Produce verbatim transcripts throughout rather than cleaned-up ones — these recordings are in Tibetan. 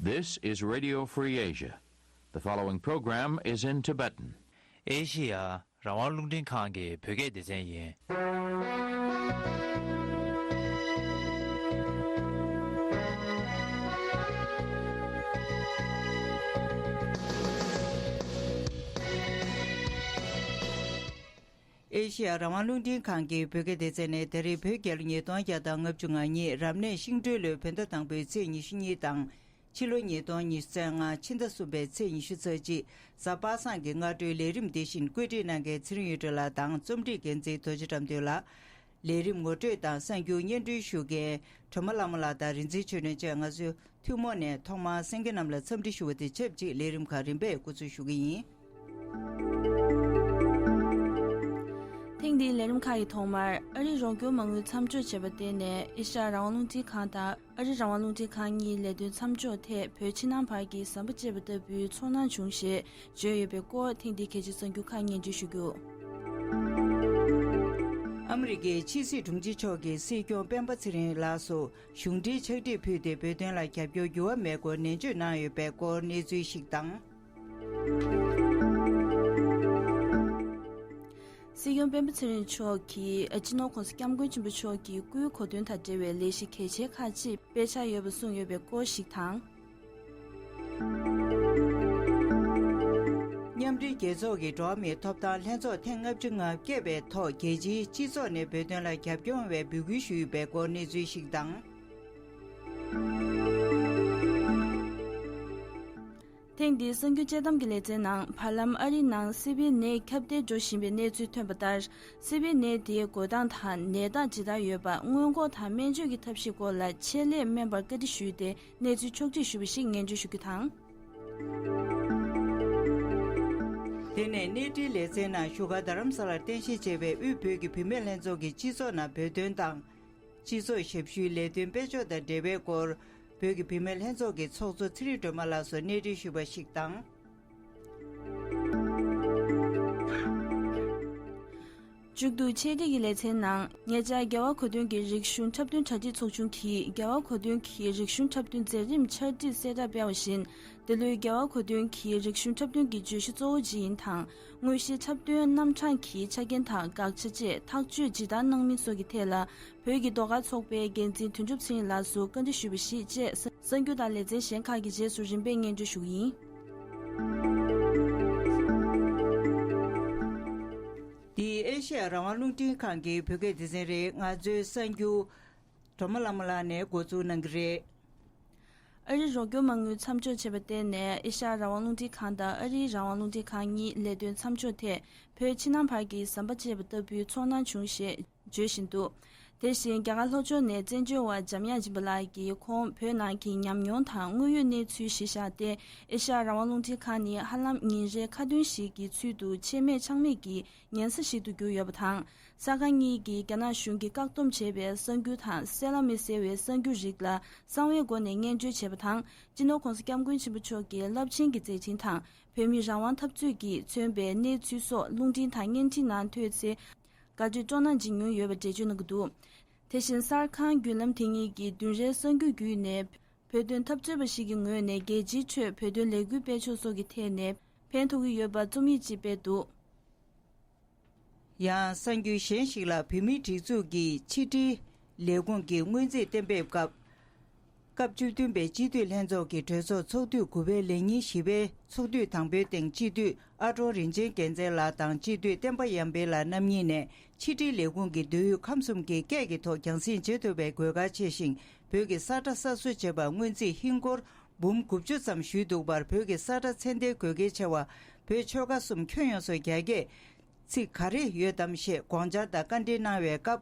This is Radio Free Asia. The following program is in Tibetan. ཨེ་ཤི་ཡ་རང་དབང་རླུང་འཕྲིན་ཁང་གི་བོད་སྐད་སྡེ་ཚན་ཡིན། ཨེ་ཤི་ཡ་རང་དབང་རླུང་འཕྲིན་ཁང་གི་བོད་སྐད་སྡེ་ཚན་ནས་ད་རེས་བོད་རྒྱལ་ལོ་ཉིས་སྟོང་བརྒྱ་དང་ལྔ་བཅུ་ང་གཉིས་རབ་གནས་ཤིང་སྦྲུལ་ལོའི་བོད་ཟླ་དང་པོའི་ཚེས་ཉི་ཤུ་གཉིས་དང་། ཕྱི་ལོ་ཉིས་སྟོང་ཉི་ཤུ་རྩ་ལྔ་ཕྱི་ཟླ་གསུམ་པའི་ཚེས་ཉི་ཤུ་རྩ་གཅིག་གཟའ་པ་སངས་ཀྱི་སྔ་དྲོའི་ལས་རིམ་འདི་བཞིན་བཀོད་སྒྲིག་གནང་མཁན་ཚེ་རིང་གཡུ་སྒྲོན་ལགས་དང་རྩོམ་སྒྲིག་འགན་འཛིན་རྡོ་རྗེ་བཀྲ་འདུས་ལགས། ལས་རིམ་ངོ་སྤྲོད་དང་གསར་འགྱུར་སྙན་སྒྲོན་ཞུ་མཁན་སྒྲོལ་མ་ལྷ་མོ་ལགས་དང་རིག་འཛིན་ཆོས་སྒྲོན་བཅས་ང་ཚོས་ཐུན་མོང་ནས་ཐོག་མར་གསན་མཁན་རྣམས་ལ་འཚམས་འདྲི་ཞུ་བ་དང་ཆབས་ཅིག་ལས་རིམ་ཁག་རིམ་པས་འགོ་འཛུགས་ཞུ་གི་ཡིན། ཐེངས་འདིའི་ལས་རིམ་ཁག་གི་ཐོག་མར་ཨ་རིའི་རོགས་སྐྱོར་མ་དངུལ་མཚམས་འཇོག་བྱས་པར་བརྟེན་ནས་ཨེ་ཤ་ཡ་རང་དབང་རླུང་འཕྲིན་ཁང་དང་ཨ་རི་རང་དབང་རླུང་འཕྲིན་ཁང་གཉིས་ལས་དོན་མཚམས་འཇོག་ཐད་བོད་ཕྱི་ནང་བར་གྱི་ཟམ་པ་བཅད་པ་ལྟ་བུའི་ཚོར་སྣང་བྱུང་ཞེས་བརྗོད་ཡོད་པའི་སྐོར་ཐེངས་འདིའི་གལ་ཆེའི་གསར་འགྱུར་ཁག་སྙན་སྒྲོན་ཞུ་རྒྱུ། ཨ་མི་རི་ཀའི་ཕྱི་སྲིད་དྲུང་ཆེ་མཆོག་གིས་སྲིད་སྐྱོང་སྤེན་པ་ཚེ་རིང་ལགས་སུ་གཞུང་འབྲེལ་ཕྱག་བྲིས་ཕུལ་ཏེ་བོད་དོན་ལ་རྒྱབ་སྐྱོར་འགྱུར་བ་མེད་སྐོར་ནན་བརྗོད་གནང་ཡོད་པའི་སྐོར་གནས་ཚུལ་ཞིག་དང་། སྲིད་སྐྱོང་སྤེན་པ་ཚེ་རིང་མཆོག་གིས་སྤྱི་ནོར་༸གོང་ས་༸སྐྱབས་མགོན་ཆེན་པོ་མཆོག་གི་སྐུའི་གོ་སྟོན་དང་འབྲེལ་བའི་ལས་གཞི་གལ་ཆེ་ཁག་ཅིག་སྤེལ་འཆར་ཡོད་པ་གསུངས་ཡོད་པའི་སྐོར་ཞིག་དང་། མཉམ་འབྲེལ་རྒྱལ་ཚོགས་ཀྱི་འགྲོ་བ་མིའི་ཐོབ་ཐང་ལྷན་ཚོགས་ཐེངས་ལྔ་བཅུ་ང་བརྒྱད་པའི་ཐོག་རྒྱལ་སྤྱིའི་སྤྱི་ཚོགས་ནས་བོད་དོན་ལ་རྒྱབ་སྐྱོར་བའི་འབོད་སྐུལ་ཞུས་ཡོད་པའི་སྐོར་གནས་ཚུལ་ཞིག་དང་། ཐེངས་འདིའི་གསར་འགྱུར་དཔྱད་གཏམ་གྱི་ལེ་ཚན་ནང་བར་ལམ་ཨ་རིའི་ནང་སི་པན་ནད་ཁྱབ་གདལ་འགྲོ་བཞིན་པའི་གནས་ཚུལ་ཐོན་པ་ལྟར། སི་པན་ནད་དེའི་འགོས་སྟངས་དང་ནད་རྟགས་ཇི་ལྟར་ཡོད་པ། སྔོན་འགོག་དང་སྨན་བཅོས་ཀྱི་ཐབས་ཤེས་སྐོར་ལ་ཆེད་ལས་སྨན་པར་བཀའ་འདྲི་ཞུས་ཏེ་གནས་ཚུལ་ཕྱོགས་སྒྲིག་ཞུས་པ་ཞིག་སྙན་སྒྲོན་ཞུ་རྒྱུ་དང་། དེ་ནས་གནས་འབྲེལ་ལེ་ཚན་ནང་བཞུགས་སྒར་རྡ་རམ་ས་ལར་རྟེན་གཞི་བྱས་པའི་དབུས་བོད་ཀྱི་བུད་མེད་ལྷན་ཚོགས་ཀྱི་སྤྱི་ཚོགས་ནང་བོད་དོན་དང་། སྤྱི་ཚོགས་ཞབས་ཞུའི་ལས་དོན་སྤེལ་ཕྱོགས་དང་འབྲེལ་བའི་སྐོར། བོད་ཀྱི་བུད་མེད་ལྷན་ཚོགས་ཀྱི་ཚོགས་གཙོ་ཚེ་རིང་སྒྲོལ་མ་ལགས་སུ་གནས་འདྲི་ཞུས་པ་ཞིག་དང་། མཇུག་ཏུ་ཆེད་སྒྲིག་གི་ལེ་ཚན་ནང་ཉེ་ཆར་རྒྱལ་བ་གོ་སྟོན་གྱི་རིག་གཞུང་འཁྲབ་སྟོན་གྲ་སྒྲིག་ཚོགས་ཆུང་གིས་རྒྱལ་བ་གོ་སྟོན་གྱི་རིག་གཞུང་འཁྲབ་སྟོན་མཛད་རིམ་ཕྱག་བྲིས་གསལ་བསྒྲགས་སྤེལ་བ་བཞིན། འདི་ལོའི་རྒྱལ་བ་གོ་སྟོན་གྱི་རིག་གཞུང་འཁྲབ་སྟོན་གྱི་བརྗོད་གཞི་གཙོ་བོ་ཇི་ཡིན་དང་། དངོས་གཞིའི་འཁྲབ་སྟོན་རྣམ་གྲངས་ཀྱི་ཆ་རྐྱེན་དང་དགག་བྱ་བཅས་ཐག་གཅོད་ཇི་ལྟར་གནང་མིན་སོགས་ཀྱི་ཐད་ལ། བོད་ཀྱི་ཟློས་གར་ཚོགས་པའི་འགན་འཛིན་དོན་གྲུབ་ཚེ་རིང་ལགས་སུ་བཀའ་འདྲི་ཞུས་པ་ཞིག་བཅས། གསར་འགྱུར་དང་ལེ་ཚན་གཞན་ཁག་གི་རྗེས་སུ་རིམ་པས་སྙན་སྒྲོན་ཞུ་གི་ཡིན། འདི་ཨེ་ཤེ་ཡ་རང་དབང་རླུང་འཕྲིན་ཁང་གི་བོད་སྐད་སྡེ་ཚན་རེད། ང་ཚོའི་གསར་འགྱུར་སྒྲོལ་མ་ལྷ་མོ་ལགས་ནས་འགོ་འཛུགས་གནང་གི་རེད། ཨ་རིའི་རོགས་སྐྱོར་མ་དངུལ་མཚམས་འཇོག་བྱས་པར་བརྟེན་ནས་ཨེ་ཤ་ཡ་རང་དབང་རླུང་འཕྲིན་ཁང་དང་ཨ་རིའི་རང་དབང་རླུང་འཕྲིན་ཁང་གཉིས་ལས་དོན་མཚམས་འཇོག་ཐད་བོད་ཕྱི་ནང་བར་གྱི་ཟམ་པ་བཅད་པ་ལྟ་བུའི་ཚོར་སྣང་བྱུང་ཞེས་བརྗོད་བཞིན་འདུག་དེ་བཞིན་རྒྱ་གར་ལྷོ་ཕྱོགས་ནས་བཙན་བྱོལ་བ་འཇམ་དབྱངས་སྦྱིན་པ་ལགས་ཀྱིས་ཁོང་བོད་ནང་གི་ཉམས་མྱོང་དང་དངོས་ཡོད་གནས་ཚུལ་གཞི་བཞག་སྟེ་ཨེ་ཤ་ཡ་རང་དབང་རླུང་འཕྲིན་ཁང་ནི་ཧ་ལམ་ཉིན་རེའི་ཁ་འདོན་ཞིག་གི་ཚུལ་དུ་ཆད་མེད་ཆག་མེད་ཀྱི་ཉན་ས་ཞིག་ཏུ་གྱུར་ཡོད་པ་དང་། གསར་ཁང་གཉིས་ཀྱིས་རྒྱ་ནག་གཞུང་གིས་བཀག་སྡོམ་བྱས་པའི་གསར་འགྱུར་དང་གསལ་ལ་མི་གསལ་བའི་གསར་འགྱུར་རིགས་ལ་གསང་བའི་སྒོ་ནས་སྙན་སྒྲོན་བྱས་པ་དང་། སྤྱི་ནོར་༸གོང་ས་༸སྐྱབས་མགོན་ཆེན་པོ་མཆོག་གི་རླབས་ཆེན་གྱི་མཛད་འཕྲིན་དང་བོད་མིའི་རང་དབང་འཐབ་རྩོད་ཀྱིས་མཚོན་པའི་གནས་ཚུལ་སོགས་རླུང་འཕྲིན་དང་བརྙན་འཕྲིན་ནང་ཐོས་ཚེ། དགའ་སྤྲོའི་སྤྲོ་སྣང་ཅིག་མྱོང་ཡོད་པ་འགྲེལ་བརྗོད་གནང་གི་འདུག་དེ་བཞིན་གསར་ཁང་བརྒྱུད་ལམ་དེ་གཉིས་ཀྱིས་བདུན་རེའི་གསར་འགྱུར་བརྒྱུད་ནས། བོད་དོན་འཐབ་རྩོད་པ་ཞིག་གི་ངོས་ནས་རྒྱལ་སྤྱིའི་ཁྲོད་བོད་དོན་ལས་འགུལ་སྤེལ་ཕྱོགས་སོགས་ཀྱི་ཐད་ནས་ཕན་ཐོགས་ཀྱི་ཡོད་པ་རྩོམ་ཡིག་ཅིག་སྤེལ་འདུག་ཡང་གསར་འགྱུར་གཞན་ཞིག་ལ། བོད་མིའི་སྒྲིག་འཛུགས་ཀྱི་ཕྱི་དྲིལ་ལས་ཁུངས་ཀྱི་སྔོན་རྩིས་གཏན་འབེབས་སྐབས། སྐབས་བཅུ་བདུན་པའི་སྤྱི་འཐུས་ལྷན་ཚོགས་ཀྱི་གྲོས་ཚོགས་ཚོགས་དུས་དགུ་པའི་ལས་ཉིན་བཞི་པའི་ཚོགས་དུས་དང་པོའི་སྟེང་སྤྱི་འཐུས་ཨ་ཀྲོང་རིན་ཆེན་རྒྱལ་མཚན་ལགས་དང་སྤྱི་འཐུས་བསྟན་པ་ཡར་འཕེལ་ལགས་རྣམ་གཉིས་ནས་ཕྱི་དྲིལ་ལས་ཁུངས་ཀྱི་མདོ་དབུས་ཁམས་གསུམ་གྱི་སྐད་ཀྱི་ཐོག་རྒྱང་སྲིང་བྱེད་ཐུབ་པའི་དགོས་གལ་ཆེ་ཞིང་། བོད་ཀྱི་ས་ཁྲ་གསར་བཟོ་བྱེད་པར་སྔོན་རྩིས་ཧིན་སྒོར་འབུམ་དགུ་བཅུ་ཙམ་ཞུས་འདུག་པར། བོད་ཀྱི་ས་ཁྲ་ཚད་ལྡན་དགོས་གལ་ཆེ་བ། བོད་ཆོལ་ཁ་གསུམ་ཁྱོན་ཡོངས་སུ་རྒྱ་སྐད་ཚིག་ག་རེ་ཡོད་དམ་ཞེས་དགོངས་འཆར་དང་བཀའ་འདྲི་གནང་བའི་སྐབས།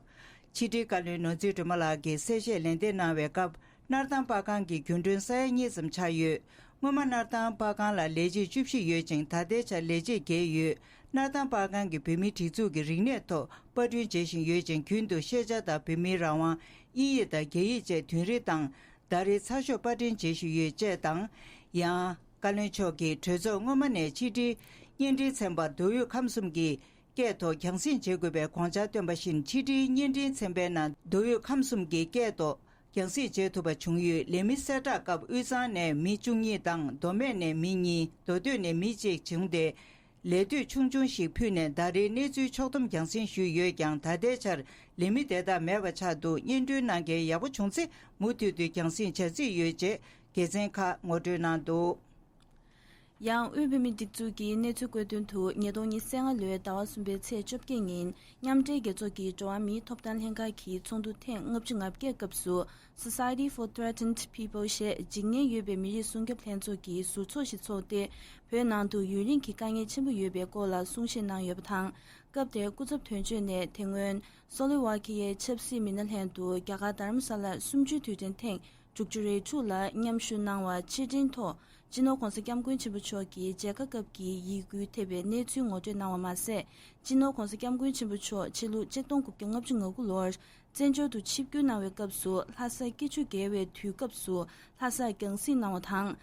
ཕྱི་དྲིལ་བཀའ་བློན་ནོར་འཛིན་སྒྲོལ་མ་ལགས་ཀྱིས་གསལ་བཤད་ལན་འདེབས་གནང་བའི་སྐབས། སྣར་ཐང་པར་ཁང་གི་རྒྱུན་གྲོན་ས་ཡ་གཉིས་ཙམ་ཆགས་ཡོད། སྔོན་མ་སྣར་ཐང་པར་ཁང་ལ་ལས་བྱེད་བཅུ་བཞི་ཡོད་ཅིང་། ད་ལྟའི་ཆར་ལས་བྱེད་བརྒྱད་ཡོད། སྣར་ཐང་པར་ཁང་གིས་བོད་མིའི་སྒྲིག་འཛུགས་ཀྱི་རིག་གནས་ཐོག་པར་སྐྲུན་བྱེད་བཞིན་ཡོད་ཅིང་། རྒྱུན་དུ་ཤེས་བྱ་དང་བོད་མིའི་རང་དབང་། དབྱིན་ཡིག་དང་རྒྱ་ཡིག་བཅས་དོན་རིག་དང་ཟླ་རེའི་ཚགས་ཤོག་པར་སྐྲུན་བྱེད་བཞིན་ཡོད་ཅེས་དང་། ཡང་། བཀའ་བློན་མཆོག་གིས་གྲོས་ཚོགས་སྔོན་མ་ནས་ཕྱི་དྲིལ་བརྙན་འཕྲིན་ཚན་པར་མདོ་དབུས་ཁམས་གསུམ་གྱི་སྐད་ཐོག་རྒྱང་སྲིང་བྱེད་དགོས་པའི་དགོངས་འཆར་བཏོན་པ་བཞིན། ཕྱི་དྲིལ་བརྙན་འཕྲིན་ཚན་པའི་ནང་མདོ་དབུས་ཁམས་གསུམ་གྱི་སྐད་ཐོག་ རྒྱང་སྲིང་བྱེད་ཐུབ་པ་བྱུང་ཡོད། ལས་མི་གསལ་བསྒྲགས་སྐབས་དབུས་གཙང་ནས་མི་བཅུ་གཉིས་དང་མདོ་སྨད་ནས་མི་གཉིས། མདོ་སྟོད་ནས་མི་གཅིག་བྱུང་སྟེ། ལས་དུས་ཆུང་ཆུང་ཞིག་ཕུད་ནས་ཟླ་རེའི་གནས་ཚུལ་ཕྱོགས་བསྡོམས་རྒྱང་སྲིང་ཞུས་ཡོད་ཀྱང་། ད་ལྟའི་ཆར་ལས་མི་དེ་དག་མེད་པ་ཆགས་འདུག། སྙན་སྒྲོན་གནང་མཁན་ཡག་པོ་བྱུང་ཚེ་མུ་མཐུད་དུ་རྒྱང་སྲིང་བྱ་རྩིས་ཡོད་ཅེས་དགེ་མཚན་ཁག་ངོ་སྤྲོད་གནང་འདུག། ཡང་དབུས་བོད་མིའི་སྒྲིག་འཛུགས་ཀྱི་གནས་ཚུལ་བཀོད་དོན་དུ། ཉིས་སྟོང་ཉི་ཤུ་རྩ་ལྔ་ལོའི་ཟླ་བ་གསུམ་པའི་ཚེས་བཅོ་བརྒྱད་ཉིན་མཉམ་འབྲེལ་རྒྱལ་ཚོགས་ཀྱི་འགྲོ་བ་མིའི་ཐོབ་ཐང་ལྷན་ཁང་གི་ཚོགས་འདུ་ཐེངས་ལྔ་བཅུ་ང་བརྒྱད་སྐབས་སུ། Society for Threatened People ཞེས་འཇིགས་ཉེན་ཡོད་པའི་མི་རིགས་སྲུང་སྐྱོབ་ལྷན་ཚོགས་ཀྱི་ཟུར་ཚོགས་ཤིག་འཚོགས་ཏེ། བོད་ནང་དུ་ཡུན་རིང་གི་དཀའ་ངལ་ཆེན་པོ་ཡོད་པའི་སྐོར་ལ་གསུང་བཤད་གནང་ཡོད་པ་དང་། སྐབས་དེར་སྐུ་ཚབ་དོན་གཅོད་ནས་དེ་སྔོན་སོ་ལི་ཝ་ཁི་ཡའི་ཆབ་སྲིད་མི་སྣ་ལྷན་དུ་རྒྱ་གར་དྷ་རམ་ས་ལར་གསུམ་བཅུའི་དུས་དྲན་ཐེངས་དྲུག་ཅུ་རེ་དྲུག་ལ་མཉམ་ཞུགས་གནང་བར་ཕྱིར་དྲན་ཐོག་སྤྱི་ནོར་༧གོང་ས་༧སྐྱབས་མགོན་ཆེན་པོ་མཆོག་གིས་མཇལ་ཁ་སྐབས་ཀྱི་ཡིད་འགུལ་ཐེབས་པའི་གནས་ཚུལ་ངོ་སྤྲོད་གནང་བ་མ་ཟད། སྤྱི་ནོར་༧གོང་ས་༧སྐྱབས་མགོན་ཆེན་པོ་མཆོག་ཕྱི་ལོ་ཆིག་སྟོང་དགུ་བརྒྱ་ལྔ་བཅུ་ང་དགུ་ལོར་བཙན་བྱོལ་དུ་ཆིབས་བསྒྱུར་གནང་བའི་སྐབས་སུ་ལྷ་ས་སྐྱིད་ཆུ་བརྒལ་བའི་དུས་སྐབས་སུ་ལྷ་སར་རྒྱང་སྲིང་གནང་བ་དང་།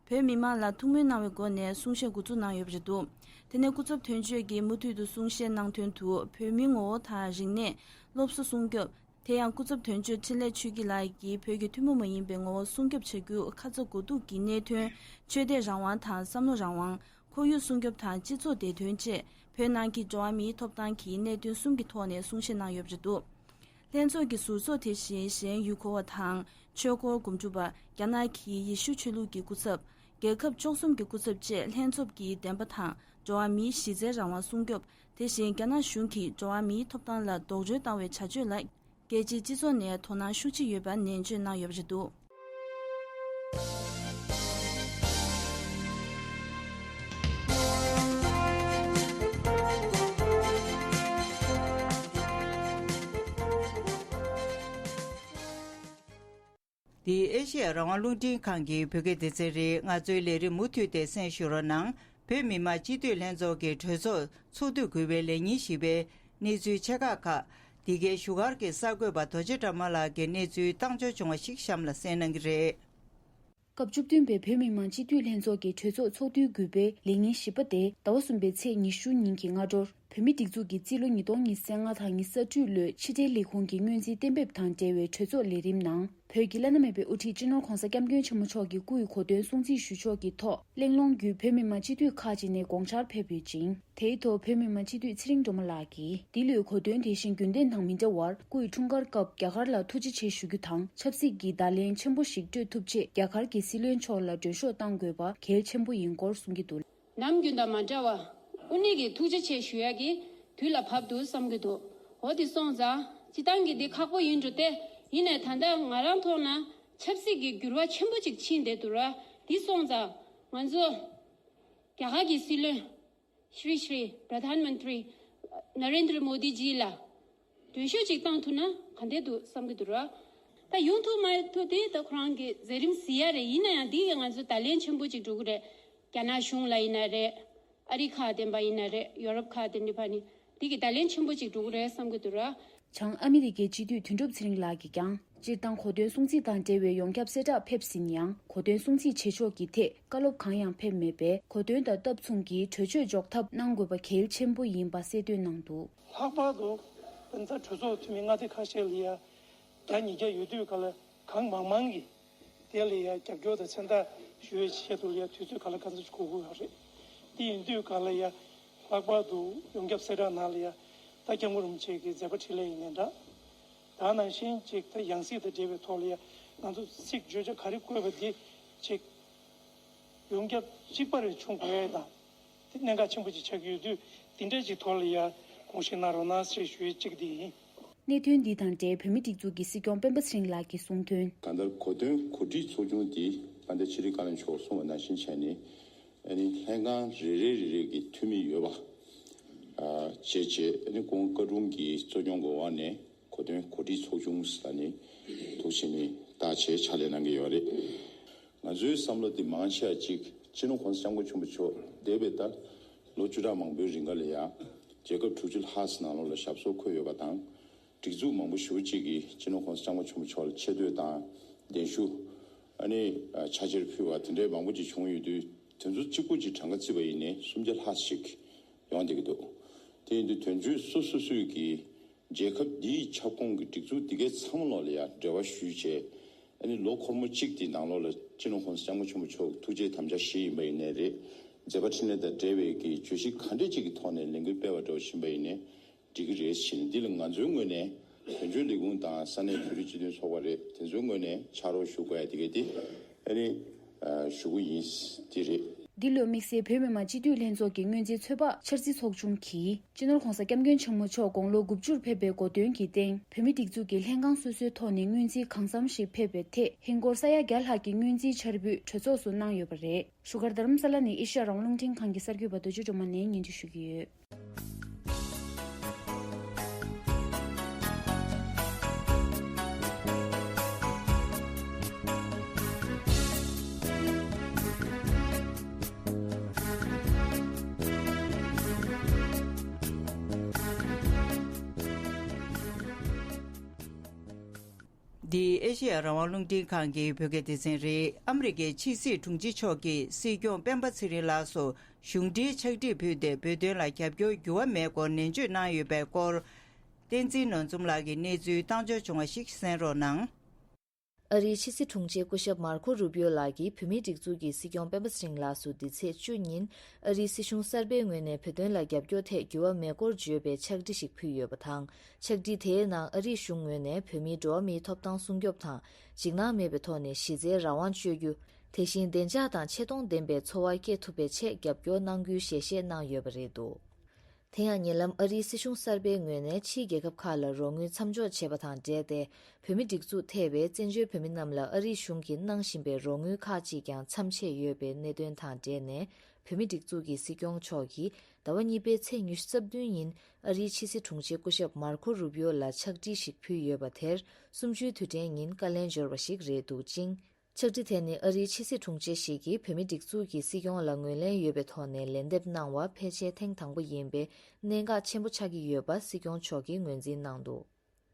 བོད་མི་མང་ལ་ཐུགས་སྨོན་གནང་བའི་སྒོ་ནས་གསུང་བཤད་འགོ་འཛུགས་གནང་ཡོད་པ་རེད་འདུག། དེ་ནས་སྐུ་ཚབ་དོན་གཅོད་ཀྱིས་མུ་མཐུད་དུ་གསུང་བཤད་གནང་དོན་དུ། བོད་མིའི་ངོ་བོ་དང་རིག་གནས། སློབ་གསོ་སྲུང་སྐྱོབ། དེ་ཡང་སྐུ་ཚབ་དོན་གཅོད་འཕྲིན་ལས་ཆོས་སྐྱིད་ལགས་ཀྱིས་བོད་ཀྱི་ཐུན་མོང་མ་ཡིན་པའི་ངོ་བོ་སྲུང་སྐྱོབ་བྱ་རྒྱུ་ཁ་ཚ་དགོས་གཏུགས་ཀྱི་གནད་དོན། ཆོས་དད་རང་དབང་དང་བསམ་བློ་རང་དབང་། ཁོར་ཡུག་སྲུང་སྐྱོབ་དང་སྤྱི་ཚོགས་བདེ་དོན་བཅས་བོད་ནང་གི་འགྲོ་བ་མིའི་ཐོབ་ཐང་གི་གནད་དོན་གསུམ་གྱི་ཐོག་ནས་གསུང་བཤད་གནང་ཡོད་པ་རེད་འདུག། ལྷན་ཚོགས་ཀྱི་ཟུར་ཚོགས་དེ་བཞིན་གཞན་ཡུལ་འཁོར་བ་དང་ཆོས་འཁོར་སྒོམ་སྒྲུབ་པ། རྒྱ་ནག་གི་ཡེ་ཤུ་ཆོས་ལུགས་ཀྱི་སྐུ་ཚབ། རྒྱལ་ཁབ་བཅུ་གསུམ་གྱི་སྐུ་ཚབ་བཅས་ལྷན་ཚོགས་ཀྱི་བདེན་པ་དང་འགྲོ་བ་མིའི་གཞི་རྩའི་རང་དབང་སྲུང་སྐྱོབ། དེ་བཞིན་རྒྱ་ནག་གཞུང་གིས་འགྲོ་བ་མིའི་ཐོབ་ཐང་ལ་རྡོག་རོལ་བཏང་བའི་བྱ་སྤྱོད་ལ། རྒྱལ་སྤྱིའི་སྤྱི་ཚོགས་ནས་དོ་སྣང་ཤུགས་ཆེ་ཡོད་པ་ནན་བརྗོད་གནང་ཡོད་པ་རེད་འདུག། འདི་ཨེ་ཤེ་ཡ་རང་དབང་རླུང་འཕྲིན་ཁང་གི་བོད་སྐད་སྡེ་ཚན་རེད། ང་ཚོའི་ལས་རིམ་མུ་མཐུད་དེ་གསན་ཞུ་རོགས་གནང་། བོད་མི་མང་སྤྱི་འཐུས་ལྷན་ཚོགས་ཀྱི་གྲོས་ཚོགས་ཚོགས་དུས་དགུ་པའི་ལས་ཉིན་བཞི་པའི་གནས་ཚུལ་ཆེ་ཁག་ཁག་འདི་གའི་བཞུགས་སྒར་གྱི་གསར་འགོད་པ་རྡོ་རྗེ་དགྲ་མ་ལགས་ཀྱིས་གནས་ཚུལ་བཏང་འབྱོར་བྱུང་བ་ཞིག་གཤམ་ལ་གསན་གནང་གི་རེད། སྐབས་བཅུ་བདུན་པའི་བོད་མི་མང་སྤྱི་འཐུས་ལྷན་ཚོགས་ཀྱི་གྲོས་ཚོགས་ཚོགས་དུས་དགུ་པའི་ལས་ཉིན་བཞི་པ་དེ་ཟླ་བ་གསུམ་པའི་ཚེས་ཉི་ཤུ་ཉིན་གྱི་སྔ་དྲོར། བོད་མིའི་སྒྲིག་འཛུགས་ཀྱི་རྩིས་ལོ་ཉིས་སྟོང་ཉི་ཤུ་རྩ་ལྔ་དང་ཉི་ཤུ་རྩ་དྲུག་ལོའི་ཕྱི་འབྲེལ་ལས་ཁུངས་ཀྱི་སྔོན་རྩིས་གཏན་འབེབས་དང་འབྲེལ་བའི་གྲོས་ཚོགས་ལས་རིམ་ནང་། བོད་ཀྱི་བླ་ན་མེད་པའི་དབུ་ཁྲིད་སྤྱི་ནོར་༧གོང་ས་༧སྐྱབས་མགོན་ཆེན་པོ་མཆོག་གི་སྐུ་ཡི་གོ་སྟོན་སྲུང་བརྩི་ཞུ་ཕྱོགས་ཀྱི་ཐོག་གླེང་སློང་བརྒྱུད་བོད་མི་མང་སྤྱི་འཐུས་ཁག་ཅིག་ནས་དགོངས་འཆར་ཕེབས་ཡོད་ཅིང་། དེའི་ཐོག་བོད་མི་མང་སྤྱི་འཐུས་ཚེ་རིང་སྒྲོལ་མ་ལགས་ཀྱིས། འདི་ལོའི་གོ་སྟོན་དེ་བཞིན་རྒྱུན་ལྡན་དང་མི་འདྲ་བར། སྐུ་ཡི་འཁྲུངས་སྐར་སྐབས་རྒྱ་གར་ལ་ཐུགས་རྗེ་ཆེ་ཞུ་རྒྱུ་དང་། ཆབ་སྲིད་ཀྱི་བརྡ་ལན་ཆེན་པོ་ཞིག་སྤྲོད་ཐུབ་ཆེད། རྒྱ་གར་གྱི་སྲིད་བློན་མཆོག་ལ་མགྲོན་ཤོག་གཏང་དགོས་པ་གལ་ཆེན་པོ་ཡིན་སྐོར་གསུང་གི་འདུག། ནམ་རྒྱུན་དང་མ་འདྲ་བ། དངོས་གནས་ཀྱི་ཐུགས་རྗེ་ཆེ་ཞུ་ཡག་གི་དུས་ལ་བབ་འདུག་བསམ་གྱི་འདུག། འོ་དེ་སོང་ཙང་། སྤྱིར་བཏང་གི་འདི་ཁག་པོ་ཡིན་འགྲོ་སྟེ། ཡིན་ནའི་ད་ལྟ་ང་རང་ཐོག་ན་ཆབ་སྲིད་ཀྱི་འགྱུར་བ་ཆེན་པོ་ཅིག་ཕྱིན་བསྡད་འདུག་ར། དེ་སོང་ཙང་། ང་ཚོ་རྒྱ་གར་གྱི་སྲིད་བློན་ཤྲི་ཤྲི་པྲ་དྷན་མན་ཏྲི་ན་རེན་དྲ་མོ་དི་ཇི་ལ་མགྲོན་ཤོག་ཅིག་བཏང་ཐུབ་ན་ག་འདྲ་འདུག་བསམ་གྱི་འདུག་ར། ད་ཡོང་ཐུབ་མ་ཐུབ་དེ་ད་ཁོ་རང་གི་མཛད་རིམ་གཟིགས་ཡ་རེད། ཡིན་ན་ཡང་འདི་ཡིས་ང་ཚོ་བརྡ་ལན་ཆེན་པོ་ཅིག་འགྲོ་གི་རེད། རྒྱ་ནག་གཞུང་ལ་ཡིན་ན་རེད། ཨ་རི་ཁག་དེ་འདྲ་ཡིན་ན་རེད། ཡོ་རོབ་ཁག་དེ་འདྲ་ཕ་ནི་འདི་གི་བརྡ་ལན་ཆེན་པོ་ཅིག་འགྲོ་གི་རེད་བསམ་གྱི་འདུག་ར། བྱང་ཨ་མི་རི་ཀའི་སྤྱི་འཐུས་དོན་གྲུབ་ཚེ་རིང་ལགས་ཀྱིས་ཀྱང་། སྤྱིར་བཏང་གོ་སྟོན་སྲུང་བརྩི་དང་འབྲེལ་བའི་ཡོངས་ཁྱབ་གསལ་བསྒྲགས་ཕེབས་ཟིན་ཡང་། གོ་སྟོན་སྲུང་བརྩི་བྱེད་ཕྱོགས་ཀྱི་ཐད་བཀའ་སློབ་གང་ཡང་ཕེབས་མེད་པས། གོ་སྟོན་དང་སྟབས་མཚུངས་ཀྱི་གྲོས་ཆོད་འཇོག་ཐབས་གནང་དགོས་པ་གལ་ཆེན་པོ་ཡིན་པ་གསལ་སྟོན་གནང་འདུག། ལྷག་པར་དུ་དཔེར་ན་གྲོས་ཚོགས་འཐུས་མི་མངའ་སྡེ་ཁ་ཤས་ལ་ཡ་བརྒྱ་ཉིས་བརྒྱ་ཡོད་དུས་ག་ལ་གང་མང་མང་གིས་དེ་ལ་ཡ་རྒྱབ་སྐྱོར་དང་མཚན་རྟགས་ཞུ་བའི་ཆེད་དུ་ལ་ཡ་དུས་ཚོད་ག་ལ་ག་ཚོད་ཅིག་དགོས་ཀྱི་ཡོད་རེད། དེ་ཡིན་དུས་ག་ལ་ཡ་ལྷག་པར་དུ་ཡོངས་ཁྱབ་གསལ་བསྒྲགས་ནང་ལ་ཡ་ད་སྐྱབས་མགོན་རིན་པོ་ཆེ་གི་མཛད་པ་འཕྲིན་ལས་ཡིན་ནའི་འདྲ། ད་ནང་བཞིན་ཅིག་ད་ཡང་སྲིད་དང་འབྲེལ་བའི་ཐོག་ལ་ཡ་ང་ཚོ་ཚིག་བརྗོད་བྱ་ག་རེ་བཀོད་པ་འདི་ཅིག་ཡོངས་ཁྱབ་གཅིག་པ་རེ་བྱུང་དགོས་ཡ་དང་། དེ་གནད་འགག་ཆེན་པོ་ཅིག་ཆགས་ཀྱི་ཡོད་དུས་དེ་འདྲ་ཅིག་ཐོག་ལ་ཡ་དགོངས་བཞེས་གནང་རོགས་གནང་ཞེས་ཞུ་ཡས་གཅིག་འདི་ཡིན། གནད་དོན་འདི་དང་འབྲེལ་བོད་མིའི་སྒྲིག་འཛུགས་ཀྱི་སྲིད་སྐྱོང་སྤེན་པ་ཚེ་རིང་ལགས་ཀྱིས་གསུངས་དོན། གང་ལྟར་གོ་སྟོན་གོ་སྒྲིག་ཚོགས་ཆུང་འདི་ད་ལྟ་ཕྱི་དྲིལ་བཀའ་བློན་མཆོག་གསུངས་པ་ནང་བཞིན་བྱས་ནས། ཨ་ནི་ལྷན་ཁང་རེ་རེ་རེ་རེ་གི་འཐུས་མི་ཡོད་པ། ཨ་བྱས་རྗེས་ཨ་ནི་ཀོང་བཀའ་དྲུང་གི་གཙོ་སྐྱོང་གི་འོག་ནས་གོ་སྟོན་གོ་སྒྲིག་ཚོགས་ཆུང་ཟེར་ནས་འདུག་བྱས་ནས་བརྟག་དཔྱད་ཕྱག་ལས་གནང་གི་ཡོད་རེད། ང་ཚོའི་བསམ་བློ་དེ་མང་ཆེ་བ་གཅིག་སྤྱི་ནོར་༧གོང་ས་༧སྐྱབས་མགོན་ཆེན་པོ་མཆོག་འདས་པའི་ད་ལོ་བཅུ་ཕྲག་མང་པོའི་རིང་ག་ལ་ཡ་རྒྱལ་ཁབ་དྲུག་ཅུ་ལྷག་ཙམ་ནང་ལོགས་ལ་ཞབས་སོར་འཁོད་ཡོད་པ་དང་། སྒྲིག་འཛུགས་མང་པོ་ཞེ་པོ་ཅིག་གིས་སྤྱི་ནོར་༧གོང་ས་༧སྐྱབས་མགོན་ཆེན་པོ་མཆོག་ལ་ཆེ་བསྟོད་དང་གདན་ཞུ། ཨ་ནི་ཕྱག་འཁྱེར་ཕུལ་བ་དེ་འདྲའི་མང་པོ་ཅིག་བྱུང་ཡོད་དུས། དེ་ཚོ་གཅིག་པུ་ཅིག་གྲངས་ཀ་བརྩིས་པ་ཡིན་ནའི་སུམ་བརྒྱ་ལྷག་ཞིག་ཡོང་བསྡད་ཀྱི་འདུག། དེ་ཡིན་དུས་དོན་གཅོད་སོ་སོ་སོས་ཀྱིས་རྒྱལ་ཁབ་འདིའི་ཁྱབ་ཁོངས་ཀྱི་སྒྲིག་འཛུགས་འདི་གའི་ཚང་མ་ལོགས་ལ་ཡང་འབྲེལ་བ་ཞུས་བྱས། ཨ་ནི་ལོ་འཁོར་མོ་གཅིག་དེའི་ནང་ལོགས་ལ་སྤྱི་ནོར་༸གོང་ས་༸སྐྱབས་མགོན་ཆེན་པོ་མཆོག་ཐུགས་རྗེ་དམ་བཅའ་བཞེས་ཡིན་པ་ཡིན་ནའི་རེད། མཛད་པ་འཕྲིན་ལས་དང་འབྲེལ་བའི་གི་བརྗོད་གཞི་ག་འདྲས་ཅིག་གི་ཐོག་ནས་ལས་འགུལ་སྤེལ་བ་འདྲ་བ་ཕྱིན་པ་ཡིན་ནའི་འགྲིག་གི་རེད་ཟེར་ནས། འདི་ལ་ང་ཚོའི་ངོས་ནས་དོན་གཅོད་ལས་ཁུངས་དང་ས་གནས་བོད་རིགས་སྤྱི་མཐུན་ཚོགས་པ་རེད། དེ་ཚོའི་ངོས་ནས་ཕྱག་རོགས་ཞུ་དགོས་ཡ་དེ་ག་དེ་ཨ་ནི་ཞུ་གི་ཡིན། དེ་རེད། འདི་ལོ་དམིགས་བསལ་བོད་མི་མང་སྤྱི་འཐུས་ལྷན་ཚོགས་ཀྱི་སྔོན་རྩིས་ཚོད་དཔག་འཆར་རྩིས་ཚོགས་ཆུང་གིས། སྤྱི་ནོར་༸གོང་ས་༸སྐྱབས་མགོན་ཆེན་པོ་མཆོག་དགུང་ལོ་དགུ་བཅུར་ཕེབས་པའི་གོ་སྟོན་གྱི་སྟེང་། བོད་མི་སྒྲིག་འཛུགས་ཀྱི་ལྷན་ཁང་སོ་སོའི་ཐོག་ནས་སྔོན་རྩིས་གང་འཚམ་ཞིག་ཕེབས་པའི་ཐད། ཧིན་སྒོར་ས་ཡ་བརྒྱ་ལྷག་གི་སྔོན་རྩིས་འཆར་འབུལ་གྲོས་ཚོགས་སུ་གནང་ཡོད་པ་རེད། བཞུགས་སྒར་རྡ་རམ་ས་ལ་ནས་ཨེ་ཤེ་ཡ་རང་དབང་རླུང་འཕྲིན་ཁང་གི་གསར་འགོད་པ་རྡོ་རྗེ་སྒྲོལ་མ་ནས་སྙན་སྒྲོན་ཞུ་གི་ཡོད། འདི་ཨེ་ཤེ་ཡ་རང་དབང་རླུང་འཕྲིན་ཁང་གི་བོད་སྐད་སྡེ་ཚན་རེད། ཨ་མི་རི་ཀའི་ཕྱི་སྲིད་དྲུང་ཆེ་མཆོག་གིས་སྲིད་སྐྱོང་སྤེན་པ་ཚེ་རིང་ལགས་སུ་གཞུང་འབྲེལ་ཕྱག་བྲིས་ཕུལ་ཏེ། བོད་དོན་ལ་རྒྱབ་སྐྱོར་འགྱུར་བ་མེད་སྐོར་ནན་བརྗོད་གནང་ཡོད་པའི་སྐོར། བསྟན་འཛིན་ནོར་འཛོམས་ལགས་ཀྱིས་གནས་ཚུལ་བཏང་འབྱོར་བྱུང་བ་ཞིག་གསན་རོགས་གནང་། ཨ་རིའི་ཕྱི་སྲིད་དྲུང་ཆེ་སྐུ་ཞབས་མར་ཁོ་རུ་པིའོ་ལགས་ཀྱིས་བོད་མིའི་སྒྲིག་འཛུགས་ཀྱི་སྲིད་སྐྱོང་སྤེན་པ་ཚེ་རིང་ལགས་སུ་འདི་ཚེས་བཅུ་ཉིན་ཨ་རིའི་སྲིད་གཞུང་གསར་པའི་ངོས་ནས་བོད་དོན་ལ་རྒྱབ་སྐྱོར་ཐད་འགྱུར་བ་མེད་སྐོར་བརྗོད་པའི་ཕྱག་བྲིས་ཤིག་ཕུལ་ཡོད་པ་དང་། ཕྱག་བྲིས་དེའི་ནང་ཨ་རིའི་གཞུང་ངོས་ནས་བོད་མིའི་འགྲོ་བ་མིའི་ཐོབ་ཐང་སྲུང་སྐྱོབ་དང་འཇིགས་སྣང་མེད་པའི་ཐོག་ནས་གཞི་རྩའི་རང་དབང་སྤྱོད་རྒྱུ། དེ་བཞིན་བདེ་འཇགས་དང་ཆེ་མཐོང་ལྡན་པའི་འཚོ་བ་སྐྱེལ་ཐུབ་པའི་ཆེད་རྒྱབ་སྐྱོར་གནང་རྒྱུའི་ཞལ་བཞེས་གནང་ཡོད་པ་རེད་འདུག་དེ་ཡང་ཉེ་ལམ་ཨ་རིའི་སྲིད་གཞུང་གསར་པའི་ངོས་ནས་ཕྱིའི་རྒྱལ་ཁབ་ཁག་ལ་རོགས་དངུལ་མཚམས་འཇོག་བྱས་པ་དང་འབྲེལ་ཏེ། བོད་མི་སྒྲིག་འཛུགས་ཐེ་བའི་བཙན་བྱོལ་བོད་མི་རྣམས་ལ་ཨ་རིའི་གཞུང་གིས་གནང་བཞིན་པའི་རོགས་དངུལ་ཁག་ཅིག་ཀྱང་མཚམས་ཆད་ཡོད་པའི་གནད་དོན་དང་འབྲེལ་ནས། བོད་མི་སྒྲིག་འཛུགས་ཀྱི་སྲིད་སྐྱོང་མཆོག་གིས་ཟླ་བ་གཉིས་པའི་ཚེས་ཉི་ཤུ་རྩ་བདུན་ཉིན་ཨ་རིའི་ཕྱི་སྲིད་དྲུང་ཆེ་སྐུ་ཞབས་མར་ཁོ་རུ་པིའོ་ལ་ཕྱག་བྲིས་ཤིག་ཕུལ་ཡོད་པ་དེར། གསུམ་བཅུའི་དུས་དྲན་ཉིན་བཀའ་ལན་འབྱོར་བ་ཞིག་རེད་འདུག་ཅིང་། ཕྱག་བྲིས་དེ་ནི་ཨ་རིའི་ཕྱི་སྲིད་དྲུང་ཆེ་ཞིག་གིས་བོད་མི་སྒྲིག་འཛུགས་ཀྱི་སྲིད་སྐྱོང་ལ་ངོས་ལེན་ཡོད་པའི་ཐོག་ནས་ལན་འདེབས་གནང་བ་ཕལ་ཆེར་ཐེངས་དང་པོ་ཡིན་པས། གནད་འགག་ཆེན་པོ་ཆགས་ཀྱི་ཡོད་པ་སྲིད་སྐྱོང་མཆོག་གིས་ངོས་འཛིན་གནང་འདུག་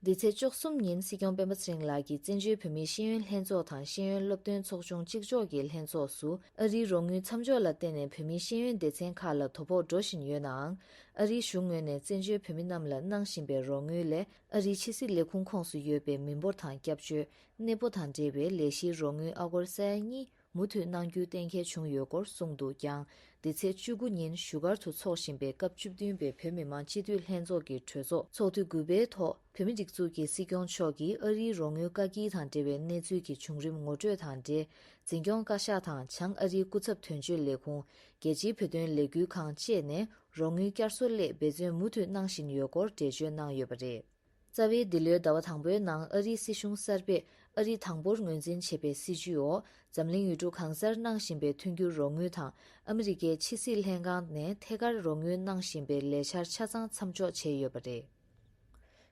འདི་ཚེས་བཅུ་གསུམ་ཉིན་སྲིད་སྐྱོང་སྤེན་པ་ཚེ་རིང་ལགས་ཀྱིས་བཙན་བྱོལ་བོད་མིའི་ཤེས་ཡོན་ལྷན་ཚོགས་དང་ཤེས་ཡོན་སློབ་སྟོན་ཚོགས་ཆུང་གཅིག་ལྕོགས་ཀྱི་ལྷན་ཚོགས་སུ། ཨ་རིའི་རོགས་དངུལ་མཚམས་འཇོག་ལ་བརྟེན་ནས་བོད་མིའི་ཤེས་ཡོན་སྡེ་ཚན་ཁག་ལ་དོ་ཕོག་འགྲོ་བཞིན་ཡོད་ནའང་། ཨ་རིའི་གཞུང་ངོས་ནས་བཙན་བྱོལ་བོད་མི་རྣམས་ལ་གནང་བཞིན་པའི་རོགས་དངུལ་ལས། ཨ་རིའི་ཕྱི་སྲིད་ལས་ཁུངས་ཁོངས་སུ་ཡོད་པའི་མི་འབོར་དང་སྐྱབས་བཅོལ། གནས་སྤོ་དང་འབྲེལ་བའི་ལས་གཞིའི་རོགས་དངུལ་ཨ་སྒོར་ས་ཡ་གཉིས་མུ་མཐུད་གནང་རྒྱུ་གཏན་འཁེལ་བྱུང་ཡོད་སྐོར་གསུངས་འདུག་ཀྱང་། འདི་ཚེས་བཅུ་དགུ་ཉིན་བཞུགས་སྒར་དུ་འཚོགས་བཞིན་པའི་སྐབས་བཅུ་བདུན་པའི་བོད་མི་མང་སྤྱི་འཐུས་ལྷན་ཚོགས་ཀྱི་གྲོས་ཚོགས་ཚོགས་དུས་དགུ་པའི་ཐོག་བོད་མི་སྒྲིག་འཛུགས་ཀྱི་སྲིད་སྐྱོང་མཆོག་གིས་ཨ་རིའི་རོགས་དངུལ་བཀག་སྐྱིལ་དང་འབྲེལ་བའི་གནས་ཚུལ་གྱི་བྱུང་རིམ་ངོ་སྤྲོད་དང་འབྲེལ། འཛིན་སྐྱོང་བཀའ་ཤག་དང་བྱང་ཨ་རིའི་སྐུ་ཚབ་དོན་གཅོད་ལས་ཁུངས། རྒྱལ་སྤྱིའི་བོད་དོན་ལས་འགུལ་ཁང་བཅས་ནས་རོགས་དངུལ་བསྐྱར་གསོ་སླད་འབད་བརྩོན་མུ་མཐུད་གནང་བཞིན་ཡོད་སྐོར་འགྲེལ་བརྗོད་གནང་ཡོད་པ་རེད། རྩ་བའི་འདི་ལོའི་ཟླ་བ་དང་པོའི་ནང་ཨ་རིའི་སྲིད་གཞུང་གསར་པས་ཨ་རི་དང་པོར་ངོས་འཛིན་བྱེད་པའི་སྲིད་ཇུས་འོག་འཛམ་གླིང་ཡུལ་གྲུ་གང་སར་གནང་བཞིན་པའི་མཐུན་འགྱུར་རོགས་དངུལ་དང་། ཨ་མི་རི་ཀའི་ཕྱི་སྲིད་ལྷན་ཁང་ནས་ཐད་ཀར་རོགས་དངུལ་གནང་བཞིན་པའི་ལས་འཆར་ཆ་ཚང་མཚམས་འཇོག་བྱས་ཡོད་པ་རེད།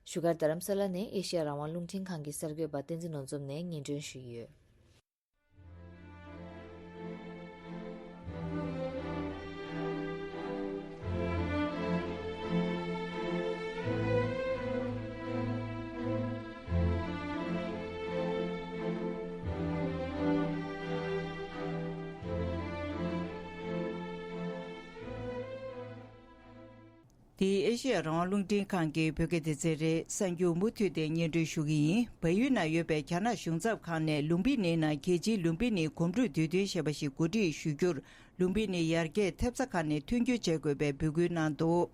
བཞུགས་སྒར་རྡ་རམ་ས་ལ་ནས་ཨེ་ཤེ་ཡ་རང་དབང་རླུང་འཕྲིན་ཁང་གི་གསར་འགོད་པ་བསྟན་འཛིན་ནོར་འཛོམས་ནས་སྙན་སྒྲོན་ཞུས་ཡོད། འདི་ཨེ་ཤེ་ཡ་རང་དབང་རླུང་འཕྲིན་ཁང་གི་བོད་སྐད་སྡེ་ཚན་རེད། གསར་འགྱུར་མུ་མཐུད་དེ་སྙན་སྒྲོན་ཞུ་གི་ཡིན། བལ་ཡུལ་ནང་ཡོད་པའི་རྒྱ་ནག་གཞུང་ཚབ་ཁང་ནས་ལུམ་བི་ནི་ནང་རྒྱལ་སྤྱིའི་ལུམ་བི་ནི་གོམ་བགྲོད་དུས་སྟོན་ཞེས་པ་ཞིག་གོ་སྒྲིག་ཞུས་རྒྱུར། ལུམ་བི་ནི་ཡར་རྒྱས་ཐེབས་རྩ་ཁང་ནས་མཐུན་འགྱུར་བྱེད་དགོས་པའི་འབོད་སྐུལ་གནང་འདུག་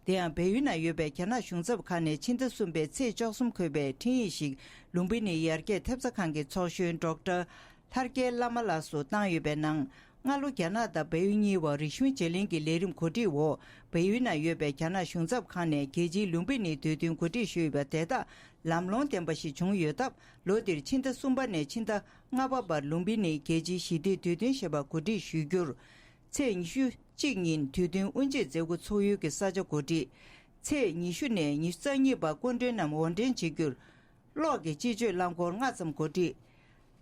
དེ་ཡང་བལ་ཡུལ་ནང་ཡོད་པའི་རྒྱ་ནག་གཞུང་ཚབ་ཁང་ནས་ཕྱི་ཟླ་གསུམ་པའི་ཚེས་བཅུ་གསུམ་འཁོད་པའི་འཕྲིན་ཡིག་ཞིག་ལུམ་བི་ནི་ཡར་རྒྱས་ཐེབས་རྩ་ཁང་གི་ཚོགས་གཞོན་ཌོག་ཊར་ལྷ་རྒྱལ་བླ་མ་ལགས་སུ་བཏང་ཡོད་པའི་ནང་། སྔ་ལོ་རྒྱ་ནག་དང་བལ་ཡུལ་གཉིས་བར་རིག་གཞུང་བརྗེ་ལེན་གྱི་ལས་རིམ་གོ་སྒྲིག་འོག་བལ་ཡུལ་ནང་ཡོད་པའི་རྒྱ་ནག་གཞུང་ཚབ་ཁང་ནས་རྒྱལ་སྤྱིའི་ལུམ་བི་ནི་དུས་སྟོན་གོ་སྒྲིག་ཞུས་ཡོད་པ་དེ་དག་ལམ་ལྷོང་ལྡན་པ་ཞིག་བྱུང་ཡོད་སྟབས། ལོ་འདིར་ཕྱི་ཟླ་གསུམ་པ་ནས་ཕྱི་ཟླ་ལྔ་པ་བར་ལུམ་བི་ནི་རྒྱལ་སྤྱིའི་ཞི་བདེའི་དུས་སྟོན་ཞེས་པ་གོ་སྒྲིག་ཞུས་རྒྱུར། ཚེས་ཉི་ཤུ་གཅིག་ཉིན་དུས་སྟོན་དབུ་འབྱེད་མཛད་སྒོ་ཚོགས་ཡུལ་གྱི་ས་ཆ་གོ་སྒྲིག་ཚེས་ཉི་ཤུ་ནས་ཉི་ཤུ་རྩ་གཉིས་བར་སྐུ་མགྲོན་རྣམས་འོར་འདྲེན་བྱེད་རྒྱུར། གློག་གི་སྤྱི་སྤྱོད་རླངས་འཁོར་ལྔ་ཙམ་གོ་སྒྲིག་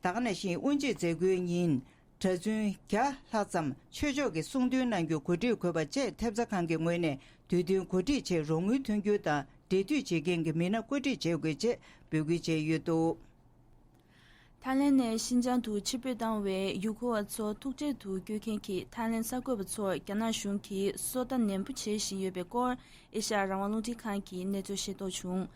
ད་ག་ནང་བཞིན་དབུ་འབྱེད་མཛད་སྒོའི་ཉིན། གྲྭ་བཙུན་བརྒྱ་ལྷག་ཙམ་ཆོས་ཕྱོགས་ཀྱི་གསུང་འདོན་གནང་རྒྱུ་གོ་སྒྲིག་དགོས་པ་བཅས་ཐེབས་རྩ་ཁང་གི་ངོས་ནས་དུས་སྟོན་གོ་སྒྲིག་ཆེད་རོགས་དངུལ་མཐུན་འགྱུར་དང་འབྲེལ་མཐུད་བྱེད་མཁན་གྱི་མི་སྣ་བཀོད་སྒྲིག་བྱེད་དགོས་ཅེས་འབོད་སྐུལ་བྱས་ཡོད་འདུག་ཐའི་ལེན་ནས་ཤིན་ཅང་དུ་ཕྱིར་འབུད་བཏང་བའི་ཡུལ་སྐོར་བ་ཚོ་ཐུག་འཕྲད་དུ་བསྐྱོད་མཁན་གྱི་ཐའི་ལེན་གསར་འགོད་པ་ཚོར་རྒྱ་ནག་གཞུང་གིས་སོ་ལྟ་ནན་པོ་བྱེད་བཞིན་ཡོད་པའི་སྐོར། ཨེ་ཤ་ཡ་རང་དབང་རླུང་འཕྲིན་ཁང་གིས་གནས་ཚུལ་ཤེས་རྟོགས་བྱུང་།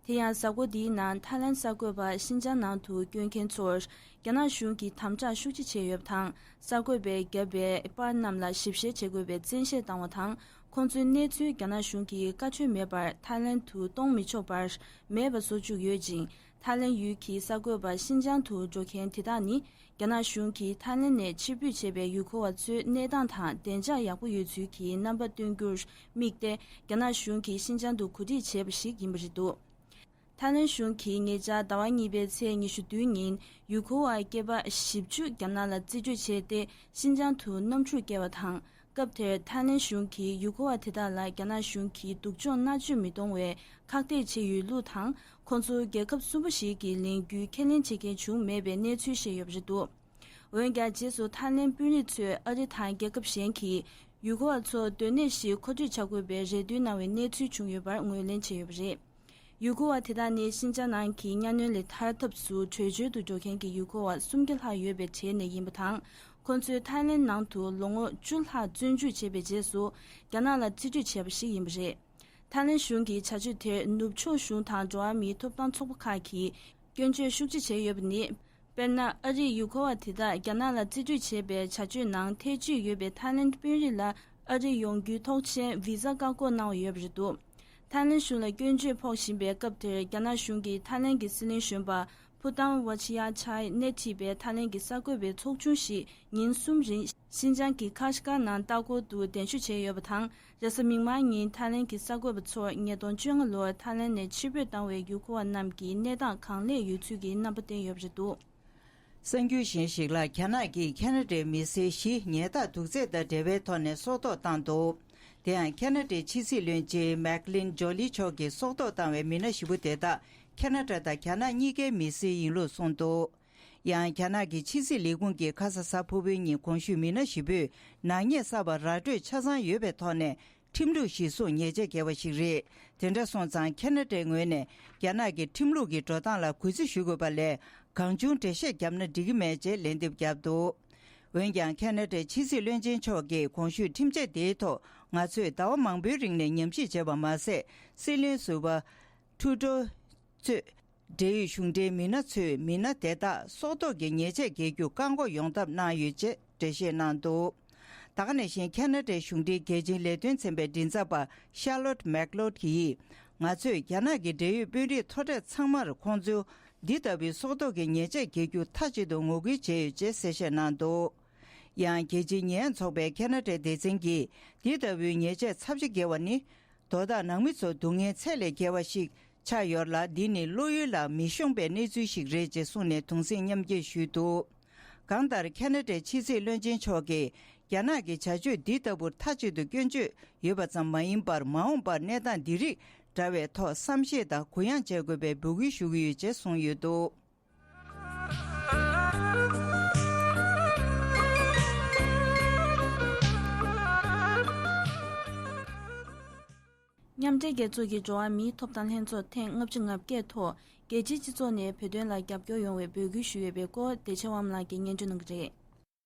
དེ་ཡང་གཟའ་འཁོར་འདིའི་ནང་ཐའི་ལེན་གསར་འགོད་པ་ཤིན་ཅང་ནང་དུ་བསྐྱོད་མཁན་ཚོར་རྒྱ་ནག་གཞུང་གིས་དམ་དྲག་ཤུགས་ཆེ་བྱས་ཡོད་པ་དང་། གསར་འགོད་པའི་བརྒྱབ་པའི་པར་རྣམས་ལ་ཞིབ་བཤེར་བྱེད་དགོས་པའི་བཙན་ཤེད་བཏང་བ་དང་། ཁོང་ཚོའི་གནས་ཚུལ་རྒྱ་ནག་གཞུང་གིས་བཀའ་ཆོས་མེད་པར་ཐའི་ལེན་དུ་གཏོང་མི་ཆོག་པར་མེད་པ་བཟོ་བཅུག་ཡོད་ཅིང་། ཐའི་ལེན་ཡུལ་གྱི་གསར་འགོད་པ་ཤིན་ཅང་དུ་འགྲོ་མཁན་དེ་དག་ནི། རྒྱ་ནག་གཞུང་གིས་ཐའི་ལེན་ནས་ཕྱིར་འབུད་བྱས་པའི་ཡུལ་སྐོར་བ་ཚོའི་གནས་སྟངས་དང་བདེ་འཇགས་ཡག་པོ་ཡོད་ཚུལ་གྱི་རྣམ་པ་སྟོན་རྒྱུར་དམིགས་ཏེ། རྒྱ་ནག་གཞུང་གིས་ཤིན་ཅང་དུ་གོ་སྒྲིག་བྱས་པ་ཞིག་ཡིན་པ་རེད་འདུག་ཐའི་ལེན་གཞུང་གིས་ཉེ་ཆར་ཟླ་བ་གཉིས་པའི་ཚེས་ཉི་ཤུ་བདུན་ཉིན་ཡུལ་སྐོར་བ་སྐྱེས་པ་བཞི་བཅུ་རྒྱ་ནག་ལ་རྩིས་སྤྲོད་བྱས་ཏེ། ཤིན་ཅང་དུ་གནམ་གྲུར་བསྐྱལ་བ་དང་། སྐབས་དེར་ཐའི་ལེན་གཞུང་གིས་ཡུལ་སྐོར་བ་དེ་དག་ལ་རྒྱ་ནག་གཞུང་གིས་སྡུག་སྦྱོང་མནར་གཅོད་མི་གཏོང་བའི་ཁག་ཐེག་བྱས་ཡོད་ལུགས་དང་། ཁོང་ཚོ་རྒྱལ་ཁབ་གསུམ་པ་ཞིག་གི་ལས་འགུལ་ཁས་ལེན་བྱེད་མཁན་བྱུང་མེད་པའི་གནས་ཚུལ་བཤད་ཡོད་པ་རེད་འདུག་འོན་ཀྱང་། རྗེས་སུ་ཐའི་ལེན་དཔོན་རིགས་ཚོས་ཨ་རི་དང་རྒྱལ་ཁབ་གཞན་གྱིས་ཡུལ་སྐོར་བ་ཚོར་སྡོད་གནས་ཤིག་མཁོ་སྤྲོད་བྱ་དགོས་པའི་རེ་འདུན་གནང་བའི་གནས་ཚུལ་བྱུང་ཡོད་པར་ངོས་ལེན་བྱས་ཡོད་པ་རེད། ཡུལ་སྐོར་བ་དེ་དག་ནི་ཤིན་ཅང་ནང་གི་གཉའ་གནོན་ལས་ཐར་ཐབས་སུ་བྲོས་བྱོལ་དུ་འགྲོ་མཁན་གྱི་ཡུལ་སྐོར་བ་སུམ་བརྒྱ་ལྷག་ཡོད་པའི་གྲས་ནས་ཡིན་པ་དང་། ཁོང་ཚོས་ཐའི་ལེན་ནང་དུ་ལོ་ངོ་བཅུ་ལྷག་བཙོན་འཇུག་བྱས་པའི་རྗེས་སུ་རྒྱ་ནག་ལ་རྩིས་སྤྲོད་བྱས་པ་ཞིག་ཡིན་པ་རེད། ཐའི་ལེན་གཞུང་གིས་བྱ་སྤྱོད་དེར་ནུབ་ཕྱོགས་གཞུང་དང་འགྲོ་བ་མིའི་ཐོབ་ཐང་ཚོགས་པ་ཁག་གིས་སྐྱོན་བརྗོད་ཤུགས་ཆེ་བྱས་ཡོད་པ་ནི། དཔེར་ན། ཨ་རིས་ཡུལ་སྐོར་བ་དེ་དག་རྒྱ་ནག་ལ་རྩིས་སྤྲོད་བྱས་པའི་བྱ་སྤྱོད་ནང་ཐེ་བྱུས་ཡོད་པའི་ཐའི་ལེན་དཔོན་རིགས་ལ་ཨ་རི་ཡོང་རྒྱུའི་ཐོག་མཆན་བི་ཟ་བཀག་འགོག་གནང་བ་ཡོད་པ་རེད་འདུག་ཐའི་ལེན་གཞུང་ལ་སྐྱོན་བརྗོད་ཕོག་བཞིན་པའི་སྐབས་དེར། རྒྱ་ནག་གཞུང་གིས་ཐའི་ལེན་གྱི་སྲིད་བློན་གཞོན་པ་ཕུ་ཏང་ཝ་ཆི་ཡ་ཆའི་སྣེ་ཁྲིད་པའི་ཐའི་ལེན་གྱི་གསར་འགོད་པའི་ཚོགས་ཆུང་ཞིག་ཉིན་གསུམ་རིང་ཤིན་ཅང་གི་ཁ་ཤི་ཀ་ནང་ལྟ་སྐོར་དུ་གདན་ཞུ་བྱས་ཡོད་པ་དང་། རེས་གཟའ་མིག་དམར་ཉིན་ཐའི་ལེན་གྱི་གསར་འགོད་པ་ཚོར་ཉིས་སྟོང་བཅོ་ལྔ་ལོར་ཐའི་ལེན་ནས་ཕྱིར་འབུད་བཏང་བའི་ཡུལ་སྐོར་བ་རྣམས་ཀྱི་གནས་སྟངས་གང་ལེགས་ཡོད་ཚུལ་གྱི་རྣམ་པ་བསྟན་ཡོད་པ་རེད་འདུག་གསར་འགྱུར་གཞན་ཞིག་ལ། རྒྱ་ནག་གིས་ཁ་ན་ཌའི་མི་སེར་བཞི་ཉལ་ཐ་དུག་རྫས་དང་འབྲེལ་བའི་ཐོག་ནས་སྲོག་ཐོག་བཏང་འདུག་དེ་ཡང་ཁ་ན་ཌའི་ཕྱི་སྲིད་བློན་ཆེན་མེག་ལིན་ཇོ་ལི་མཆོག་གིས་སྲོག་ཐོག་བཏང་བའི་མི་སྣ་བཞི་པོ་དེ་དག་ཁ་ན་ཌ་དང་རྒྱ་ནག་གཉིས་ཀའི་མི་སེར་ཡིན་ལུགས་གསུངས་འདུག་ཡང་རྒྱ་ནག་གི་ཕྱི་སྲིད་ལས་ཁུངས་ཀྱིས་ཁ་ས་གཟའ་ཕུར་བུའི་ཉིན་གོང་ཞུས་མི་སྣ་བཞི་པོས་ནག་ཉེས་བསགས་པ་ར་སྤྲོད་ཆ་ཚང་ཡོད་པའི་ཐོག་ནས། ཁྲིམས་ལུགས་གཞིར་བཟུང་ཉེས་ཆད་འགེལ་བ་ཞིག་རེད། དེ་འདྲ་སོང་ཙང་ཁ་ན་ཌའི་ངོས་ནས་རྒྱ་ནག་གི་ཁྲིམས་ལུགས་ཀྱི་འགྲོ་སྟངས་ལ་གུས་བརྩི་ཞུ་དགོས་པ་ལས། གང་བྱུང་འགྲེལ་བཤད་བརྒྱབ་ན་འགྲིག་གི་མེད་ཅེས་ལན་འདེབས་བརྒྱབ་འདུག་འོན་ཀྱང་ཁ་ན་ཌའི་ཕྱི་སྲིད་བློན་ཆེན་མཆོག་གིས་གོང་ཞུས་ཁྲིམས་ཆད་དེའི་ཐོག་ང་ཚོས་ཟླ་བ་མང་པོའི་རིང་ནས་ཉམས་ཞིབ་བྱས་པ་མ་ཟད། སྲིད་བློན་ཟུར་པ་ཁྲུ་ཏོ་གཙོས། འབྲེལ་ཡོད་གཞུང་འབྲེལ་མི་སྣ་ཚོས་མི་སྣ་དེ་དག་སྲོག་ཐོག་གི་ཉེས་ཆད་འགེལ་རྒྱུ་བཀག་འགོག་ཡོང་ཐབས་གནང་ཡོད་ཅེས་འགྲེལ་བཤད་གནང་འདུག་ད་ག་ནང་བཞིན་ཁ་ན་ཌའི་གཞུང་འབྲེལ་རྒྱལ་སྤྱིའི་ལས་དོན་ཚན་པའི་མགྲིན་ཚབ་པ་ཤར་ལོད་མེག་ལོད་ཀྱིས། ང་ཚོས་རྒྱ་ནག་གི་འབྲེལ་ཡོད་དཔོན་རིགས་མཐོ་གྲས་ཚང་མར་ཁོང་ཚོ་འདི་ལྟ་བུའི་སྲོག་ཐོག་གི་ཉེས་ཆད་འགེལ་རྒྱུ་མཐའ་གཅིག་ཏུ་ངོ་རྒོལ་བྱས་ཡོད་ཅེས་གསལ་བཤད་གནང་འདུག་ཡང་རྒྱལ་སྤྱིའི་ཉེས་ཡངས་ཚོགས་པའི་ཁ་ན་ཌའི་སྡེ་ཚན་གྱིས་འདི་ལྟ་བུའི་ཉེས་ཆད་ཚབས་ཆེ་འགེལ་བ་ནི། དོ་བདག་ནང་མི་ཚོ་སྡུག་བསྔལ་ཚད་ལས་བརྒལ་བ་ཞིག་ཆགས་ཡོད་ལ། འདི་ནི་བློ་ཡུལ་ལ་མི་ཤོང་པའི་གནས་ཚུལ་ཞིག་རེད་ཅེས་གསུངས་ནས་གདུང་སེམས་མཉམ་སྐྱེད་ཞུས་འདུག་གང་ལྟར་ཁ་ན་ཌའི་ཕྱི་སྲིད་བློན་ཆེན་མཆོག་གིས་རྒྱ་ནག་གི་བྱ་སྤྱོད་འདི་ལྟ་བུར་མཐའ་གཅིག་ཏུ་སྐྱོན་བརྗོད་ཡོད་པ་ཙམ་མ་ཡིན་པར། མ་འོངས་པར་གནས་སྟངས་འདི་རིགས་འདྲ་བའི་ཐོག་བསམ་ཤེས་དང་གུ་ཡངས་བྱེད་དགོས་པའི་འབོད་སྐུལ་ཞུ་གི་ཡོད་ཅེས་གསུངས་ཡོད་འདུག་མཉམ་འབྲེལ་རྒྱལ་ཚོགས་ཀྱི་འགྲོ་བ་མིའི་ཐོབ་ཐང་ལྷན་ཚོགས་ཐེངས་ལྔ་བཅུ་ང་བརྒྱད་ཐོག་རྒྱལ་སྤྱིའི་སྤྱི་ཚོགས་ནས་བོད་དོན་ལ་རྒྱབ་སྐྱོར་ཡོང་བའི་འབོད་སྐུལ་ཞུས་ཡོད་པའི་སྐོར། བདེ་ཆེན་དབང་མོ་ལགས་ཀྱིས་སྙན་སྒྲོན་གནང་གི་རེད།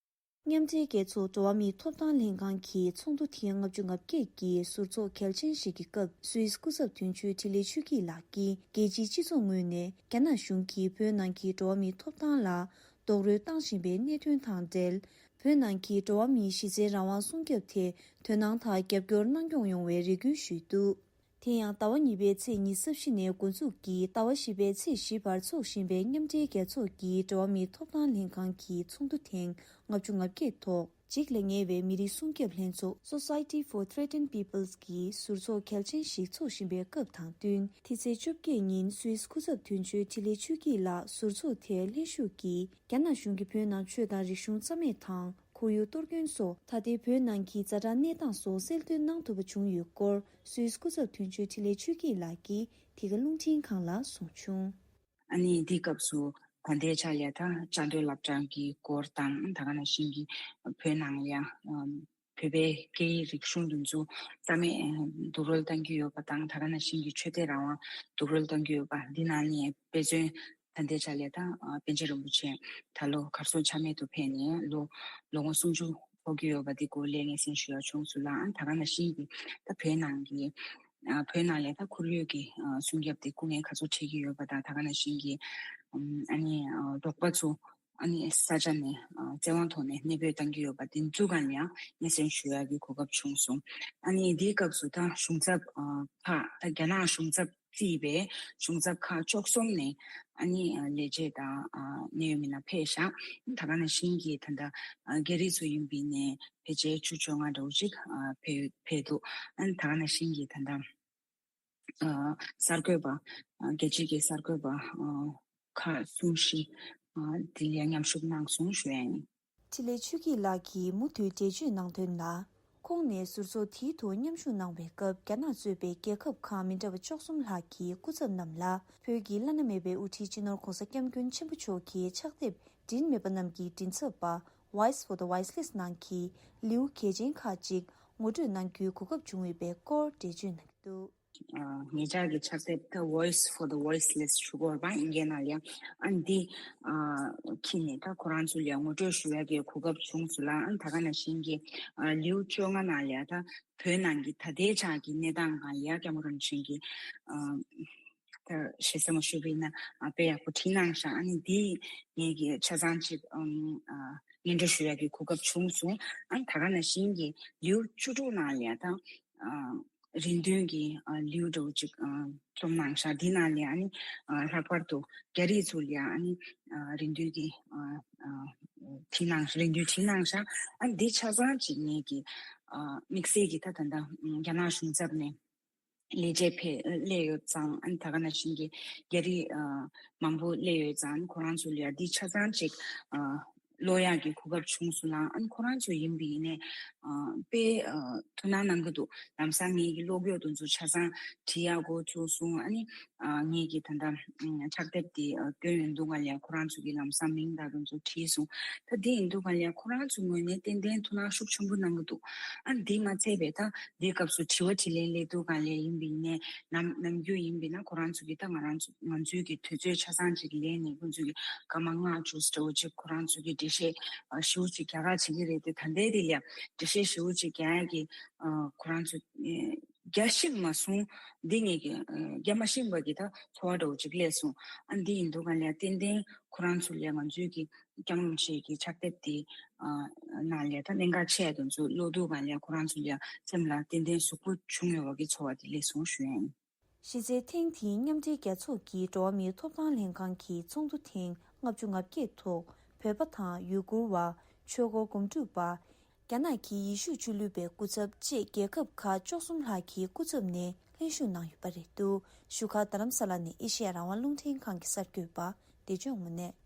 མཉམ་འབྲེལ་རྒྱལ་ཚོགས་འགྲོ་བ་མིའི་ཐོབ་ཐང་ལྷན་ཁང་གི་ཚོགས་འདུ་ཐེངས་ལྔ་བཅུ་ང་བརྒྱད་ཀྱི་ཟུར་ཚོགས་གལ་ཆེན་ཞིག་གི་སྐབས། སུད་སི་སྐུ་ཚབ་དོན་གཅོད་འཕྲིན་ལས་ཆོས་སྐྱིད་ལགས་ཀྱིས། རྒྱལ་སྤྱིའི་སྤྱི་ཚོགས་ངོས་ནས་རྒྱ་ནག་གཞུང་གིས་བོད་ནང་གི་འགྲོ་བ་མིའི་ཐོབ་ཐང་ལ་རྡོག་རོལ་བཏང་བཞིན་པའི་གནད་དོན་དང་འབྲེལ། བོད་ནང་གི་འགྲོ་བ་མིའི་གཞི་རྩའི་རང་དབང་སྲུང་སྐྱོབ་ཐད་དོ་སྣང་དང་རྒྱབ་སྐྱོར་གནང་སྐྱོང་ཡོང་བའི་རེ་སྐུལ་ཞུས་འདུག་དེ་ཡང་ཟླ་བ་གཉིས་པའི་ཚེས་ཉི་ཤུ་རྩ་བཞི་ནས་འགོ་འཛུགས་ཀྱིས་ཟླ་བ་བཞི་པའི་ཚེས་བཞི་བར་འཚོགས་བཞིན་པའི་མཉམ་འབྲེལ་རྒྱལ་ཚོགས་ཀྱི་འགྲོ་བ་མིའི་ཐོབ་ཐང་ལྷན་ཁང་གི་ཚོགས་འདུ་ཐེངས་ལྔ་བཅུ་ང་བརྒྱད་ཐོག་འཇིགས་ལ་ཉེ་བའི་མི་རིགས་སྲུང་སྐྱོབ་ལྷན་ཚོགས་Society for Threatened Peoples གྱི་ཟུར་ཚོགས་གལ་ཆེན་ཞིག་འཚོགས་བཞིན་པའི་སྐབས་དང་བསྟུན། དེ་ཚེས་བཅོ་བརྒྱད་ཉིན་སུད་སི་སྐུ་ཚབ་དོན་གཅོད་འཕྲིན་ལས་ཆོས་སྐྱིད་ལགས་ཟུར་ཚོགས་དེར་ལྷན་ཞུགས་ཀྱིས། རྒྱ་ནག་གཞུང་གིས་བོད་ནང་ཆོས་དང་རིག་གཞུང་རྩ་མེད་དང་། ཁོར་ཡུག་གཏོར་སྐྱོན་སོགས་ད་ལྟའི་བོད་ནང་གི་ཛ་དྲག་གནས་སྟངས་སོགས་གསལ་སྟོན་གནང་ཐུབ་པ་བྱུང་ཡོད་སྐོར། སུད་སི་སྐུ་ཚབ་དོན་གཅོད་འཕྲིན་ལས་ཆོས་སྐྱིད་ལགས་ཀྱིས་དེ་ག་རླུང་འཕྲིན་ཁང་ལ་གསུངས་བྱུང་། ཨ་ནི་འདིའི་སྐབས་སུ་ད་ལྟའི་ཆར་ཡ་ད་བཅའ་སྡོད་སློབ་གྲྭ་གི་སྐོར་དང་། ད་ག་ནང་བཞིན་གྱི་བོད་ནང་ལ་ཡང་བོད་པའི་སྐད་ཡིག་རིག་གཞུང་འདི་ཚོ་རྩ་མེད་རྡོག་རོལ་བཏང་གི་ཡོད་པ་དང་། ད་ག་ནང་བཞིན་གྱི་ཆོས་དད་རང་དབང་རྡོག་རོལ་བཏང་གི་ཡོད་པ་འདི་ནང་ནས་དཔེ་མཚོན། ད་ལྟའི་ཆ་ལ་ད་ཨ་པཎ་ཆེན་རིན་པོ་ཆེ་ད་ལོ་གར་སོང་ཆ་མེད་དུ་ཕེབས་ནས་ལོ་ལོ་ངོ་སུམ་ཅུ་འཁོར་གྱི་ཡོད་པ་འདི་སྐོར་ལ་སྙན་སེང་ཞུ་ཡ་བྱུང་སོང་ལ། ཨ་ད་ག་ནང་བཞིན་གྱི་ད་བོད་ནང་གི་ཨ་བོད་ནང་ལ་ད་ཁོར་ཡུག་གི་ཨ་སྲུང་སྐྱོབ་དེ་སྐུ་ངལ་ག་ཚོད་འཕྲད་ཀྱི་ཡོད་པ་དང་། ད་ག་ནང་བཞིན་གྱི་ཨམ་ཨ་ནི་ཨ་འབྲོག་པ་ཚོ་ཨ་ནི་ས་ཆ་ནས་ཨ་བཙན་དབང་ཐོག་ནས་གནས་སྤོས་བཏང་གི་ཡོད་པ་དེ་ཚོའི་སྒང་ལ་ཡང་སྙན་སེང་ཞུ་ཡག་གི་གོ་སྐབས་བྱུང་སོང་། ཨ་ནི་དེའི་སྐབས་སུ་ད་གཞུང་ཚབ་ཨ་ཁག་ད་རྒྱ་ནག་གཞུང་ཚབ་བརྩིས་པའི་གཞུང་ཚབ་ཁག་བཅུ་གསུམ་ནས་ཨ་ནི་ཨ་ལས་བྱེད་དང་ཨ་གནད་ཡོད་མི་སྣ་ཕེབས་ཤག་ད་ག་ནང་བཞིན་གྱི་ད་ལྟ་ཨ་རྒྱ་རིགས་ཚོ་ཡིན་པའི་ནས་ཕལ་ཆེར་བཅུ་བཅོ་ལྔ་འདྲ་བོ་ཅིག་ཨ་ཕེབས་ཕེབས་འདུག་ཨ་ནི་ད་ག་ནང་བཞིན་གྱི་ད་ལྟ་ཨ་གསར་འགོད་པ་ཨ་རྒྱལ་སྤྱིའི་གསར་འགོད་པ་ཨ་ཁག་གསུམ་བཞི་ཨ་དེ་ལ་མཉམ་ཞུགས་གནང་སོང་ཞུ་ཡ་ཡིན། འཕྲིན་ལས་ཆོས་སྐྱིད་ལགས་ཀྱིས་མུ་མཐུད་འགྲེལ་བརྗོད་གནང་དོན་ལ། ཁོང་ནས་ཟུར་ཚོགས་དེའི་ཐོག་མཉམ་ཞུགས་གནང་བའི་སྐབས། རྒྱ་ནག་གཙོས་པའི་རྒྱལ་ཁབ་ཁག་མི་འདྲ་བ་བཅུ་གསུམ་ལྷག་གི་སྐུ་ཚབ་རྣམས་ལ་བོད་ཀྱི་བླ་ན་མེད་པའི་དབུ་ཁྲིད་སྤྱི་ནོར་༧གོང་ས་༧སྐྱབས་མགོན་ཆེན་པོ་མཆོག་གི་ཕྱག་དེབ་འབྲེལ་མེད་པ་རྣམས་ཀྱི་མགྲིན་ཚབ་པ་Voice for the Voiceless ནང་གི་ལེའུ་གལ་ཆེན་ཁག་ཅིག་ངོ་སྤྲོད་གནང་རྒྱུའི་གོ་སྐབས་བྱུང་ཡོད་པའི་སྐོར་འགྲེལ་བརྗོད་གནང་གི་འདུག་ཨ་ངེད་ཅག་གི་ཕྱག་དེབ་ད་Voice for the Voiceless ཞུ་གི་ཡོད་པ་ཨིན་སྐད་ནང་ལ། ཨ་འདི་ཨ་འཁྱེར་ནས་ད་ཁོ་རང་ཚོ་ལ་ངོ་སྤྲོད་ཞུ་ཡག་གི་གོ་སྐབས་བྱུང་སོང་ལ། ཨ་ད་ག་ནང་བཞིན་གྱི་ཨ་ལེའུ་བཅོ་ལྔ་ནང་ལ་ད་བོད་ནང་གི་ད་ལྟའི་ཆ་གི་གནས་སྟངས་སྒང་ལ་སྐྱབས་མགོན་རིན་པོ་ཆེ་གིས་ཨ་ད་ཞེ་ས་མ་ཞུས་པ་ཡིན་ན་ཨ་དཔེ་ཡག་པོ་བྲིས་གནང་ཤག་ཨ་ནི་འདི་ངེད་ཀྱི་ཆ་ཚང་ཅིག་ཨམ་ཨ་སྙན་སྒྲོན་ཞུ་ཡག་གི་གོ་སྐབས་བྱུང་སོང་། ཨ་ད་ག་ནང་བཞིན་གྱི་ལེའུ་བཅུ་དྲུག་ནང་ལ་ད་ཨ་རེ་འདུན་གྱི་ཨ་ལེའུ་འདྲ་བོ་ཅིག་ཨ་རྩོམ་གནང་ཤག་འདི་ནང་ལ་ཨ་ནི་ཨ་ལྷག་པར་དུ་རྒྱ་རིགས་ཚོ་ལ་ཨ་ནི་ཨ་རེ་འདུན་གྱི་ཨ་ཨ་བྲིས་གནང་རེ་འདུན་བྲིས་གནང་ཤག་ཨ་འདི་ཆ་ཚང་ཅིག་ངེད་ཀྱི་ཨ་དམིགས་བསལ་གྱི་ད་ད་ལྟ་རྒྱ་ནག་གཞུང་ཚབ་ནས་ལས་བྱེད་ཕེབས་སླེབས་ཡོད་ཙང་། ཨ་ནི་ད་ག་ནང་བཞིན་གྱི་རྒྱ་རིགས་ཨ་མང་པོ་སླེབས་ཡོད་ཙང་། ཨ་ནི་ཁོ་རང་ཚོ་ལ་ཡ་འདི་ཆ་ཚང་ཅིག་ཨ་ཀློག་ཡག་གི་གོ་སྐབས་བྱུང་སོང་ལ། ཨ་ནི་ཁོ་རང་ཚོ་ཡིན་པ་ཡིན་ནའི་ཨ་དཔེ་ཨ་ཐུགས་སྣང་གནང་གི་འདུག་ལམ་སང་ངེད་ཀྱི་ཀློག་ཡག་དེ་ཚོ་ཆ་ཚང་བྲིས་ཡག་འགོ་བཙུགས་སོང་། ཨ་ནི་ཨ་ངེད་ཀྱི་ད་ལྟ་ཕྱག་དེབ་དེ་ཨ་བཏོན་ཡོང་དུས་སྒང་ལ་ཡ་ཁོ་རང་ཚོ་གི་ལམ་སང་མིང་དང་དེ་ཚོ་བྲིས་སོང་། ད་འདི་ཡིན་དུས་སྒང་ལ་ཡ་ཁོ་རང་ཚོ་ངོས་ནས་ཏན་ཏན་ཐུགས་སྣང་ཤུགས་ཆེན་པོ་གནང་གི་འདུག་ཨ་ནི་འདི་མ་ཚད་པའི་ད་འདིའི་སྐབས་སུ་དྲི་བ་དྲིས་ལན་སླེབས་དུས་སྒང་ལ་ཡིན་པ་ཡིན་ནའི། ནམ་ནམ་རྒྱུན་ཡིན་པ་ཡིན་ན་ཁོ་རང་ཚོ་གིས་ད་ང་རང་ཚོ་ང་ཚོའི་གི་དུས་ཚོད་ཆ་ཚང་ཅིག་ལེན་ནས་ཁོང་ཚོ་གིས་སྐར་མ་ལྔ་བཅུ་འདྲ་བོ་ཅིག་ཁོ་རང་ཚོ་གིས་འགྲེལ་བཤད་ཨ་ཞེ་པོ་ཅིག་རྒྱག་ག་བྱེད་ཀྱི་རེད་དེ། ད་ལྟའི་དེ་ལ་འགྲེལ་བཤད་ཞེ་པོ་ཅིག་རྒྱག་ཡག་གི་ཨ་ཁོ་རང་ཚོ་ཨེ་རྒྱག་ཤེས་མ་སོང་། འདི་ངེད་ཀྱི་ཨ་རྒྱག་མ་ཤེས་པ་གི་ད་ཚོར་བ་འདྲ་བོ་ཅིག་སླེབས་སོང་། ཨ་འདི་ཡིན་དུས་སྒང་ལ་ཏན་ཏན་ཁོ་རང་ཚོ་ལ་ང་ཚོའི་གི་སྐྱབས་མགོན་རིན་པོ་ཆེ་གི་ཕྱག་དེབ་དེ་ཨ་ནང་ལ་ད་གནད་འགག་ཆེ་བ་དེ་ཚོ་ཀློག་དུས་སྒང་ལ་ཁོ་རང་ཚོ་ལ་སེམས་ལ་ཏན་ཏན་ཟུག་པོ་བྱུང་ཡོད་པ་གི་ཚོར་བ་དེ་སླེབས་སོང་ཞུ་ཡ་ཡིན། གཞི་རྩའི་ཐེངས་འདིའི་མཉམ་འབྲེལ་རྒྱལ་ཚོགས་ཀྱི་འགྲོ་བ་མིའི་ཐོབ་ཐང་ལྷན་ཁང་གི་ཚོགས་འདུ་ཐེངས་ལྔ་བཅུ་ང་བརྒྱད་ཐོག་བོད་པ་དང་ཡུ་གུར་བ། ཆོས་འཁོར་སྒོམ་སྒྲུབ་པ། རྒྱ་ནག་གི་ཡེ་ཤུ་ཆོས་ལུགས་པའི་སྐུ་ཚབ་བཅས་རྒྱལ་ཁབ་ཁག་བཅུ་གསུམ་ལྷག་གི་སྐུ་ཚབ་ནས་ལྷན་ཞུགས་གནང་ཡོད་པ་རེད་འདུག་བཞུགས་སྒར་རྡ་རམ་ས་ལ་ནས་ཨེ་ཤེ་ཡ་རང་དབང་རླུང་འཕྲིན་ཁང་གི་གསར་འགོད་པ་བདེ་སྐྱོང་དངོས་གནས།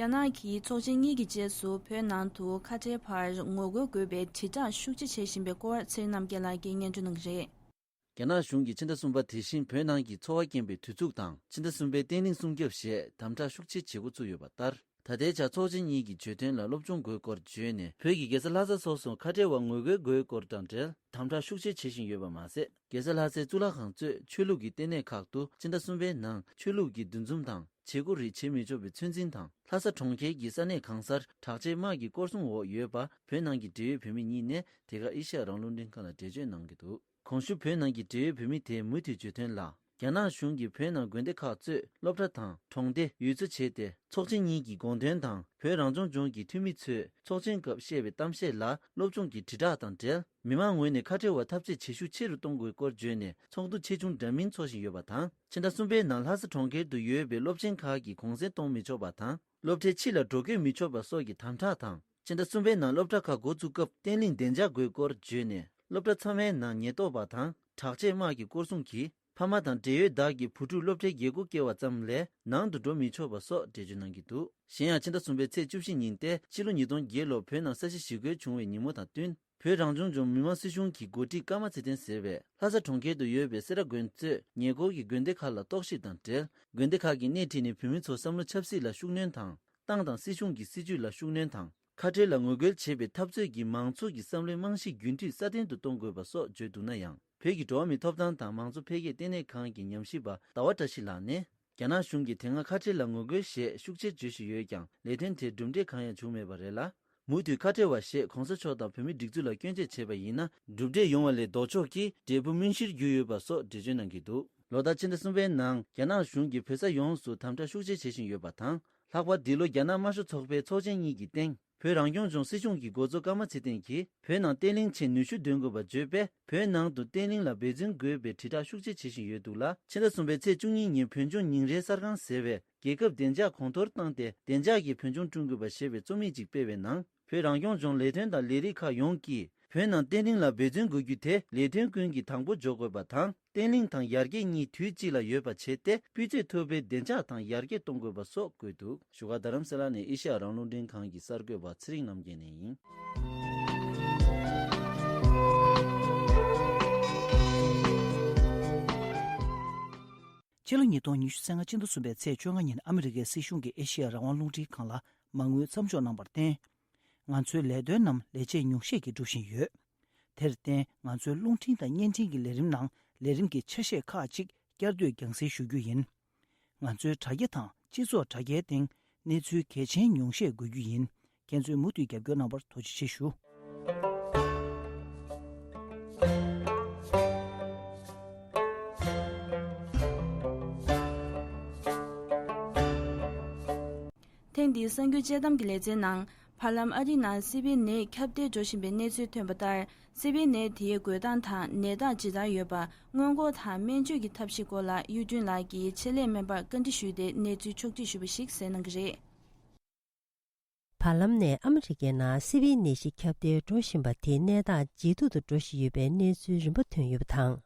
རྒྱ་ནག་གི་ཚོགས་ཆེན་གཉིས་ཀྱི་རྗེས་སུ་བོད་ནང་དུ་ཁ་བྲལ་བར་ངོ་རྒོལ་དགོས་པའི་དྲིལ་བསྒྲགས་ཤུགས་ཆེ་བྱེད་བཞིན་པའི་སྐོར་ཚེ་རིང་རྣམ་རྒྱལ་ལགས་ཀྱིས་སྙན་སྒྲོན་གནང་གི་རེད། རྒྱ་ནག་གཞུང་གིས་ཕྱི་ཟླ་གསུམ་པ་དེ་བཞིན་བོད་ནང་གི་འཚོ་བ་སྐྱེལ་བའི་དུས་ཚིགས་དང་། ཕྱི་ཟླ་གསུམ་པའི་བརྟན་ལྷིང་སྲུང་སྐྱོབ་ཞེས་དམ་དྲག་ཤུགས་ཆེ་བྱེད་འགོ་ཚུགས་ཡོད་པ་ལྟར། ད་ལྟའི་ཆར་ཚོགས་ཆེན་གཉིས་ཀྱི་བརྗོད་དོན་ལ་སློབ་སྦྱོང་དགོས་སྐོར་བརྗོད་ནས། བོད་ཀྱི་རྒྱལ་ས་ལྷ་ས་སོགས་སུ་ཁ་བྲལ་བ་ངོ་རྒོལ་དགོས་སྐོར་དང་འབྲེལ་དམ་དྲག་ཤུགས་ཆེ་བྱེད་བཞིན་ཡོད་པ་མ་ཟད། རྒྱལ་ས་ལྷ་སའི་གཙུག་ལག་ཁང་གཙོས་ཆོས་ལུགས་ཀྱི་ལྟེ་གནས་ཁག་ཏུ་ཕྱི་ཟླ་གསུམ་པའི་ནང་ཆོས་ལུགས་ཀྱི་འདུ་འཛོམས་དང་བྱེད་སྒོ་རིགས་བྱེད་མི་ཆོག་པའི་ཚོད་འཛིན་དང་། ལྷ་ས་གྲོང་ཁྱེར་གྱི་ས་གནས་གང་སར་དྲག་ཆས་དམག་གི་སྐོར་སྲུང་འོག་ཡོད་པ། བོད་ནང་གི་འབྲེལ་ཡོད་བོད་མི་གཉིས་ནས་དེ་ག་ཨེ་ཤེ་ཡ་རང་དབང་རླུང་འཕྲིན་ཁང་ལ་འགྲེལ་བརྗོད་གནང་གི་འདུག་གོང་ཞུས་བོད་ནང་གི་འབྲེལ་ཡོད་བོད་མི་དེས་མུ་མཐུད་བརྗོད་དོན་ལ། རྒྱ་ནག་གཞུང་གིས་བོད་ནང་དགོན་སྡེ་ཁག་གཙོས་སློབ་གྲྭ་དང་གྲོང་སྡེ་ཡུལ་ཚོ་བྱས་ཏེ། ཚོགས་ཆེན་གཉིས་ཀྱི་དགོངས་དོན་དང་། བོད་རང་སྐྱོང་ལྗོངས་ཀྱི་འཐུས་མི་ཚོས་ཚོགས་ཆེན་སྐབས་བཤད་པའི་གཏམ་བཤད་ལ་སློབ་སྦྱོང་གི་དྲིལ་བསྒྲགས་དང་འབྲེལ། མི་མང་ངོས་ནས་ཁ་བྲལ་བར་ཐབས་ཤེས་བྱེད་ཤུགས་ཆེ་རུ་གཏོང་དགོས་སྐོར་བརྗོད་ནས། ཚོགས་འདུ་ཆེ་ཆུང་འདྲ་མིན་འཚོགས་བཞིན་ཡོད་པ་དང་། ཕྱི་ཟླ་གསུམ་པའི་ནང་ལྷ་ས་གྲོང་ཁྱེར་དུ་ཡོད་པའི་སློབ་ཆེན་ཁག་གི་གུང་སེང་གཏོང་མི་ཆོག་པ་དང་། སློབ་གྲྭའི་ཕྱི་ལ་འགྲོ་སྐྱོད་མི་ཆོག་པ་སོགས་ཀྱི་དམ་དྲག་དང་། ཕྱི་ཟླ་གསུམ་པའི་ནང་སློབ་གྲྭ་ཁག་འགོ་བཙུགས་སྐབས་བརྟན་ལྷིང་བདེ་འཇགས་དགོས་སྐོར་བརྗོད་ནས། སློབ་གྲྭ་ཚང་མའི་ནང་ཉེན་རྟོག་པ་དང་དྲག་ཆས་དམག་གི་སྐོར་སྲུང་གིས། ཕ་མ་དང་འབྲེལ་ཡོད་བདག་གིས་བུ་ཕྲུག་སློབ་གྲྭའི་རྒྱལ་སྒོ་བསྐྱལ་བ་ཙམ་ལས་ནང་དུ་འགྲོ་མི་ཆོག་པ་སོགས་འགྲེལ་བརྗོད་གནང་གི་འདུག་གཞན་ཡང་། ཕྱི་ཟླ་གསུམ་པའི་ཚེས་བཅུ་བཞི་ཉིན་ཏེ་ཕྱི་ལོ་ཉིས་སྟོང་བརྒྱད་ལོར་བོད་ནང་ས་གཞི་ཞི་རྒོལ་བྱུང་བའི་ཉིན་མོ་དང་བསྟུན། བོད་རང་སྐྱོང་ལྗོངས་མི་དམངས་སྲིད་གཞུང་གི་འགོ་ཁྲིད་ཀརྨ་ཚེ་བརྟན་ཟེར་བས་ལྷ་ས་གྲོང་ཁྱེར་དུ་ཡོད་པའི་སེ་ར་དགོན་གཙོས་ཉེ་འཁོར་གྱི་དགོན་སྡེ་ཁག་ལ་རྟོག་ཞིབ་དང་འབྲེལ། དགོན་སྡེ་ཁག་གིས་སྣེ་ཁྲིད་ནས་བོད་མི་ཚོར་བསམ་བློ་ཆབ་སྲིད་ལ་ཤུགས་སྣོན་དང་། ཏང་དང་སྲིད་གཞུང་གི་སྲིད་ཇུས་ལ་ཤུགས་སྣོན་དང་། ཁ་བྲལ་ལ་ངོ་རྒོལ་བྱེད་པའི་འཐབ་རྩོད་ཀྱིས་མང་ཚོགས་ཀྱི་བསམ་བློའི་རྨང་གཞི་རྒྱུན་མཐུད་སྲ་བརྟན་དུ་གཏོང་དགོས་པ་སོགས་བརྗོད་འདུག་ན་ཡང་། བོད་ཀྱི་འགྲོ་བ་མིའི་ཐོབ་ཐང་དང་མང་གཙོ་འཕེལ་རྒྱས་ལྟེ་གནས་ཁང་གི་ཉམས་ཞིབ་པ་ཟླ་བ་བཀྲ་ཤིས་ལགས་ནས། རྒྱ་ནག་གཞུང་གིས་དེ་སྔ་ཁ་བྲལ་ལ་ངོ་རྒོལ་ཞེས་ཤུགས་ཆེར་བརྗོད་བཞིན་ཡོད་ཀྱང་ལས་དོན་དེར་གྲུབ་འབྲས་གང་ཡང་བྱུང་མེད་པ་རེད་ལ། མུ་མཐུད་ཁ་བྲལ་བ་ཞེས་གོང་ས་མཆོག་དང་བོད་མིའི་སྒྲིག་འཛུགས་ལ་སྐྱོན་བརྗོད་བྱས་པ་ཡིན་ན་གྲུབ་འབྲས་ཡོང་བ་ལས་ལྡོག་ཕྱོགས་ཀྱི་འབྲས་བུ་སྨིན་གཞིར་གྱུར་ཡོད་པ་སོགས་འགྲེལ་བརྗོད་གནང་གི་འདུག་ལོ་ལྟར་ཕྱི་ཟླ་གསུམ་པའི་ནང་རྒྱ་ནག་གཞུང་གིས་བོད་ས་ཡོངས་སུ་དམ་དྲག་ཤུགས་ཆེ་བྱེད་བཞིན་ཡོད་པ་དང་། ལྷག་པར་འདི་ལོ་རྒྱ་ནག་དམར་ཤོག་ཚོགས་པའི་ཚོགས་ཆེན་གཉིས་ཀྱི་སྟེང་། བོད་རང་སྐྱོང་ལྗོངས་སྲིད་གཞུང་གི་འགོ་གཙོ་ཀརྨ་ཚེ་བརྟན་གྱིས་བོད་ནང་བརྟན་ལྷིང་ཆེད་ནུས་ཤུགས་འདོན་དགོས་པ་བརྗོད་པས། བོད་ནང་དུ་བརྟན་ལྷིང་ལ་འབད་བརྩོན་དགོས་པའི་དྲིལ་བསྒྲགས་ཤུགས་ཆེ་བྱེད་བཞིན་ཡོད་འདུག་ལ། ཕྱི་ཟླ་གསུམ་པའི་ཚེས་བཅུ་གཉིས་ཉིན་བོད་ལྗོངས་ཉིན་རེའི་གསར་ཁང་ཟེར་བས་རྒྱལ་ཁབ་བདེ་འཇགས་གོང་མཐོར་བཏང་སྟེ་བདེ་འཇགས་ཀྱི་བོད་ལྗོངས་བསྐྲུན་དགོས་པ་ཞེས་པའི་རྩོམ་ཡིག་ཅིག་སྤེལ་བའི་ནང་། བོད་རང་སྐྱོང་ལྗོངས་ལས་དོན་དང་ལས་རིགས་ཁག་ཡོངས་ཀྱིས། བོད་ནང་བརྟན་ལྷིང་ལ་འབད་བརྩོན་དགོས་རྒྱུ་དེ་ལས་དོན་ཀུན་གྱི་དང་པོ་འཇོག་དགོས་པ་དང་། བརྟན་ལྷིང་དང་ཡར་རྒྱས་གཉིས་དུས་གཅིག་ལ་ཡོད་པ་བྱས་ཏེ། སྤུས་ཚད་མཐོ་པོའི་བདེ་འཇགས་དང་ཡར་རྒྱས་གཏོང་དགོས་པ་སོགས་བཀོད་འདུག་བཞུགས་སྒར་རྡ་རམ་ས་ལ་ནས་ཨེ་ཤེ་ཡ་རང་དབང་རླུང་འཕྲིན་ཁང་གི་གསར་འགོད་པ་ཚེ་རིང་རྣམ་རྒྱལ་ནས་ཡིན། ཕྱི་ལོ་ཉིས་སྟོང་ཉི་ཤུ་རྩ་ལྔ་སྤྱི་ཟླ་གསུམ་པའི་ཚེས་བཅོ་ལྔ་ཉིན་ཨ་མི་རི་ཀའི་སྲིད་གཞུང་གིས་ཨེ་ཤེ་ཡ་རང་དབང་རླུང་འཕྲིན་ཁང་ལ་མ་དངུལ་མཚམས་འཇོག་གནང་བར་བརྟེན། ང་ཚོའི་ལས་དོན་རྣམས་ལས་བྱེད་ཉུང་ཤས་ཀྱིས་སྒྲུབ་བཞིན་ཡོད། དེར་བརྟེན་ང་ཚོའི་རླུང་འཕྲིན་དང་བརྙན་འཕྲིན་གྱི་ལས་རིམ་ནང་ལས་རིམ་གྱི་ཆ་ཤས་ཁག་ཅིག་བསྐྱར་ཟློས་རྒྱང་སྲིང་ཞུ་རྒྱུ་ཡིན། ང་ཚོའི་དྲ་རྒྱ་དང་སྤྱི་ཚོགས་དྲ་རྒྱའི་སྟེང་གནས་ཚུལ་གལ་ཆེན་ཉུང་ཤས་འགོད་རྒྱུ་ཡིན། ཁྱེད་ཚོས་མུ་མཐུད་རྒྱབ་སྐྱོར་གནང་བར་ཐུགས་རྗེ་ཆེ་ཞུ། ཐེངས་འདིའི་གསར་འགྱུར་དཔྱད་གཏམ་གྱི་ལེ་ཚན་ནང་། བར་ལམ་ཨ་རིའི་ནང་སི་པི་ནད་ཁྱབ་གདལ་འགྲོ་བཞིན་པའི་གནས་ཚུལ་ཐོན་པ་ལྟར། སི་པི་ནད་དེའི་འགོས་སྟངས་དང་ནད་རྟགས་ཇི་ལྟར་ཡོད་པ། སྔོན་འགོག་དང་སྨན་བཅོས་ཀྱི་ཐབས་ཤེས་སྐོར་ལ་གཡུ་སྒྲོན་ལགས་ཀྱིས་ཆེད་ལས་སྨན་པར་བཀའ་འདྲི་ཞུས་ཏེ་གནས་ཚུལ་ཕྱོགས་བསྒྲིགས་ཞུས་པ་ཞིག་གསན་གནང་གི་རེད། བར་ལམ་ནས་ཨ་མི་རི་ཀའི་ནང་སི་པི་ནད་གཞི་ཁྱབ་གདལ་འགྲོ་བཞིན་པ་དེ་གནས་སྟངས་ཇེ་སྡུག་ཏུ་འགྲོ་བཞིན་ཡོད་པའི་གནས་ཚུལ་རིམ་པ་ཐོན་ཡོད་པ་དང་།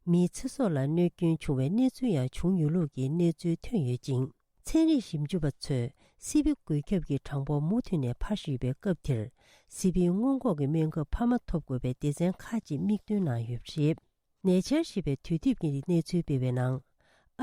མིའི་ཚེ་སྲོག་ལ་གནོད་སྐྱོན་བྱུང་བའི་གནས་ཚུལ་ཡང་བྱུང་ཡོད་ལུགས་ཀྱི་གནས་ཚུལ་ཐོན་ཡོད་ཅིང་། ཚན་རིག་ཞིབ་འཇུག་པ་ཚོས་སི་པི་འགོས་ཁྱབ་ཀྱི་གྲངས་འབོར་མུ་མཐུད་ནས་འཕར་བཞིན་ཡོད་པའི་སྐབས་དེར། སི་པིའི་སྔོན་འགོག་གི་སྨན་ཁབ་འཕར་མ་ཐོབ་དགོས་པའི་སྡེ་ཚན་ཁག་ཅིག་མིག་སྟོན་གནང་ཡོད་པ་རེད། ནེ་ཆར་ཞེས་པའི་དུས་དེབ་ཀྱི་གནས་ཚུལ་སྤེལ་བའི་ནང་།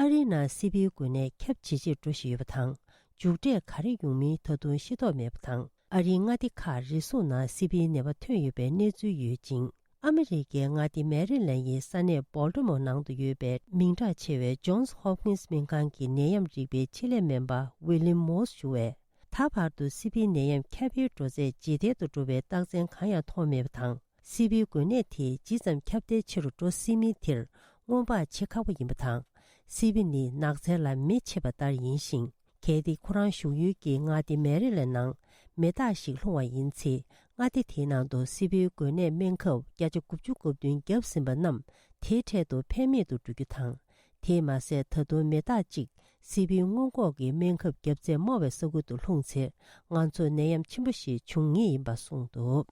ཨ་རིའི་ནང་སི་པིའི་འགོས་ནད་ཁྱབ་ཇེ་ཆེར་འགྲོ་བཞིན་ཡོད་པ་དང་། མཇུག་འབྲས་ག་རེ་ཡོང་མིན་ད་དུང་ཤེས་རྟོགས་མེད་པ་དང་། ཨ་རིའི་མངའ་སྡེ་ཁག་རེ་ཟུང་ནང་སི་པིའི་ནད་པ་ཐོན་ཡོད་པའི་གནས་ཚུལ་ཡོད་ཅིང་། ཨ་མི་རི་ཀའི་མངའ་སྡེ་མེ་རི་ལན་ཡི་ས་གནས་སྦོལ་ཏི་མོར་ནང་དུ་ཡོད་པའི་མིང་གྲགས་ཆེ་བའི་ཇོན་སི་ཧོབ་ཀིན་སི་སྨན་ཁང་གི་ནད་ཡམས་རིག་པའི་ཆེད་ལས་སྨན་པ་ཝི་ལིམ་མོ་སི་ཞུ་བས། ད་བར་དུ་སི་པིའི་ནད་ཡམས་ཁྱབ་སྤེལ་འགྲོ་ཚད་ཇེ་དལ་དུ་འགྲོ་བའི་རྟགས་མཚན་གང་ཡང་མཐོང་མེད་པ་དང་། སི་པིའི་འགོས་ནད་དེ་ཇི་ཙམ་ཁྱབ་གདལ་ཆེ་རུ་འགྲོ་སྲིད་མིན་དེར་སྔོན་དཔག་བྱེད་ཁག་པོ་ཡིན་པ་དང་། སི་པི་ནི་ནགས་ཚལ་ལ་མེ་མཆེད་པ་ལྟར་ཡིན་ཞིང་། གལ་ཏེ་ཁོ་རང་བཞུགས་ཡུལ་གྱི་མངའ་སྡེ་མེ་རི་ལན་ནང་མེ་སྟག་ཞིག་ལྷུང་བ་ཡིན་ཚེ། མངའ་སྡེ་དེའི་ནང་དུ་སི་པིའི་འགོས་ནད་སྨན་ཁབ་བརྒྱ་ཆ་དགུ་བཅུ་གོ་བདུན་བརྒྱབ་ཟིན་པ་རྣམས་དེའི་འཕྲལ་དུ་ཕན་མེད་དུ་འགྲོ་རྒྱུ་དང་། དེས་མ་ཟད། ད་དུང་མེ་སྟག་གཅིག་སི་པིའི་སྔོན་འགོག་གི་སྨན་ཁབ་བརྒྱབ་ཚད་དམའ་བའི་ས་ཁུལ་དུ་ལྷུང་ཚེ། ང་ཚོར་ནད་ཡམས་ཆེན་པོ་ཞིག་འབྱུང་ངེས་ཡིན་པ་གསུངས་འདུག་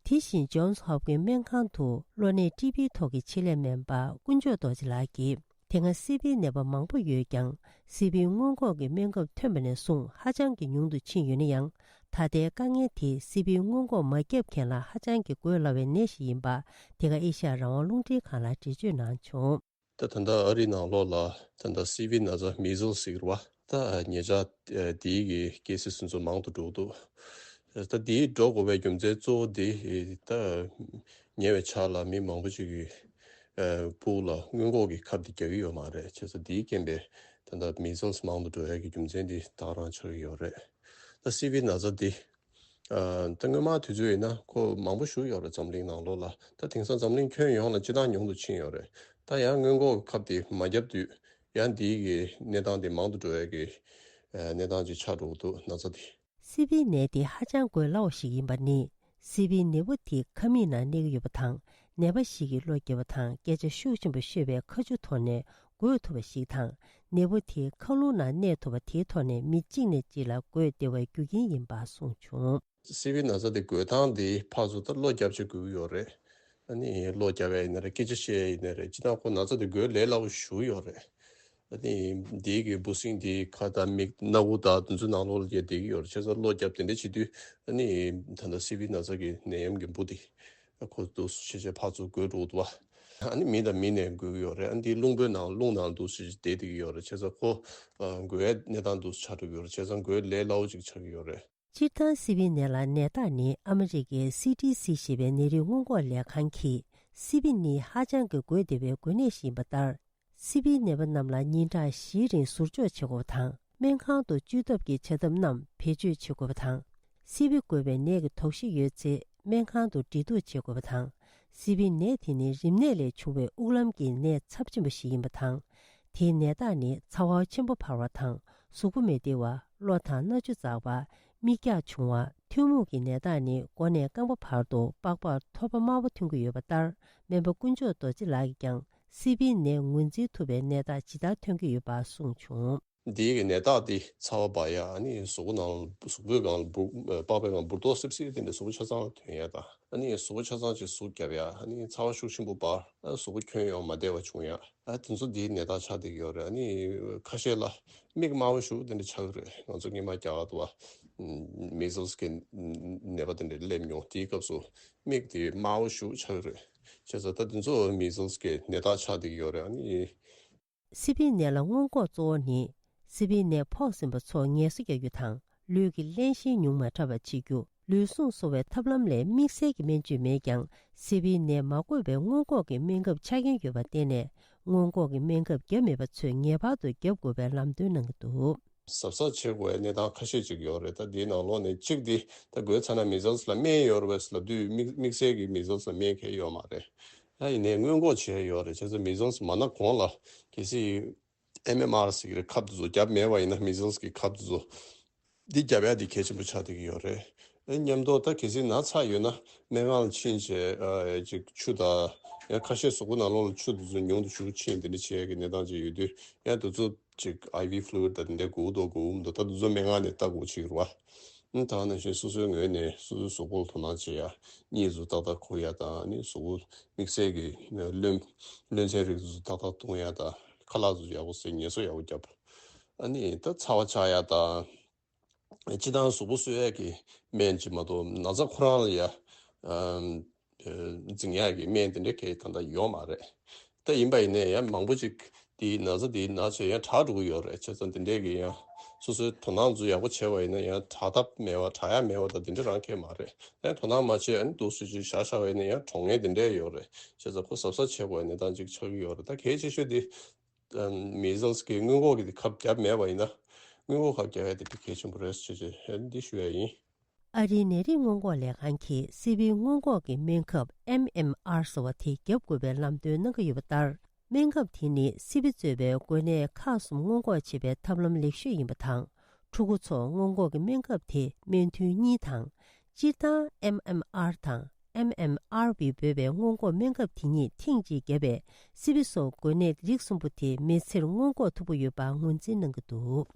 དེ་བཞིན་ཇོན་སི་ཧོབ་ཀིན་སྨན་ཁང་དུ་གློ་ནད་ཊི་བི་ཐོག་གི་ཆེད་ལས་སྨན་པ་དཀོན་མཆོག་རྡོ་རྗེ་ལགས་ཀྱིས། དེ་སྔ་སི་པིའི་ནད་པ་མང་པོ་ཡོད་ཀྱང་། སི་པིའི་སྔོན་འགོག་གི་སྨན་ཁབ་ཐོན་པ་ནས་བཟུང་ཧ་ཅང་གི་ཉུང་དུ་ཕྱིན་ཡོད་ན་ཡང་། ད་ལྟའི་དཀའ་ངལ་དེ་སི་པིའི་སྔོན་འགོག་མ་བརྒྱབ་མཁན་ལ་ཧ་ཅང་གི་འགོས་སླ་བའི་ནད་ཞིག་ཡིན་པ། དེ་སྔ་ཨེ་ཤ་ཡ་རང་དབང་རླུང་འཕྲིན་ཁང་ལ་འགྲེལ་བརྗོད་གནང་བྱུང་། ད་ད་ལྟ་ཨ་རིའི་ནང་ལོགས་ལ་ད་ལྟ་སི་པི་ན་ཚ་མི་ཟིལ་ཟེར་བ། ད་ཉེ་ཆར་འདིའི་གི་ཀེ་སི་སུན་ཚོད་མང་དུ་འགྲོ་འདུག་ད་འདིའི་འགྲོ་དགོས་པའི་རྒྱུ་མཚན་གཙོ་བོ་འདི་ད་ཉེ་བའི་ཆར་ལ་མི་མང་པོ་ཅིག་གི་ཕུགས་ལ་སྔོན་འགོག་གི་ཁབ་འདི་རྒྱག་གི་ཡོད་མ་རེད། བྱས་ཙང་འདིའི་རྐྱེན་པས་ད་ལྟ་མི་ཟིལ་མང་དུ་འགྲོ་ཡ་གི་རྒྱུ་མཚན་འདི་ད་ག་རང་ཆགས་ཀྱི་ཡོད་རེད། ད་སི་པི་ན་ཚ་འདི། ཨ། ད་སྔོན་མ་དུས་ཚོད་ཡིན་ན་ཁོ་མང་པོ་བཞུགས་ཡོད་རེད། འཛམ་གླིང་ནང་ལོགས་ལ། ད་དེང་སང་འཛམ་གླིང་ཁྱོན་ཡོངས་ལ་སྤྱིར་བཏང་ཉུང་དུ་ཕྱིན་ཡོད་རེད། ད་ཡང་སྔོན་འགོག་ཁབ་དེ་མ་བརྒྱབ་དུས་ཡང་འདིའི་གི་གནས་སྟངས་དེ་མང་དུ་འགྲོ་ཡ་གི་ཨ། གནས་སྟངས་ཅིག་ཆགས་འགྲོ་གི་འདུག་ན་ཚ་དེ། སི་པིའི་ནད་དེ་ཧ་ཅང་འགོས་སླ་བ་ཞིག་ཡིན་པ་ནི། སི་པིའི་ནད་འབུ་དེ་ཁ་མིག་ནང་གནས་ཀྱི་ཡོད་པ་དང་། ནད་པ་ཞིག་གིས་གློ་བརྒྱབ་པ་དང་སྐད་ཆ་ཤུགས་ཆེན་པོ་ཤོད་པའི་ཁ་ཆུ་ཐོག་ནས་འགོས་ཐུབ་པ་ཞིག་དང་། ནད་འབུ་དེ་ཁ་རླུང་ནང་གནས་ཐུབ་པ་དེའི་ཐོག་ནས་མི་གཅིག་ནས་གཅིག་ལ་འགོས་བདེ་བའི་རྒྱུ་རྐྱེན་ཡིན་པ་གསུངས་བྱུང་། སི་པི་ན་ཚ་དེ་འགོས་སྟངས་དེ་ཕར་ཚུར་ད་གློ་རྒྱབ་བྱེད་དགོས་ཀྱི་ཡོད་རེད། ཨ་ནི་གློ་རྒྱབ་ཡ་ཡིན་ན་རེད། སྐད་ཆ་བཤད་ཡ་ཡིན་ན་རེད། སྤྱིར་བཏང་ཁོ་ན་ཚ་དེ་འགོས་ལས་སླ་པོ་ཞིག་ཡོད་རེད། ཨ་ནི་དེའི་གི་འབུ་སྲིན་དེ་ཁ་དང་མིག་སྣ་བུག་དང་དེ་ཚོའི་ནང་ལོགས་ལ་སྐྱེས་བསྡད་ཀྱི་ཡོད་རེད། བྱས་ཙང་གློ་རྒྱབ་དེ་འདྲ་བྱེད་དུས་ཨ་ནི་ད་ལྟ་སི་པི་ན་ཚ་གི་ནད་ཡམས་ཀྱི་འབུ་དེ་ ཁོ་འདུག་སེ་བྱས་བྱས་ཕར་ཚུར་འགུལ་འགྲོ་འདུག་བ། ཨ་ནི་མི་དང་མི་གནས་འགུལ་གྱི་ཡོད་རེད། ཨ་ནི་འདི་རླུང་བུའི་ནང་རླུང་ནང་འདུག་སེ་བྱས་བསྡད་བསྡད་ཀྱི་ཡོད་རེད། བྱས་ཙང་ཁོ་འགུལ་ཡའི་གནས་སྟངས་འདུག་སེ་ཆགས་འགྲོ་གི་ཡོད་རེད། བྱས་ཙང་འགུལ་ལས་སླ་བོ་ཅིག་ཆགས་ཀྱི་ཡོད་རེད། སྤྱིར་བཏང་སི་པི་ནད་ལ་ནད་རྟགས་ནི་ཨ་མི་རི་ཀའི་སི་ཌི་སི་ཞེས་པའི་ནད་རིགས་སྔོན་འགོག་ལས་ཁང་གིས་སི་པི་ནི་ཧ་ཅང་གི་འགོས་བདེ་བའི་འགོས་ནད་ཞིག་ཡིན་པ་ལྟར། སི་པི་ནད་པ་རྣམས་ལ་ཉིན་གྲངས་བཞིའི་རིང་ཟུར་འཇོག་བྱེད་དགོས་པ་དང་། སྨན་ཁང་དུ་བཅོས་ཐབས་ཀྱི་བྱ་ཐབས་རྣམས་བེད་སྤྱོད་བྱེད་དགོས་པ་དང་། སི་པི་འགོས་པའི་ནད་ཀྱི་དོགས་གཞི་ཡོད་ཚེ་སྨན་ཁང་དུ་འདྲི་གཏུག་བྱེད་དགོས་པ་དང་། སི་པི་ནད་དེ་ནི་རིམས་ནད་ལས་བྱུང་བའི་དབུགས་ལམ་གྱི་ནད་ཚབས་ཆེན་པོ་ཞིག་ཡིན་པ་དང་། དེའི་ནད་རྟགས་ནི་ཚ་བ་ཆེན་པོ་འཕར་བ་དང་གཟུགས་པོ་མི་བདེ་བ། གློ་དང་སྣ་ཆུ་འཛག་པ། མིག་འཁྱག་བྱུང་བ། ཐུན་མོང་གི་ནད་རྟགས་ནི་མགོ་ནས་རྐང་པ་བར་དུ་པགས་པར་ཐོར་པ་དམར་པོ་ཐོན་གྱི་ཡོད་པ་ལྟར། སྨན་པ་དཀོན་མཆོག་རྡོ་རྗེ་ལགས་ཀྱིས་ཀྱང་སི་པི་ནད་ངོས་འཛིན་ཐུབ་པའི་ནད་རྟགས་ཇི་ལྟར་ཐོན་གྱི་ཡོད་པ་གསུངས་བྱུང་། འདིའི་གི་ནད་རྟགས་འདི་ཚ་བ་འབར་ཡ། ཨ་ནི་གཟུགས་པོ་ནང་ལ་གཟུགས་པོའི་སྒང་ལ་འབུར་པགས་པའི་སྒང་འབུར་ཏོག་སིབ་སིབ་དེ་འདྲ་གཟུགས་པོ་ཆ་ཚང་ལ་ཐོན་ཡ་དང་། ཨ་ནི་གཟུགས་པོ་ཆ་ཚང་ཅིག་ཟུག་བརྒྱབ་ཡ། ཨ་ནི་ཚ་བ་ཤུགས་ཆེན་པོ་འབར། ཨ་གཟུགས་པོ་ཁྱོན་ཡོངས་མ་བདེ་བ་བྱུང་ཡ། ཨ་དེ་ཚོ་འདིའི་ནད་རྟགས་ཆགས་བསྡད་ཀྱི་ཡོད་རེད། ཨ་ནི་ཁ་ཤས་ལ་མིག་དམར་པོ་ཞེ་པོ་དེ་འདྲ་ཆགས་ཀྱི་རེད། ང་ཚོ་སྔོན་མ་རྒྱ་གར་དུ་བ་མི་ཟེལ་སི་གི་ནད་པ་དེ་འདྲ་སླེབས་མྱོང་། དེའི་སྐབས་སུ་མིག་དེ་དམར་པོ་ཞེ་པོ་ཆགས་ཀྱི་རེད། བྱས་ཙང་ད་དེ་ཚོ་མི་ཟེལ་སི་གི་ནད་རྟགས་ཆགས་བསྡད་ཀྱི་ཡོད་རེད། ཨ་ནི། སི་པི་ནད་ལ་སྔོན་འགོག་གཙོ་བོ་ནི། སི་པི་ནད་ཕོག་ཟིན་པ་ཚོར་ངལ་གསོ་རྒྱག་རྒྱུ་དང་། ལུས་ཀྱི་བརླན་གཤེར་ཉུང་མ་དྲགས་པ་བྱེད་རྒྱུ། ལུས་ཟུངས་གསོ་བའི་ཐབས་ལམ་ལས་དམིགས་བསལ་གྱི་སྨན་བཅོས་མེད་ཀྱང་། སི་པི་ནད་མ་འགོས་པའི་སྔོན་འགོག་གི་སྨན་ཁབ་ཆ་རྐྱེན་ཡོད་པར་བརྟེན་ནས། སྔོན་འགོག་གི་སྨན་ཁབ་བརྒྱབ་མེད་པ་ཚོས་ངེས་པར་དུ་བརྒྱབ་དགོས་པའི་ལམ་སྟོན་གནང་གི་འདུག། གཟབ་གཟབ་བྱེད་དགོས་པའི་གནས་སྟངས་ཁ་ཤས་ཅིག་ཡོད་རེད། ད་འདིའི་ནང་ལོགས་ནས་གཅིག་འདི་ད་འགོས་ཚར་ན་མི་ཟེལ་སི་ལ་སྨན་ཡོད་རེད་པས་ལབ་དུས་དམིགས་དམིགས་བསལ་གྱི་མི་ཟེལ་སི་ལ་སྨན་གང་ཡང་ཡོད་མ་རེད། ད་ཡིན་ནའི་སྔོན་འགོག་བྱས་ཡོད་རེད། བྱས་ཙང་མི་ཟེལ་སི་མ་ན་གོང་ལ་གལ་སྲིད་ཨེམ་ཨེམ་ཨར་ཟེར་གྱི་རེད། ཁབ་དེ་ཚོ་བརྒྱབ་མེད་པ་ཡིན་ན། མི་ཟེལ་སི་གི་ཁབ་དེ་ཚོ་འདི་བརྒྱབ་ཡ་འདི་གལ་ཆེན་པོ་ཆགས་བསྡད་ཀྱི་ཡོད་རེད། ཨེ་མཉམ་དུ་ད་གལ་སྲིད་ན་ཚ་ཡོད་ན་སྨན་ཁང་ལ་ཕྱིན་བྱས་ཨ་ཅིག་ཆུ་དང་། ཡང་ཁ་ཤས་གཟུགས་པོ་ནང་ལོགས་ལ་ཆུ་དེ་ཚོ་ཉུང་དུ་ཞུགས་ཕྱིན་དེ་འདྲ་བྱེད་ཡ་གི་གནས་སྟངས་ཅིག་ཡོད་དུས། ཡང་དེ་ཚོ་ཅིག་ཨའི་ཝི་ཕུ་ལུ་ཨིཌ་དང་དེ་འདྲ་དགོས་འདུག་དགོས་འདུག་ད་དེ་ཚོ་སྨན་ཁང་ནས་ལྟ་དགོས་ཅིག་རེད་བ། ཨ་ད་ནང་བཞིན་སོ་སོའི་ངོས་ནས་སོ་སོའི་གཟུགས་པོ་ལ་དོ་སྣང་བྱེད་ཡ། གཉིད་ཚོ་ཏག་ཏག་ཁུག་ཡ་དང་། ཨ་ནི་གཟུགས་པོ་དམིགས་བསལ་གྱི་རློན་རློན་ཚན་རིགས་ཚོ་ཏག་ཏག་གཏོང་ཡ་དང་། ཁ་ལག་ཚོ་ཡག་པོ་ཟས། ངལ་གསོ་ཡག་པོ་བརྒྱབ། ཨ་ནི་ད་ཚ་བ་ཆགས་ཡ་དང་། སྤྱིར་བཏང་གཟུགས་པོ་གསོ་ཡ་གི་སྨན་ཅིག་མ་གཏོགས་ན་ཚ་ཁོ་རང་ལ་ཡ་ཨམ། འཛིང་ཡག་གི་སྨན་དེ་འདྲ་གང་ཡང་ད་ལྟ་ཡོད་མ་རེད། ད་ཡིན་པ་ཡིན་ནའི་ཡང་མང་པོ་ཅིག་དེའི་ན་ཚ་དེའི་ནང་བྱས་ཡང་དྲག་འགྲོ་གི་ཡོད་རེད། བྱས་ཙང་དེ་འདྲས་ཀྱི་ཡང་སོ་སོའི་དོ་སྣང་ཚོ་ཡག་པོ་བྱས་པ་ཡིན་ན་ཡང་དྲག་ཐབས་མེད་པ། དྲག་ཡ་མེད་པ་དང་དེ་འདྲ་རང་གང་ཡང་མ་རེད། ཡང་དོ་སྣང་མ་བྱས་ཨ་ནི་འདུག་སེ་ཅིག་བཞག་བཞག་པ་ཡིན་ན་ཡང་གྲོངས་ངེས་དེ་འདྲས་ཡོད་རེད། བྱས་ཙང་ཁོ་གཟབ་གཟབ་བྱེད་དགོས་པའི་གནས་སྟངས་ཅིག་ཆགས་ཀྱི་ཡོད་རེད། ད་གལ་ཆེ་ཤོས་དེ་མི་ཟེལ་སི་གི་སྔོན་འགོག་གི་ཁབ་བརྒྱབ་མེད་པ་ཡིན་ན། སྔོན་འགོག་ཁབ་བརྒྱབ་ཡ་དེ་དཔེ་གལ་ཆེན་པོ་རེད་ཟེར་བྱས་འདི་ཞུ་ཡ་ཡིན། ཨ་རིའི་ནད་རིགས་སྔོན་འགོག་ལས་ཁང་གིས་སི་པི་སྔོན་འགོག་གི་སྨན་ཁབ་ཨེམ་ཨེམ་ཨར་ཟེར་བ་དེ་བརྒྱབ་དགོས་པའི་ལམ་སྟོན་གནང་གི་ཡོད་པ་ལྟར། སྨན་ཁབ་དེ་ནི་སི་པི་གཙོས་པའི་འགོས་ནད་ཁག་གསུམ་སྔོན་འགོག་བྱེད་པའི་ཐབས་ལམ་ལེགས་ཤོས་ཡིན་པ་དང་། ཕྲུ་གུ་ཚོར་སྔོན་འགོག་གི་སྨན་ཁབ་དེ་སྨན་ཐུན་གཉིས་དང་། སྤྱིར་བཏང་ཨེམ་ཨེམ་ཨར་དང་ཨེམ་ཨེམ་ཨར་བི་འབོད་པའི་སྔོན་འགོག་སྨན་ཁབ་དེ་གཉིས་ཐེངས་གཅིག་བརྒྱབ་པས། སི་པི་སོགས་འགོས་ནད་རིགས་གསུམ་པོ་དེ་མི་ཚེར་སྔོན་འགོག་ཐུབ་པོ་ཡོད་པ་ངོས་འཛིན་གནང་གི་འདུག།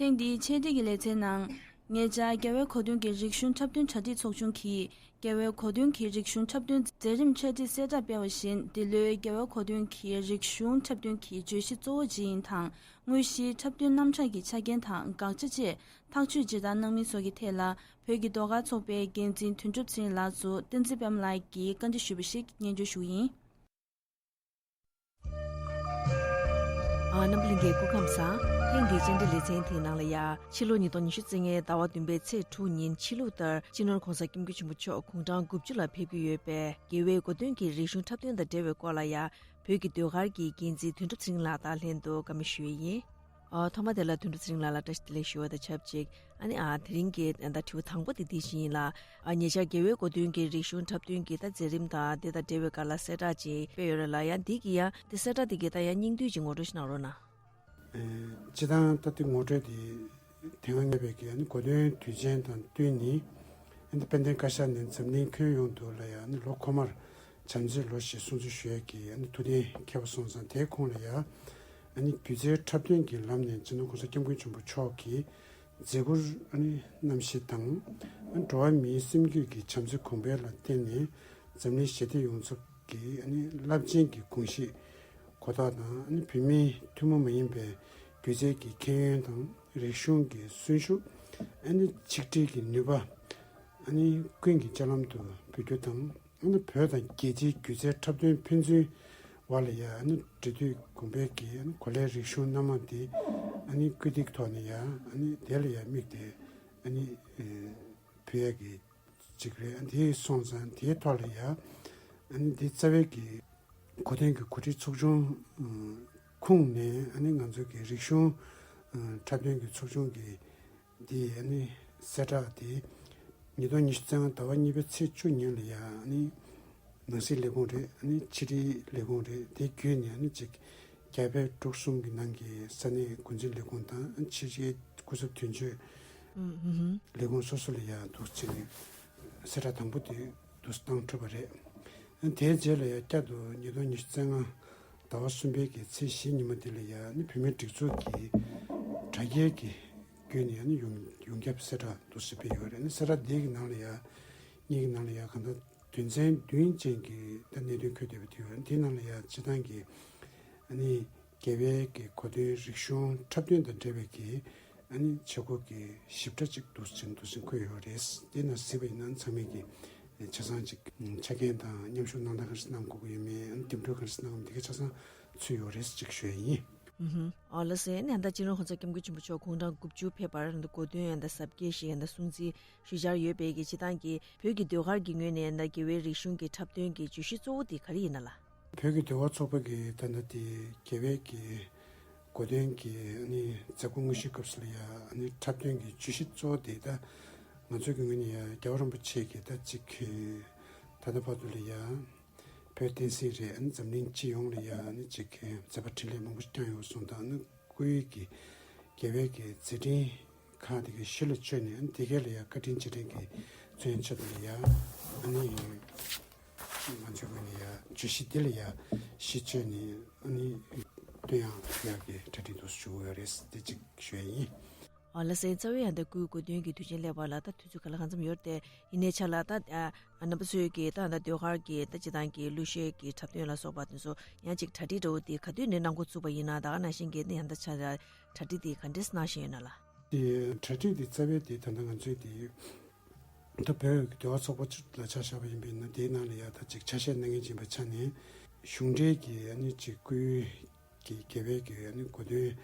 ཐེངས་འདིའི་འཆད་ཁྲིད་ཀྱི་ལེ་ཚན་ནང་། ཉེ་ཆར་རྒྱལ་བའི་གོ་སྟོན་གྱི་རིག་གཞུང་འཁྲབ་སྟོན་གྲ་སྒྲིག་ཚོགས་ཆུང་གིས། རྒྱལ་བའི་གོ་སྟོན་གྱི་རིག་གཞུང་འཁྲབ་སྟོན་མཛད་རིམ་འཆད་ཁྲིད་གསལ་བསྒྲགས་སྤེལ་བ་བཞིན། འདི་ལོའི་རྒྱལ་བའི་གོ་སྟོན་གྱི་རིག་གཞུང་འཁྲབ་སྟོན་གྱི་བརྗོད་གཞི་གཙོ་བོ་ཇི་ཡིན་དང་། དངོས་གཞིའི་འཁྲབ་སྟོན་རྣམ་གྲངས་ཀྱི་ཆ་རྐྱེན་དང་དགག་བྱ་བཅས་ཐག་གཅོད་ཇི་ལྟར་གནང་མིན་སོགས་ཀྱི་ཐད་ལ། བོད་ཀྱི་ཟློས་གར་ཚོགས་པའི་འགན་འཛིན་དོན་གྲུབ་ཚེ་རིང་ལགས་སུ་བསྟན་འཛིན་པད་མ་ལགས་ཀྱིས་བཀའ་འདྲི་ཞུས་པ་ཞིག་སྙན་སྒྲོན་ཞུ་གི་ཡིན། ཨ། རྣམ་པ་ལྷན་རྒྱས་སྐུ་ཁམས་བཟང་། ཐེངས་འདིའི་བཅར་འདྲི་ལེ་ཚན་དེའི་ནང་ལ་ཡ། ཕྱི་ལོ་ཉིས་སྟོང་ཉི་ཤུ་རྩ་ལྔའི་ཟླ་བ་བདུན་པའི་ཚེས་དྲུག་ཉིན་ཕྱི་ལུགས་ལྟར་སྤྱི་ནོར་༧གོང་ས་༧སྐྱབས་མགོན་ཆེན་པོ་མཆོག་དགུང་གྲངས་དགུ་བཅུ་ལ་ཕེབས་ཀྱི་ཡོད་པས། རྒྱལ་བའི་གོ་སྟོན་གྱི་རིག་གཞུང་འཁྲབ་སྟོན་དང་འབྲེལ་བའི་སྐོར་ལ་ཡ། བོད་ཀྱི་ཟློས་གར་གྱི་འགན་འཛིན་དོན་གྲུབ་ཚེ་རིང་ལགས་དང་ལྷན་དུ་བཀའ་མོལ་ཞུ་ཡས་ཡིན། ཨ། ཐོག་མ་དེ་ལ་དོན་གྲུབ་ཚེ་རིང་ལགས་ལ་བཀྲ་ཤིས་བདེ་ལེགས་ཞུ་བ་དང་ཆབས་ཅིག། ཨ་ནི། ཨ། དེ་རིང་གི་ད་དྲི་བ་དང་པོ་དེ་འདི་བཞིན་ཡིན་ལ། ཨ། ཉེ་ཆར་རྒྱལ་བའི་གོ་སྟོན་གྱི་རིག་གཞུང་འཁྲབ་སྟོན་གྱི་ད་མཛད་རིམ་དང་དེ་དང་འབྲེལ་བའི་སྐོར་ལ་གསལ་བསྒྲགས་ཅིག་སྤེལ་ཡོད་རེད་ལ། ཡང་འདི་གི་ཡང་དེ་གསལ་བསྒྲགས་དེ་གི་ད་ཡང་སྙིང་བསྡུས་ཅིག་ངོ་སྤྲོད་ཞིག་གནང་རོགས་གནང་། ཨེ། སྤྱིར་བཏང་ད་དེ་ངོ་སྤྲོད་དེ་དེ་སྔ་ངེས་པའི་གི་ཨ་ནི་གོ་སྟོན་དུས་ཆེན་དང་བསྟུན་ནས། ཨ་ནི་དཔལ་ལྡན་བཀའ་ཤག་ནས་འཛམ་གླིང་ཁྱོན་ཡོངས་དུ་ལ་ཡང་ཨ་ནི་ལོ་འཁོར་མར་བྱམས་བརྩེའི་ལོ་ཞེས་སྲུང་བརྩི་ཞུ་ཡས་ཀྱི་ཨ་ནི་ཐུགས་གཏན་འཁེལ་བ་སོང་ཙང་། དེའི་ཁོངས་ལ་ཡང་ཨ་ནི་སྒྱུ་རྩལ་འཁྲབ་སྟོན་གྱི་ལམ་ནས་སྤྱི་ནོར་༧གོང་ས་༧སྐྱབས་མགོན་ཆེན་པོ་མཆོག་གིས་ མཛད་ཁུར་ཨ་ནི་རྣམ་བཞི་དང་། ཨ་ནི་འགྲོ་བ་མིའི་སེམས་རྒྱུད་ཀྱི་བྱམས་བརྩེ་གོང་འཕེལ་ལ་བརྟེན་ནས་འཛམ་གླིང་ཞི་བདེ་ཡོངས་ཚོགས་ཀྱི་ཨ་ནི་རླབས་ཆེན་གྱི་དགོངས་གཞི་གོ་རྟོགས་དང་། ཨ་ནི་བོད་མིའི་ཐུན་མོང་མ་ཡིན་པའི་སྒྱུ་རྩལ་གྱི་ཁྱད་ཡོན་དང་། རིག་གཞུང་གི་གསོན་ཤུགས། ཨ་ནི་ཆིག་སྒྲིལ་གྱི་ནུས་པ། ཨ་ནི་ཀུན་གྱི་སྤྱོད་ལམ་དུ་འབུལ་རྒྱུ་དང་། ཨ་ནི་བོད་དང་རྒྱལ་སྤྱིའི་སྒྱུ་རྩལ་འཁྲབ་སྟོན་ཕན་ཚུན་བར་ལ་ཡང་ཨ་ནི་འབྲེལ་མཐུད་གོང་འཕེལ་གྱིས། ཨ་ནི་གོ་ལའི་རིག་གཞུང་སྣ་མང་དེ་ཨ་ནི་སྐུལ་འདེད་ཐོག་ནས་ཡང་ཨ་ནི་དེ་ལ་ཡང་དམིགས་ཏེ་ཨ་ནི་ཨེ་ཕུལ་ཡག་གི་ཅིག་རེད། ཨ་ནི་དེ་སོང་ཙང་དེའི་ཐོག་ལ་ཡང་ཨ་ནི་དེ་རྩ་བའི་གི་གོ་སྟོན་གྱི་གོ་སྒྲིག་ཚོགས་ཆུང་ཁུངས་ནས། ཨ་ནི་ང་ཚོ་གི་རིག་གཞུང་འཁྲབ་སྟོན་གྱི་ཚོགས་ཆུང་གི་འདི་ཨ་ནི་གསལ་བསྒྲགས་དེ་ཉིས་སྟོང་ཉི་ཤུ་རྩ་ལྔ་ཟླ་བ་གཉིས་པའི་ཚེས་བཅུ་ཉིན་ལ་ཡང་ཨ་ནི་ནང་སྲིད་ལས་ཁུངས་རེད། ཨ་ནི་ཕྱི་དྲིལ་ལས་ཁུངས་རེད། དེ་བརྒྱུད་ནས་ཨ་ནི་ཅིག་རྒྱ་བལ་འབྲུག་གསུམ་གྱི་ནང་གི་ས་གནས་འགོ་འཛིན་ལས་ཁུངས་དང་། ཨ་ནི་ཕྱི་རྒྱལ་སྐུ་ཚབ་དོན་གཅོད་ལས་ཁུངས་སོ་སོ་ལ་ཡང་འདུག་ཅིག་གསལ་བསྒྲགས་དང་པོ་དེ་འདུག་བཏང་ཐུབ་པ་རེད། ཨ་ནི་དེའི་རྗེས་ལ་ཡང་བསྐྱར་དུ་ཉིས་སྟོང་ཉི་ཤུ་རྩ་ལྔ་ཟླ་བ་གསུམ་པའི་གི་ཚེས་བཞི་ཉིན་མོ་དེ་ལ་ཡང་ཨ་ནི་བོད་མིའི་སྒྲིག་འཛུགས་ཀྱི་དྲ་རྒྱའི་གི་བརྒྱུད་ནས་ཨ་ནི་ཡོངས་ཡོངས་ཁྱབ་གསལ་བསྒྲགས་འདུག་སེ་སྤེལ་ཡོད་རེད། ཨ་ནི་གསལ་བསྒྲགས་འདི་གི་ནང་ལ་ཡང་། གཉིས་ཀྱི་ནང་ལ་ཡང་གང་ལྟར་དོན་ཚན་བདུན་ཅན་གྱི་ད་གནད་དོན་འཁོད་བསྡད་པ་དེ་ཡོད། དེའི་ནང་ལ་ཡང་སྤྱི་བཏང་གི་ཨ་ནི་རྒྱལ་བའི་གི་གོ་སྟོན་རིག་གཞུང་འཁྲབ་སྟོན་དང་འབྲེལ་བའི་གི་ཨ་ནི་བྱེད་སྒོ་གི་ཞིབ་ཕྲ་ཅིག་འདུག་སེ་འདུག་སེ་འཁོད་ཡོད་རེད། དེ་ནང་གཟིགས་པ་ཡིན་ན་ཚང་མས་ཀྱི་ཆ་ཚང་ཅིག་ཆ་རྐྱེན་དང་མཉམ་ཞུགས་གནང་སྟངས་ག་རེ་གནང་དགོས་ཀྱི་ཡོད་མེད། ཨ་ནི་འདེམས་སྒྲུག་ག་རེ་གནང་དགོས་མིན་དེ་གའི་ཆ་ཚང་ཚུད་ཡོད་རེད་ཅིག་ཞུ་ཡ་ཡིན། ཨོ་ལགས་སོ། ཨ་ནི་ད་སྤྱི་ནོར་༸གོང་ས་༸སྐྱབས་མགོན་ཆེན་པོ་མཆོག་དགུང་གྲངས་དགུ་བཅུ་ཕེབས་པར་གོ་སྟོན་ཡང་ད་གཟབ་རྒྱས་ཤིག་ཡང་ད་སྲུང་བརྩི་ཞུ་འཆར་ཡོད་པའི་གི་སྤྱི་བཏང་གི་བོད་ཀྱི་ཟློས་གར་གྱི་ངོས་ནས་ད་རྒྱལ་བའི་རིག་གཞུང་གི་འཁྲབ་སྟོན་གྱི་བརྗོད་གཞི་གཙོ་བོ་དེ་ག་རེ་ཡིན་ན་ལགས། བོད་ཀྱི་ཟློས་གར་ཚོགས་པ་གི་ད་ལྟ་དེ་རྒྱལ་བའི་གི་གོ་སྟོན་གྱི་ཨ་ནི་མཛད་སྒོ་དངོས་གཞིའི་སྐབས་སུ་ལ་ཡང་ཨ་ནི་འཁྲབ་སྟོན་གྱི་བརྗོད་གཞི་གཙོ་བོ་དེ་ད་ང་ཚོའི་གི་ངོས་ནས་ཡང་རྒྱལ་བ་རིན་པོ་ཆེ་གི་ད་ཅིག་ད་ལྟ་བར་དུ་ལ་ཡང་བོད་བསྟན་སྲིད་རེད། ཨ་ནི་འཛམ་གླིང་སྤྱི་ཡོངས་ལ་ཡང་ཨ་ནི་ཅིག་མཛད་པ་འཕྲིན་ལས་མང་པོ་ཞིག་བསྐྱངས་ཡོད་སོང་དང་། ཨ་ནི་སྐུའི་གི་རྒྱལ་བའི་གི་མཛད་འཕྲིན་ཁག་དེ་གའི་གཞི་ལ་བཅོལ་ནས། ཨ་ནི་དེ་གའི་ལ་ཡང་བཀའ་དྲིན་རྗེས་དྲན་གྱི་མཚོན་ཆེད་དུ་ལ་ཡང་ཨ་ནི་ང་ཚོའི་ངོས་ནས་ཡང་བརྗོད་གཞི་འདི་ལ་ཡང་གཞི་བཅོལ་ནས་ཨ་ནི་བསྟོད་དབྱངས་ཕུལ་ཡག་གི་གྲ་སྒྲིག་འདུག་སེ་ཞུ་གི་ཡོད་རེད། དེ་གཅིག་ཞུ་ཡ་ཡིན། ཨ་ལགས་སོ། རྩ་བའི་ཡང་ད་སྐུའི་གོ་སྟོན་གྱི་དུས་ཆེན་སླེབས་པ་ལ་ད་དུས་ཚོད་ག་ལ་གང་འཚམ་ཡོད་རེད་དེ། ཡིན་ནའི་ཆ་ལ་ད་ཨ་རྣམ་པ་ཚོས་ཀྱི་ད་ད་ཟློས་གར་གྱི་ད་སྤྱི་བཏང་གི་གླུ་གཞས་ཀྱི་འཁྲབ་སྟོན་ལ་སོགས་པ་དེ་ཚོ་ཡང་ཅིག་གྲ་སྒྲིག་འདྲ་བོ་དེ་ག་དུས་ནས་གནང་འགོ་བཙུགས་པ་ཡིན་ན། ད་ག་ནང་བཞིན་གྱི་ཡང་ད་ཆ་གྲ་སྒྲིག་དེ་ག་འདྲས་གནང་བཞིན་ཡོད་ན་ལགས། དེ་གྲ་སྒྲིག་དེ་རྩ་བའི་དེ་ད་ལྟ་ང་ཚོའི་དེ་ད་བོད་ཀྱི་ཟློས་གར་ཚོགས་པ་ལ་ཆ་བཞག་པ་ཡིན་པས་ན། དེའི་ནང་ལ་ཡང་ད་ཅིག་ཆ་ཤས་གནང་མཁན་ཡིན་པའི་ཆ་ནས་གཞུང་འབྲེལ་གྱི་ཨ་ནི་ཅིག་སྐུའི་གི་རྒྱལ་བའི་གི་ཨ་ནི་གོ་སྟོན་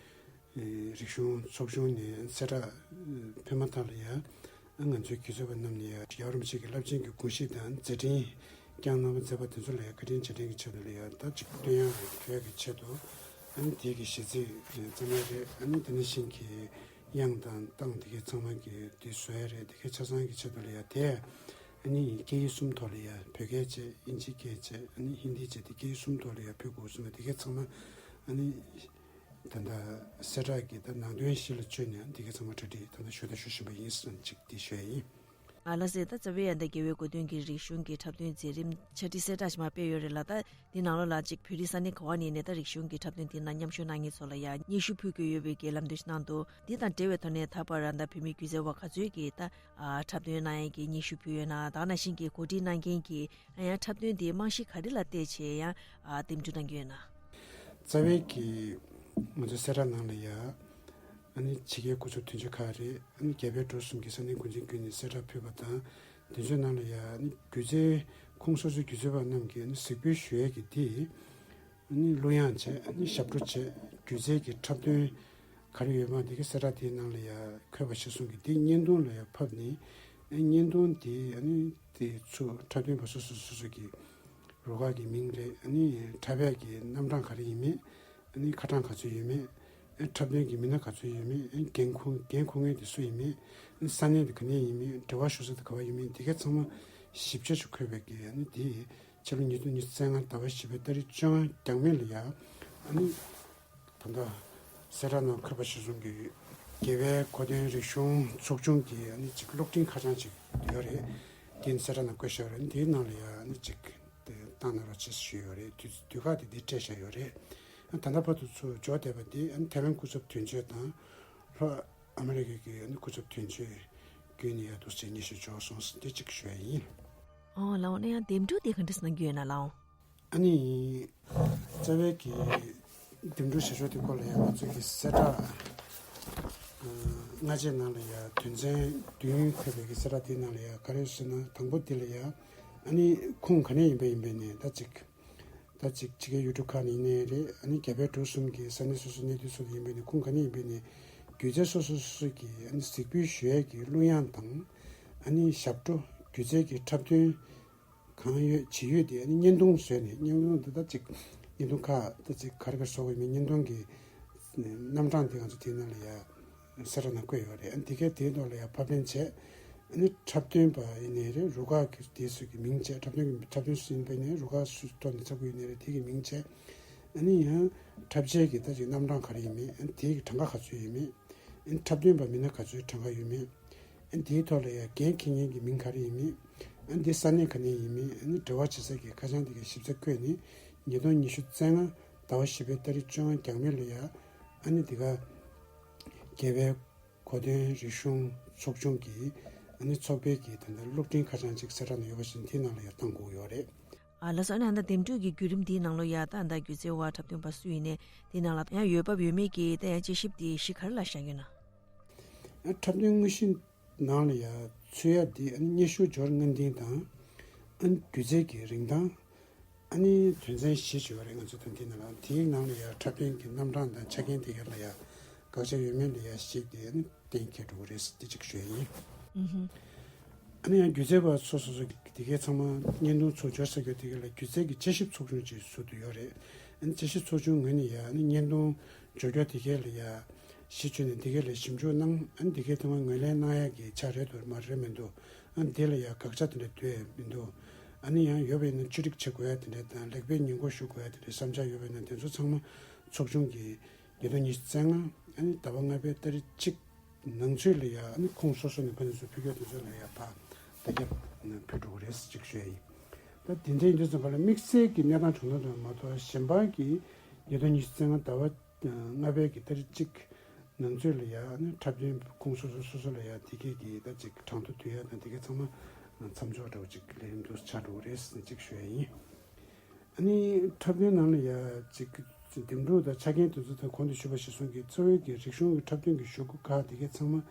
རིག་གཞུང་ཚོགས་ཆུང་ནས་གསལ་བསྒྲགས་ཕེབས་མ་ཐག་ལ་ཡང་ང་ཚོའི་དགེ་ཚོགས་པ་རྣམས་ནས་ཡང་རྒྱལ་བ་རིན་པོ་ཆེ་གི་རླབས་ཆེན་གྱི་དགོངས་གཞི་དང་མཛད་འཕྲིན་བསྐྱངས་གནང་བ་མཛད་པ་དེ་ཚོ་ལ་ཡང་བཀའ་དྲིན་རྗེས་དྲན་གྱི་ཆེད་དུ་ལ་ཡང་ད་ཅིག་བསྟོད་དབྱངས་ཕུལ་ཡག་གི་ཆེད་དུ། ཨ་ནི་དེ་གི་གཞས་ཚིག་བརྩམས་ཡག་རེད། ཨ་ནི་དེ་ནང་བཞིན་གྱི་དབྱངས་དང་གདངས་དེ་གའི་ཚང་མ་གི་དེ་བཟོ་ཡག་རེད། དེ་གའི་ཆ་ཚང་གི་ཆེད་དུ་ལ་ཡང་དེ་ཨ་ནི་སྐད་ཡིག་གསུམ་ཐོག་ལ་ཡང་། བོད་སྐད་བྱས། དབྱིན་ཇི་སྐད་བྱས། ཨ་ནི་ཧིན་དི་བྱས། དེ་སྐད་ཡིག་གསུམ་ཐོག་ལ་ཡང་ཕུལ་དགོས་གསུངས་པ། དེ་གའི་ཚང་མ་ཨ་ནི་ད་ལྟ་གསལ་བསྒྲགས་ཀྱི་ད་ནང་དོན་གཞི་ལ་བཅོལ་ནས་དེ་གའི་ཚང་མ་གྲ་སྒྲིག་ད་ལྟ་ཞུ་ད་ཞུ་བཞིན་པ་ཡིན་ཟེར་ཅིག་དེ་ཞུ་ཡ་ཡིན། ཨ་ལགས་སེ། ད་རྩ་བའི་ཡང་ད་རྒྱལ་བའི་གོ་སྟོན་གྱི་རིག་གཞུང་གི་འཁྲབ་སྟོན་མཛད་རིམ་ཕྱག་བྲིས་གསལ་བསྒྲགས་ཤིག་མར་སྤེལ་ཡོད་རེད་ལ། ད་འདི་ནང་ལོགས་ལ་ཅིག་བོད་རིགས་ས་གནས་ག་བ་ནས་ནས་ད་རིག་གཞུང་གི་འཁྲབ་སྟོན་འདི་ནང་མཉམ་ཞུགས་གནང་མཁན་ཚོ་ལ་ཡང་སྙན་ཞུ་ཕུལ་གྱི་ཡོད་པའི་གི་ལམ་སྟོན་ཞིག་གནང་འདུག་འདི་དང་འབྲེལ་བའི་ཐོག་ནས་ད་བར་ད་བོད་མི་སྒྱུ་རྩལ་བ་ག་ཚོད་ཀྱིས་ད་ཨ་འཁྲབ་སྟོན་གནང་ཡས་ཀྱི་སྙན་ཞུ་ཕུལ་ཡོད་ན། ད་ག་ནང་བཞིན་གྱི་གོ་སྒྲིག་གནང་མཁན་གྱིས་ཡང་འཁྲབ་སྟོན་དེའི་རྨང་གཞི་ག་རེ་ལ་བལྟས་བྱས་ཡང་ཨ་འདེམས་སྒྲུག་གནང་གི་ཡོད་ན། རྩ་བའི་གི་ང་ཚོའི་གསལ་བསྒྲགས་ནང་ལ་ཡང་ཨ་ནི་ཕྱི་རྒྱལ་སྐུ་ཚབ་དོན་གཅོད་ཁག་རེད། ཨ་ནི་རྒྱ་བལ་འབྲུག་གསུམ་གྱི་ས་གནས་འགོ་འཛིན་བརྒྱུད་ནས་གསལ་བསྒྲགས་ཕུལ་བ་དང་། དེ་ཚོའི་ནང་ལ་ཡང་ཨ་ནི་སྒྱུ་རྩལ་ཁོངས་སོ་སོའི་སྒྱུ་རྩལ་བ་རྣམས་ཀྱིས་ཨ་ནི་གཟིགས་འབུལ་ཞུ་ཡས་ཀྱི་དེ་ཨ་ནི་གླུ་དབྱངས་བྱས། ཨ་ནི་ཞབས་བྲོ་བྱས། སྒྱུ་རྩལ་གྱི་འཁྲབ་སྟོན་ག་རེ་ཡོད་མ་དེ་གའི་གསལ་བསྒྲགས་དེའི་ནང་ལ་ཡང་འཁོད་པ་གཞིར་བཟུང་གིས་དེ་བརྙན་ཐུང་ལ་ཡང་ཕབ་ནས། ཨ་ནི་བརྙན་ཐུང་དེ་ཨ་ནི་དེ་ཚོ་འཁྲབ་སྟོན་པ་སོ་སོ་སོ་སོ་གི་རུ་ཁག་གི་མིང་རེད། ཨ་ནི་འཁྲབ་ཡས་ཀྱི་རྣམ་གྲངས་ག་རེ་ཡིན་མིན། ཨ་ནི་ཁ་གྲངས་ག་ཚོད་ཡོད་མེད། ཨ་འཁྲབ་སྟོན་གྱི་མི་སྣ་ག་ཚོད་ཡོད་མེད། ཨ་འགན་འཁུར་འགན་འཁུར་མཁན་དེ་སུ་ཡིན་མེད། ཨ་ས་གནས་དེ་ག་ནས་ཡིན་མེད། འབྲེལ་བ་ཞུ་ས་དེ་ག་བ་ཡིན་མེད། དེ་གའི་ཚང་མ་ཞིབ་ཆ་ཞིག་འཁོད་པའི་གི་ཨ་ནི་དེ་ཕྱི་ལོ་ཉིས་སྟོང་ཉི་ཤུ་རྩ་ལྔ་ཟླ་བ་བཞི་པའི་ཏ་རིག་བཅོ་ལྔ་རྐྱང་མེད་ལ་ཡ་ཨ་ནི་ད་ལྟ་གསལ་བསྒྲགས་ནང་འཁོད་པ་གཞིར་བཟུང་གི་རྒྱལ་བའི་གོ་སྟོན་རིག་གཞུང་ཚོགས་ཆུང་གི་ཨ་ནི་ཅིག་གློག་འཕྲིན་ཁ་བྱང་ཅིག་ཡོད་རེད། དེ་ནི་གསལ་བསྒྲགས་ནང་བཀོད་བཞག་རེད། དེའི་ནང་ལ་ཡ་ཨ་ནི་ཅིག་དེ་བཏང་གནང་རོགས་བྱེད་ཞུས་ཡོད་རེད། དུས་དུས་ཁག་དེ་འདི་སྤྲད་བཞག་ཡོད་རེད། ད་ལྟ་བར་དུ་ཚུར་འབྱོར་བསྡད་པ་དེ་ཨ་ནི་ཐའེ་ཝན་སྐུ་ཚབ་དོན་གཅོད་དང་། ལྷོ་ ཨ་མི་རི་ཀའི་གི་ཨ་ནི་སྐུ་ཚབ་དོན་གཅོད་བརྒྱུད་ནས་ཡ་འདུག་སེ་སྙན་ཞུ་འབྱོར་སོང་ཟེར་དེ་གཅིག་ཞུ་ཡ་ཡིན། ཨོ་ལགས་འོ། ན་ཡང་འདེམས་སྒྲུག་དེ་ག་འདྲ་གནང་རྒྱུ་ཡོད་ན་ལགས་འོ། ཨ་ནི་རྩ་བའི་གི་འདེམས་སྒྲུག་བྱ་ཕྱོགས་དེ་སྐོར་ལ་ཡ་ང་ཚོའི་གི་གསལ་བསྒྲགས་ཨ་སྔ་རྗེས་ནང་ལ་ཡ་དོན་ཚན་བདུན་ཁོད་པའི་གི་གསལ་བསྒྲགས་དེའི་ནང་ལ་ཡ་ག་རེ་ཟེར་ན། དང་པོ་དེ་ལ་ཡ་ཨ་ནི་ཁུངས་ག་ནས་ཡིན་པ་ཡིན་པས་ནས་ད་ཅིག་ད་ཅིག་ཕྱི་རྒྱལ་ཡུལ་གྲུ་ཁག་ནས་ཡིན་ནའི་རེད། ཨ་ནི་རྒྱ་བལ་འབྲུག་གསུམ་གྱི་ས་གནས་སོ་སོ་གནས་སྡོད་སུ་ལ་ཡིན་པས་ནས་ཁུངས་ག་ནས་ཡིན་པས་ནས་སྒྱུ་རྩལ་སོ་སོ་སོ་སོ་གི་ཨ་ནི་གཟིགས་འབུལ་ཞུ་ཡས་ཀྱི་གླུ་དབྱངས་དང་ཨ་ནི་ཞབས་བྲོ་སྒྱུ་རྩལ་གྱི་འཁྲབ་སྟོན་གང་ཡོད་ཇི་ཡོད་དེ་ཨ་ནི་བརྙན་ཐུང་བཟོས་ནས། བརྙན་ཐུང་འདི་ད་ཅིག་བརྙན་ཐུང་ཁག་ད་ཅིག་ག་རེ་ག་རེ་བཟོ་དགོས་ཡིན་མིན་བརྙན་ཐུང་གི་རྣམ་གྲངས་འདི་ང་ཚོ་དེའི་ནང་ལ་ཡ་གསལ་བསྒྲགས་ནང་བཀོད་ཡོད་རེད། ཨ་ནི་དེ་གའི་དེའི་ཐོག་ལ་ཡ་ཕབ་ལེན་བྱས། ཨ་ནི་འཁྲབ་སྟོན་པ་ཡིན་ནའི་རེད། རུ་ཁག་གི་དེ་ཚོ་གི་མིང་བྱས། འཁྲབ་སྟོན་གྱི་འཁྲབ་སྟོན་སུ་ཡིན་པ་ཡིན་ནའི་རུ་ཁག་སུ་ཐོག་ནས་འཁྲབ་ཀྱི་ཡོད་ནའི་རེད། དེ་གི་མིང་བྱས། ཨ་ནི་ཡང་འཁྲབ་ཆས་ཀྱི་ད་ཅིག་རྣམ་གྲངས་ག་རེ་ཡིན་མིན། ཨ་ནི་དེ་གི་གྲངས་ཀ་ག་ཚོད་ཡིན་མིན། ཨ་ནི་འཁྲབ་སྟོན་པ་མི་སྣ་ག་ཚོད་གྲངས་ཀ་ཡོད་མིན། ཨ་ནི་དེའི་ཐོག་ལ་ཡང་འགན་འཁྱེར་མཁན་གྱི་མིང་ག་རེ་ཡིན་མིན། ཨ་ནི་དེ་ས་གནས་ག་ནས་ཡིན་མིན། ཨ་ནི་འབྲེལ་བ་བྱེད་ས་གི་ཁ་བྱང་དེ་གའི་ཞིབ་ཚགས་བཀོད་ནས་ཉིས་སྟོང་ཉི་ཤུ་རྩ་ལྔ་ཟླ་བ་བཞི་པའི་ཏ་རིག་བཅོ་ལྔ་རྒྱང་མིན་ལ་ཡ་ཨ་ནི་དེ་ག་རྒྱལ་བའི་གོ་སྟོན་རིག་གཞུང་ཚོགས་ཆུང་གི་ཨ་ནི་ཚོགས་པའི་གི་ད་ལྟ་གློག་འཕྲིན་ཁ་བྱང་ཅིག་གསལ་བསྒྲགས་ནང་ཡོད་པ་བཞིན་དེའི་ནང་ལ་ཡང་བཏང་དགོས་ཡོད་རེད། ཨ་ལགས་སོ། ཨ་ནི་ཨ་ད་འདེམས་སྒྲུག་གི་བརྒྱུད་རིམ་འདིའི་ནང་ལོ་ཡ་ད་ཨ་ད་སྒྱུ་རྩལ་བ་འཁྲབ་སྟོན་པ་སུ་ཡིན་ནའི་དེའི་ནང་ལ་ཡང་འོས་འབབ་ཡོད་མེད་ཀྱི་ད་ཡང་དཔྱད་ཞིབ་དེ་གཞི་ག་རེ་ལ་བཞག་ཡོད་ན། ཨ་འཁྲབ་སྟོན་དངོས་གཞི་ནང་ལ་ཡ་ཚུད་ཡ་འདི་ཨ་ནི་སྙན་ཞུ་འབྱོར་སྔ་འདིང་དང་། ཨ་ནི་སྒྱུ་རྩལ་གྱི་རིན་ཐང་། ཨ་ནི་དོན་ཚན་བཞི་བྱས་པ་རེད། ང་ཚོ་ད་འདི་ནང་ལ་དེའི་ནང་ལ་ཡ་འཁྲབ་སྟོན་གྱི་རྣམ་གྲངས་དང་ཆ་རྐྱེན་དེ་ག་ལ་ཡ་དགག་བྱ་ཡོད་མེད་ལ་ཡ་གཞིགས་ཏེ་ཨ་ནི་གཏན་འཁེལ་འགྲོ་གི་རེད་ཟེར་དེ་གཅིག་ཞུ་ཡ་ཡིན། ཨ་ནི་ཡང་སྒྱུ་རྩལ་པ་སོ་སོ་སོ་གི་དེ་གའི་ཚང་མ་བརྙན་ཐུང་ཚོགས་སྦྱོར་ས་ཁུལ་དེ་ག་ལ་སྒྱུ་རྩལ་གྱི་དཔྱད་ཞིབ་ཚོགས་ཆུང་ཅིག་ཟུར་དུ་ཡོད་རེད། ཨ་ནི་དཔྱད་ཞིབ་ཚོགས་ཆུང་ངོས་ནས་ཡ་ཨ་ནི་བརྙན་ཐུང་སྦྱོར་སྐྱོར་དེ་གའི་ལ་ཡ་གཞི་བཅོལ་ནས་དེ་གའི་ལ་ཞིབ་འཇུག་གནང་། ཨ་ནི་དེ་གའི་ཐོག་མ་ངོས་ལེན་གནང་ཡ་གི་ཆ་རེད་འདུག་མ་རེད་མི་འདུག་ཨ་ནི་དེ་ལ་ཡ་དགག་བྱ་དེ་འདྲ་འདུག་ཡ་མི་འདུག་ཨ་ནི་ཡང་ཡོད་པ་ཡིན་ན་ཅི་སྒྲིག་བྱེད་དགོས་ཡ་དེ་འདྲ་དང་ལེགས་སྤེལ་ཉེས་འགོག་ཞུ་དགོས་ཡ་དེ་འདྲ་བསམ་འཆར་ཡོད་པ་ཡིན་ན་དེ་ཚོ་ཚང་མ་ཚོགས་ཆུང་གི་ཉིས་སྟོང་ཉི་ཤུ་རྩ་ལྔ་ཨ་ནི་ཟླ་བ་ལྔ་པའི་ཏ་རིག་གཅིག་ནང་ཚུད་ལ་ཡ་ཨ་ནི་ཁོངས་སོ་སོ་ནས་ཕ་ནས་ཚུར་ཕུལ་རྒྱུ་དེ་ཚོ་ལ་ཡ་ཕར་བརྡ་ཁྱབ་ཕུལ་འགྲོ་གི་རེད་ཅིག་ཞུ་ཡ་ཡིན། ད་དེ་འདྲ་ཡིན་དུས་ཙམ་པ་ལ་དམིགས་བསལ་གྱི་གནས་སྟངས་གྲུབ་ན་འདྲ་མ་གཏོགས་གཞན་པ་གི་ཉིས་སྟོང་ཉི་ཤུ་རྩ་ལྔ་ཟླ་བ་ལྔ་པའི་གི་ཏ་རིག་གཅིག་ནང་ཚུད་ལ་ཡ་ཨ་ནི་འཁྲབ་སྟོན་ཁོངས་སོ་སོ་སོ་སོ་ལ་ཡ་དེ་གས་ཀྱི་ད་ཅིག་གྲངས་ཐོ་བསྡུ་ཡ་དང་དེ་གས་ཚང་མ་མཚམས་འཇོག་འདྲ་བོ་ཅིག་ལས་རིམ་དུ་ཆགས་འགྲོ་གི་རེད་ཅིག་ཞུ་ཡ་ཡིན། ཨ་ནི་འཁྲབ་སྟོན་ནང་ལ་ཡ་ཅིག་འདེམས་སྒྲུག་དང་ཆ་རྐྱེན་དེ་ཚོ་དང་གོང་དུ་ཞུས་པ་གཞིར་བཟུང་གིས་རྩ་བའི་གི་རིག་གཞུང་གི་འཁྲབ་སྟོན་གྱི་ཞུ་སྒོ་ཁག་དེ་གས་ཚང་མ་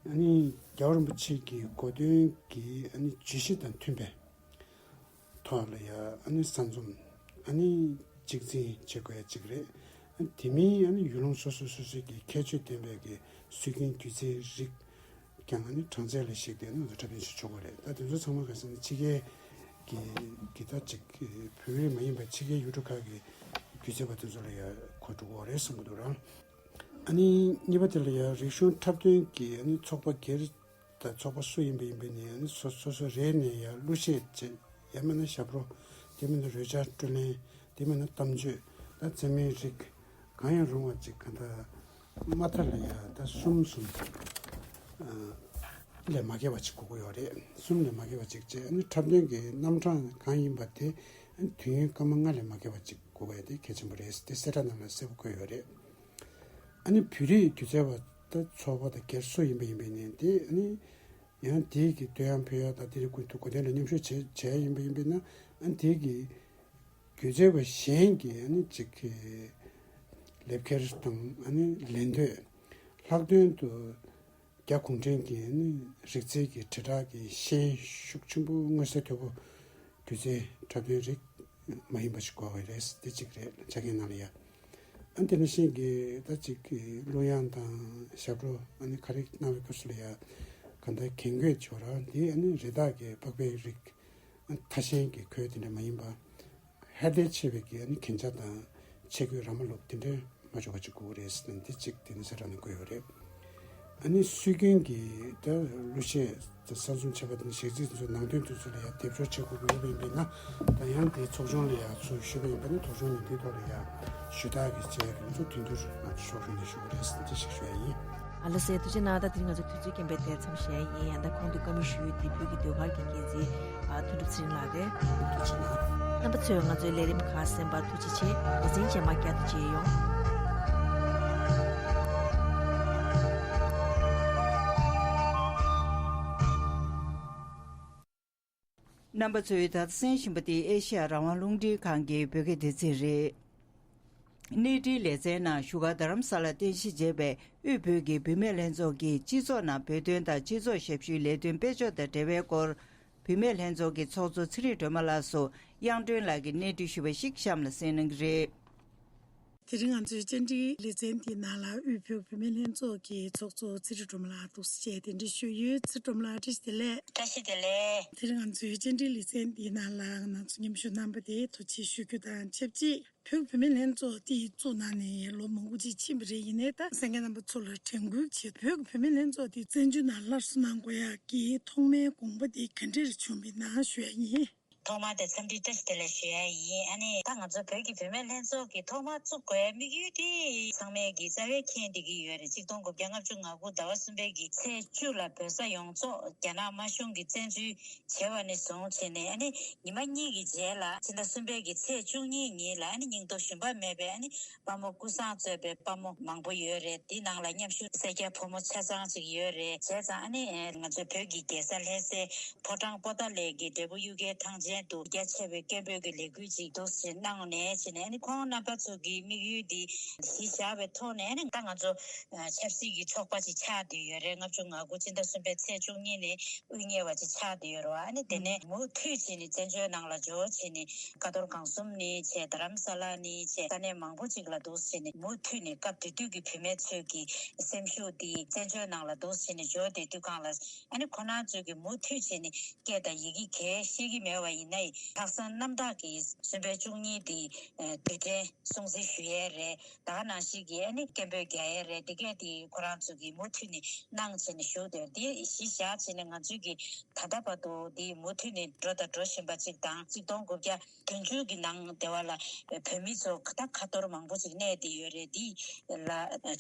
ཨ་ནི་རྒྱལ་བ་རིན་པོ་ཆེ་གི་གོ་སྟོན་གྱི་ཨ་ནི་བརྗོད་གཞི་དང་མཐུན་པའི་ཐོག་ལ་ཡ་ཨ་ནི་ས་འཛོམས་ཨ་ནི་གཅིག་འཛིན་བྱེད་དགོས་ཡ་གཅིག་རེད། ཨ་ནི་དེ་མིན་ཨ་ནི་ཡུལ་ལུང་སོ་སོ་སོ་སོའི་གི་ཁྱད་ཆོས་ལྡན་པའི་གི་སྲོལ་རྒྱུན་སྒྱུ་རྩལ་རིགས་ཀྱང་ཨ་ནི་གྲངས་ཚད་ལ་གཞིགས་ཏེ་ཨ་ནི་ང་ཚོ་འཁྲབ་སྟོན་བྱེད་ཆོག་གི་རེད། ད་དེ་ཚོ་ཚང་མ་ག་ཟེར་ན་ཕྱི་རྒྱལ་གྱི་གི་ད་ཅིག་བོད་རིགས་མ་ཡིན་པ་ཕྱི་རྒྱལ་ཡུལ་གྲུ་ཁག་གི་སྒྱུ་རྩལ་པ་དེ་ཚོ་ལ་ཡ་གོ་འགྲོ་གི་རེད་བསམ་གི་འདུག་རང་། ཨ་ནི་གཉིས་པ་དེ་ལ་ཡ་རིག་གཞུང་འཁྲབ་སྟོན་གྱི་ཨ་ནི་ཚོགས་པ་སྒེར་དང་ཚོགས་པ་སུ་ཡིན་པ་ཡིན་པ་ནས་ཨ་ནི་སོ་སོ་སོ་རེ་ནས་ཡ་གླུ་གཞས་བྱས། ཡང་མིན་ན་ཞབས་བྲོ། དེ་མིན་ན་རོལ་ཆ་དཀྲོལ་ལེན། དེ་མིན་ན་གཏམ་བརྗོད། ད་རྩེད་མོའི་རིགས་གང་ཡང་རུང་བ་ཅིག་ག་ད་མ་མཐའ་ལ་ཡ་ད་གསུམ་གསུམ་ཨ་ལས་མ་བརྒལ་བ་ཅིག་དགོས་ཀྱི་ཡོད་རེད། གསུམ་ལས་མ་བརྒལ་བ་ཅིག་བྱས། ཨ་ནི་འཁྲབ་སྟོན་གྱི་རྣམ་གྲངས་གང་ཡིན་པ་དེ་ཨ་ནི་དུས་ཡུན་སྐར་མ་ལྔ་ལས་མ་བརྒལ་བ་ཅིག་དགོས་པ་དེ་གལ་ཆེན་པོ་རེད། དེ་གསལ་བསྒྲགས་ནང་ལ་གསལ་པོ་བཀོད་ཡོད་རེད། ཨ་ནི་བོད་རིགས་སྒྱུ་རྩལ་པ་ད་ཚོགས་པ་དང་སྒེར་སུ་ཡིན་པ་ཡིན་པ་ནས་དེ་ཨ་ནི་ཡང་དེའི་གི་བསྟོད་དབྱངས་ཕུལ་ཡ་དང་དེ་རིགས་ཀུན་ཏུ་གོ་སྟོན་ལ་མཉམ་ཞུགས་བྱས་བྱས་ཡིན་པ་ཡིན་པས་ན། ཨ་ནི་དེའི་གི་སྒྱུ་རྩལ་པ་གཞན་གྱི་ཨ་ནི་ཅིག་གི་ལེབ་ཁྱེར་དང་ཨ་ནི་ལན་ཐོས། ལྷག་དོན་དུ་རྒྱ་གུང་ཁྲན་གྱི་ཨ་ནི་རིག་རྩལ་གྱི་དྲིལ་བསྒྲགས་ཀྱི་ཤན་ཤུགས་ཆེན་པོ་མངོན་གསལ་དོད་པོ་སྒྱུ་རྩལ་འཁྲབ་སྟོན་རིགས་མ་ཡིན་པ་ཞིག་དགོས་པ་རེད། དེ་གཅིག་རེད། ཆ་རྐྱེན་ནང་ལ་ཡ། ཨ་དེ་ནང་བཞིན་གྱི་ད་ཅིག་གི་གླུ་དབྱངས་དང་ཞབས་བྲོ་ཨ་ནི་ག་རེ་གནང་བའི་སྐབས་སུ་ལ་ཡ་གང་ལྟར་གན་གོས་སྦྱོར་ར་འདི་ཨ་ནི་རི་དྭགས་ཀྱི་པགས་པའི་རིགས་ཨ་ཐ་ཤལ་གྱི་གོས་དེ་འདྲ་མ་ཡིན་པ། ཧེར་ལྡེ་ཆེ་བའི་གི་ཨ་ནི་གན་ཆ་དང་ཆས་གོས་ར་མ་ལུག་དེ་འདྲ་མ་འཇོག་པ་ཅིག་དགོས་རེད་ཟེར་ན་འདི་གཅིག་དེ་ནི་གསལ་བསྒྲགས་ནང་བཀོད་ཡོད་རེད། ཨ་ནི་སྲོལ་རྒྱུན་གྱི་ད་གླུ་གཞས་ད་གསར་རྩོམ་བྱས་པ་དང་གཞས་ཚིག་དེ་ཚོ་ནང་དོན་དེ་ཚོ་ལ་ཡང་སྡེབ་སྦྱོར་བྱེད་དགོས་ཀྱི་ཡོད་པ་ཡིན་པས་ན། ད་ཡང་དེའི་ཚོགས་ཆུང་ལ་ཡང་ཚུར་ཞུས་པ་ཡིན་པས་ན་ཚོགས་ཆུང་ནས་འདིའི་ཐོག་ལ་ཡང་ཞུ་དག་གི་བྱས་ཡོད་པ་ཚོ་དོན་འདུར་ང་ཚོ་ཤོག་ཤོག་ནས་ཞུ་དགོས་རེད་ཟེར་ཏེ་ཞིག་ཞུ་ཡ་ཡིན། ཨ་ལགས་སོ། ཐུགས་རྗེ་གནང་། ད་དེ་རིང་ང་ཚོ་དུས་ཚོད་རྐྱེན་པས་དེར་མཚམས་བཞག་ཡ་ཡིན། ཡང་ད་གོང་དུ་བཀའ་མོལ་ཞུས་ཡོད་དེ་བོད་ཀྱི་ཟློས་གར་གྱི་འགན་འཛིན་ཨ་དོན་གྲུབ་ཚེ་རིང་ལགས་རེད། ཐུགས་རྗེ་གནང་། རྣམ་པ་ཚོས་ང་ཚོའི་ལས་རིམ་ཁག་གསན་པར་ཐུགས་རྗེ་ཆེ། ལེ་ཚན་རྗེས་མ་བསྐྱར་དུ་མཇལ་ཡོང་། རྣམ་པ་ཚོས་ད་ལྟ་གསན་བཞིན་པ་འདི་ཨེ་ཤེ་ཡ་རང་དབང་རླུང་འཕྲིན་ཁང་གི་བོད་སྐད་སྡེ་ཚན་རེད། གནས་འཕྲིན་ལེ་ཚན་ནང་བཞུགས་སྒར་རྡ་རམ་ས་ལར་རྟེན་གཞི་བྱས་པའི་དབུས་བོད་ཀྱི་བུད་མེད་ལྷན་ཚོགས་ཀྱིས་སྤྱི་ཚོགས་ནང་བོད་དོན་དང་སྤྱི་ཚོགས་ཞབས་ཞུའི་ལས་དོན་སྤེལ་ཕྱོགས་དང་འབྲེལ་བའི་སྐོར། བུད་མེད་ལྷན་ཚོགས་ཀྱི་ཚོགས་གཙོ་ཚེ་རིང་སྒྲོལ་མ་ལགས་སུ་དབྱངས་སྒྲོན་ལགས་ཀྱིས་གནས་འདྲི་ཞུས་པ་ཞིག་གཤམ་ལ་གསན་གནང་གི་རེད། དེ་རིང་ང་ཚོའི་བཅར་འདྲིའི་ལེ་ཚན་འདིའི་ནང་ལ་དབུས་བོད་བུད་མེད་ལྷན་ཚོགས་ཀྱི་ཚོགས་གཙོ་ཚེ་རིང་སྒྲོལ་མ་ལགས་འདུག་སེ་བྱས་གདན་འདྲེན་ཞུས་ཡོད། ཚེ་རིང་སྒྲོལ་མ་ལགས་བཀྲ་ཤིས་བདེ་ལེགས། བཀྲ་ཤིས་བདེ་ལེགས། དེ་རིང་ང་ཚོའི་བཅར་འདྲིའི་ལེ་ཚན་འདིའི་ནང་ལ་ང་ཚོ་མཉམ་ཞུགས་གནང་བ་དེ་ཐུགས་རྗེ་ཆེ་ཞུ་རྒྱུ་དང་ཆབས་ཅིག་བོད་བུད་མེད་ལྷན་ཚོགས་འདི་བཙུགས་གནང་ནས་ལོ་མང་པོ་ཅིག་ཕྱིན་པ་རེད། ཡིན་ནའི་ད་གསན་མཁན་རྣམ་པ་ཚོ་ལ་དྲན་སྐུལ་ཆེད་བོད་ཀྱི་བུད་མེད་ལྷན་ཚོགས་འདི་བཙན་བྱོལ་ནང་སླར་གསོ་གནང་དགོས་ཡག་གི་ཐོག་མའི་དགོངས་པ་འདི་ག་འདྲས་བྱུང་བ་ཡིན་ན་ཞུ་ཡག་ཡིན། ཐོག་མར་དེ་འཚམས་འདྲི་བཀྲ་ཤིས་བདེ་ལེགས་ཞུ་ཡག་ཡིན། ཨ་ནི་ད་ང་ཚོ་བོད་ཀྱི་བུད་མེད་ལྷན་ཚོགས་ཀྱི་ཐོག་མར་བཙུགས་དགོས་ཡག་དམིགས་ཡུལ་དེ་ཚང་མས་ཀྱི་རྩ་བའི་མཁྱེན་བསྡད་ཀྱི་ཡོད་རེད། ཆིག་སྟོང་དགུ་བརྒྱ་ལྔ་བཅུ་ང་དགུ་ཟླ་བ་གསུམ་པའི་གི་ཚེས་བཅུ་ལ་བོད་ས་ཡོངས་རྫོགས་རྒྱ་ནག་དམར་གཞུང་གིས་བཙན་འཛུལ་བྱས་པ་ནས་བཟུང་བྱས་ནས། ཨ་ནི་ཉི་མ་གཉིས་ཀྱི་རྗེས་ལ་ཕྱི་ཟླ་གསུམ་པའི་གི་ཚེས་བཅུ་གཉིས་ཉིན་ལ་ཨ་ནི་སྙིང་སྟོབས་ཞུམ་པ་མེད་པའི་ཨ་ནི་དཔའ་མོ་ཀུན་བཟང་གཙོས་པའི་དཔའ་མོ་མང་པོ་ཡོད་རེད། དེ་ནང་ལ་མཉམ་ཞུགས་སེར་སྐྱ་ཕོ་མོ་ཆ་ཚང་ཅིག་ཡོད་རེད། བྱས་ཙང་ཨ་ནི་ང་ཚོའི་བོད་ཀྱི་རྒྱལ་ས་ལྷ་སའི་ཕོ་བྲང་པོ་ཏཱ་ལའི་གི་འབྲས་བུ་གཡུ་རལ་ཐང་ཆེན་དུ་རྒྱ་ཆེ་བའི་སྐད་འབོད་ཀྱི་ལས་འགུལ་ཅིག་འདུག་སེ་གནང་ནས་བྱས་ནས། ཨ་ནི་ཁོང་རྣམ་པ་ཚོ་གི་དམིགས་ཡུལ་འདི་གཞི་བཞག་པའི་ཐོག་ནས། ཨ་ནི་ད་ང་ཚོ་ཆབ་སྲིད་ཀྱི་ཚོགས་པ་ཅིག་ཆགས་བསྡད་ཡོད་རེད། ལྔ་བཅུ་ང་དགུ་ཕྱི་ཟླ་གསུམ་པའི་ཚེས་བཅུ་གཉིས་ནས་དབུ་བརྙེས་པ་ཅིག་ཆགས་བསྡད་ཡོད་རེད་བ། ཨ་ནི་དེ་ནས་མུ་མཐུད་བྱས་ནས་བཙན་བྱོལ་ནང་ལ་འབྱོར་བྱས་ནས་ཀ་རྡོར་སྒང་གསུམ་ནས་བྱས། རྡ་རམ་ས་ལ་ནས་བྱས། ས་གནས་མང་པོ་ཅིག་ལ་འདུག་སེ་བྱས་ནས་མུ་མཐུད་ནས་སྐབས་དེ་དུས་ཀྱི་བུད་མེད་ཚོས་ཀྱི་སེམས་ཤུགས་དེ་བཙན་བྱོལ་ནང་ལ་འདུག་སེ་བྱས་ནས་འབྱོར་བསྡད་དུས་སྒང་ལ། ཨ་ནི་ཁོ་རང་ཚོས་ཀྱི་མུ་མཐུད་བྱས་ནས་སྐད་དང་ཡི་གེ་གས་ཤེས་ཀྱི་མེད་པ་ཡིན་ནའི། ལྷག་བསམ་རྣམ་དག་གིས་གསུམ་པའི་བཅུ་གཉིས་དེ་དུས་དྲན་སྲུང་བརྩི་ཞུ་ཡས་རེད། ད་ག་ནང་བཞིན་གྱི་ཨ་ནི་སྐད་འབོད་རྒྱག་ཡས་རེད། དེ་གས་དེ་ཁོ་རང་ཚོ་གིས་མུ་མཐུད་ནས་གནང་བྱས་ནས་བཞུགས་བསྡད། དེ་གཞི་བཞག་བྱས་ནས་ང་ཚོས་ཀྱི་ད་ལྟ་བར་དུ་དེ་མུ་མཐུད་ནས་འགྲོ་དང་འགྲོ་བཞིན་པ་ཅིག་དང་། ཆིག་སྟོང་དགུ་བརྒྱ་བདུན་ཅུ་གི་ནང་དེ་བ་ལ་བོད་མི་ཚོ་ད་ཁ་ཐོར་མང་པོ་ཅིག་གནས་བསྡད་ཡོད་རེད། དེ་ལ་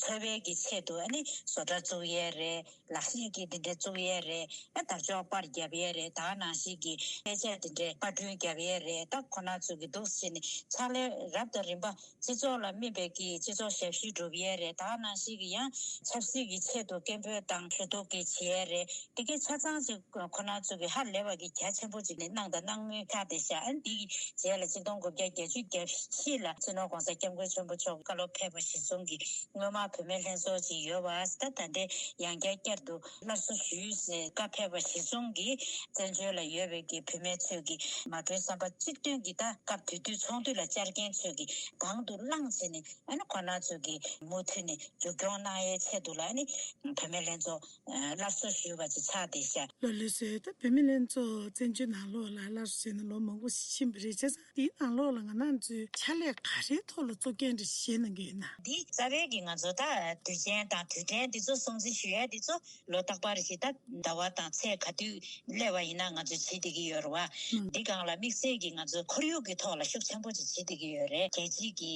འཚོ་བའི་གི་ཆེད་དུ་ཨ་ནི་བཟོ་གྲྭ་བཙུགས་ཡས་རེད། ལག་ཤེས་ཀྱི་དེ་འདྲས་བཙུགས་ཡས་རེད། ཨ་དར་ལྕོག་པར་རྒྱབ་ཡས་རེད། ད་ག་ནང་བཞིན་གྱི་ལྷས་བྱས་དེ་འདྲས་པར་སྐྲུན་རྒྱབ་ཡས་རེད། ད་ཁོ་ན་ཚོ་གི་འདུག་སེ་བྱས་ནས་ཕྱག་ལས་རབ་དང་རིམ་པ་སྤྱི་ཚོགས་ལ་དམིགས་པའི་གི་སྤྱི་ཚོགས་ཞབས་ཞུ་སྒྲུབ་ཡས་རེད། ད་ག་ནང་བཞིན་གྱི་ཡང་ཆབ་སྲིད་ཀྱི་ཆེད་དུ་སྐད་འབོད་དང་ཞུ་གཏུག་གི་བྱེད་ཡས་རེད། དེ་གའི་ཆ་ཚང་ཅིག་ཁོ་ན་ཚོ་གི་ཧ་ལས་པ་གི་རྒྱ་ཆེན་པོ་ཅིག་ནས་གནང་དང་གནང་མུས་ཆགས་བསྡད་ཤག་ཨ་ནི་འདི་གི་རྗེས་ལ་ཆིག་སྟོང་དགུ་བརྒྱ་བརྒྱད་ཅུ་གྱ་གཅིག་ལ་སྤྱི་ནོར་༸གོང་ས་༸སྐྱབས་མགོན་ཆེན་པོ་མཆོག་བཀའ་སློབ་ཕེབས་པ་གཞིར་བཟུང་གི་སྔོན་མ་བུད་མེད་ལྷན་ཚོགས་ཅིག་ཡོད་པ། ད་ད་ལྟའི་ཡང་བསྐྱར་བསྐྱར་དུ་སླར་གསོ་ཞུས་ཟེར་བཀའ་ཕེབས་པ་གཞིར་བཟུང་གིས་བཙན་བྱོལ་ལ་ཡོད་པའི་གི་བུད་མེད་ཚོས་ཀྱི་མ་གྲོས་བསམ་པ་གཅིག་མཐུན་གྱིས། ད་སྐབས་དེ་དུས་ཚོགས་འདུ་ལ་བཅར་མཁན་ཚོས་ཀྱི་དང་དུ་བླངས་བྱས་ནས། ཨ་ནི་ཁོ་ན་ཚོས་ཀྱི་མུ་མཐུད་ནས་མཇུག་སྐྱོང་གནང་ཡའི་ཆེད་དུ་ལ། ཨ་ནི་བུད་མེད་ལྷན་ཚོགས་སླར་གསོ་ཞུས་པ་ཅིག་ཆགས་བསྡད་ཤག་ལགས་ལགས་སོ། ད་བུད་མེད་ལྷན་ཚོགས་བཙན་བྱོལ་ནང་ལོགས་ལ་སླར་གསོ་བྱས་ནས་ལོ་མང་པོ་ཕྱིན་པ་རེད། བྱས་ཙང་འདིའི་ནང་ལོགས་ལ་ང་རང་ཚོས་ཕྱག་ལས་ག་རེའི་ཐོག་ལ་གཙོ་རྐྱེན་འདྲ་བཞེས་གནང་གི་ཡོད་ན། འདི་རྩ་བའི་གི་ང་ཚོ་ད་དུས་ཆེན་དང་དུས་དྲན་འདི་ཚོ་སྲུང་བརྩི་ཞུ་ཡ་འདི་ཚོ་ལོ་རྟག་པར་བཞིན་ད་ཟླ་བ་དང་ཚེས་ག་དུས་སླེབས་པ་ཡིན་ན་ང་ཚོས་བྱེད་བསྡད་ཀྱི་ཡོད་རེད་བ། ཨང་། འདི་སྒང་ལ་དམིགས་བསལ་གྱིས་ང་ཚོ་ཁོར་ཡུག་གི་ཐོག་ལ་ཤུགས་ཆེན་པོ་ཅིག་བྱེད་བསྡད་ཀྱི་ཡོད་རེད། རྒྱལ་སྤྱིའི་གི་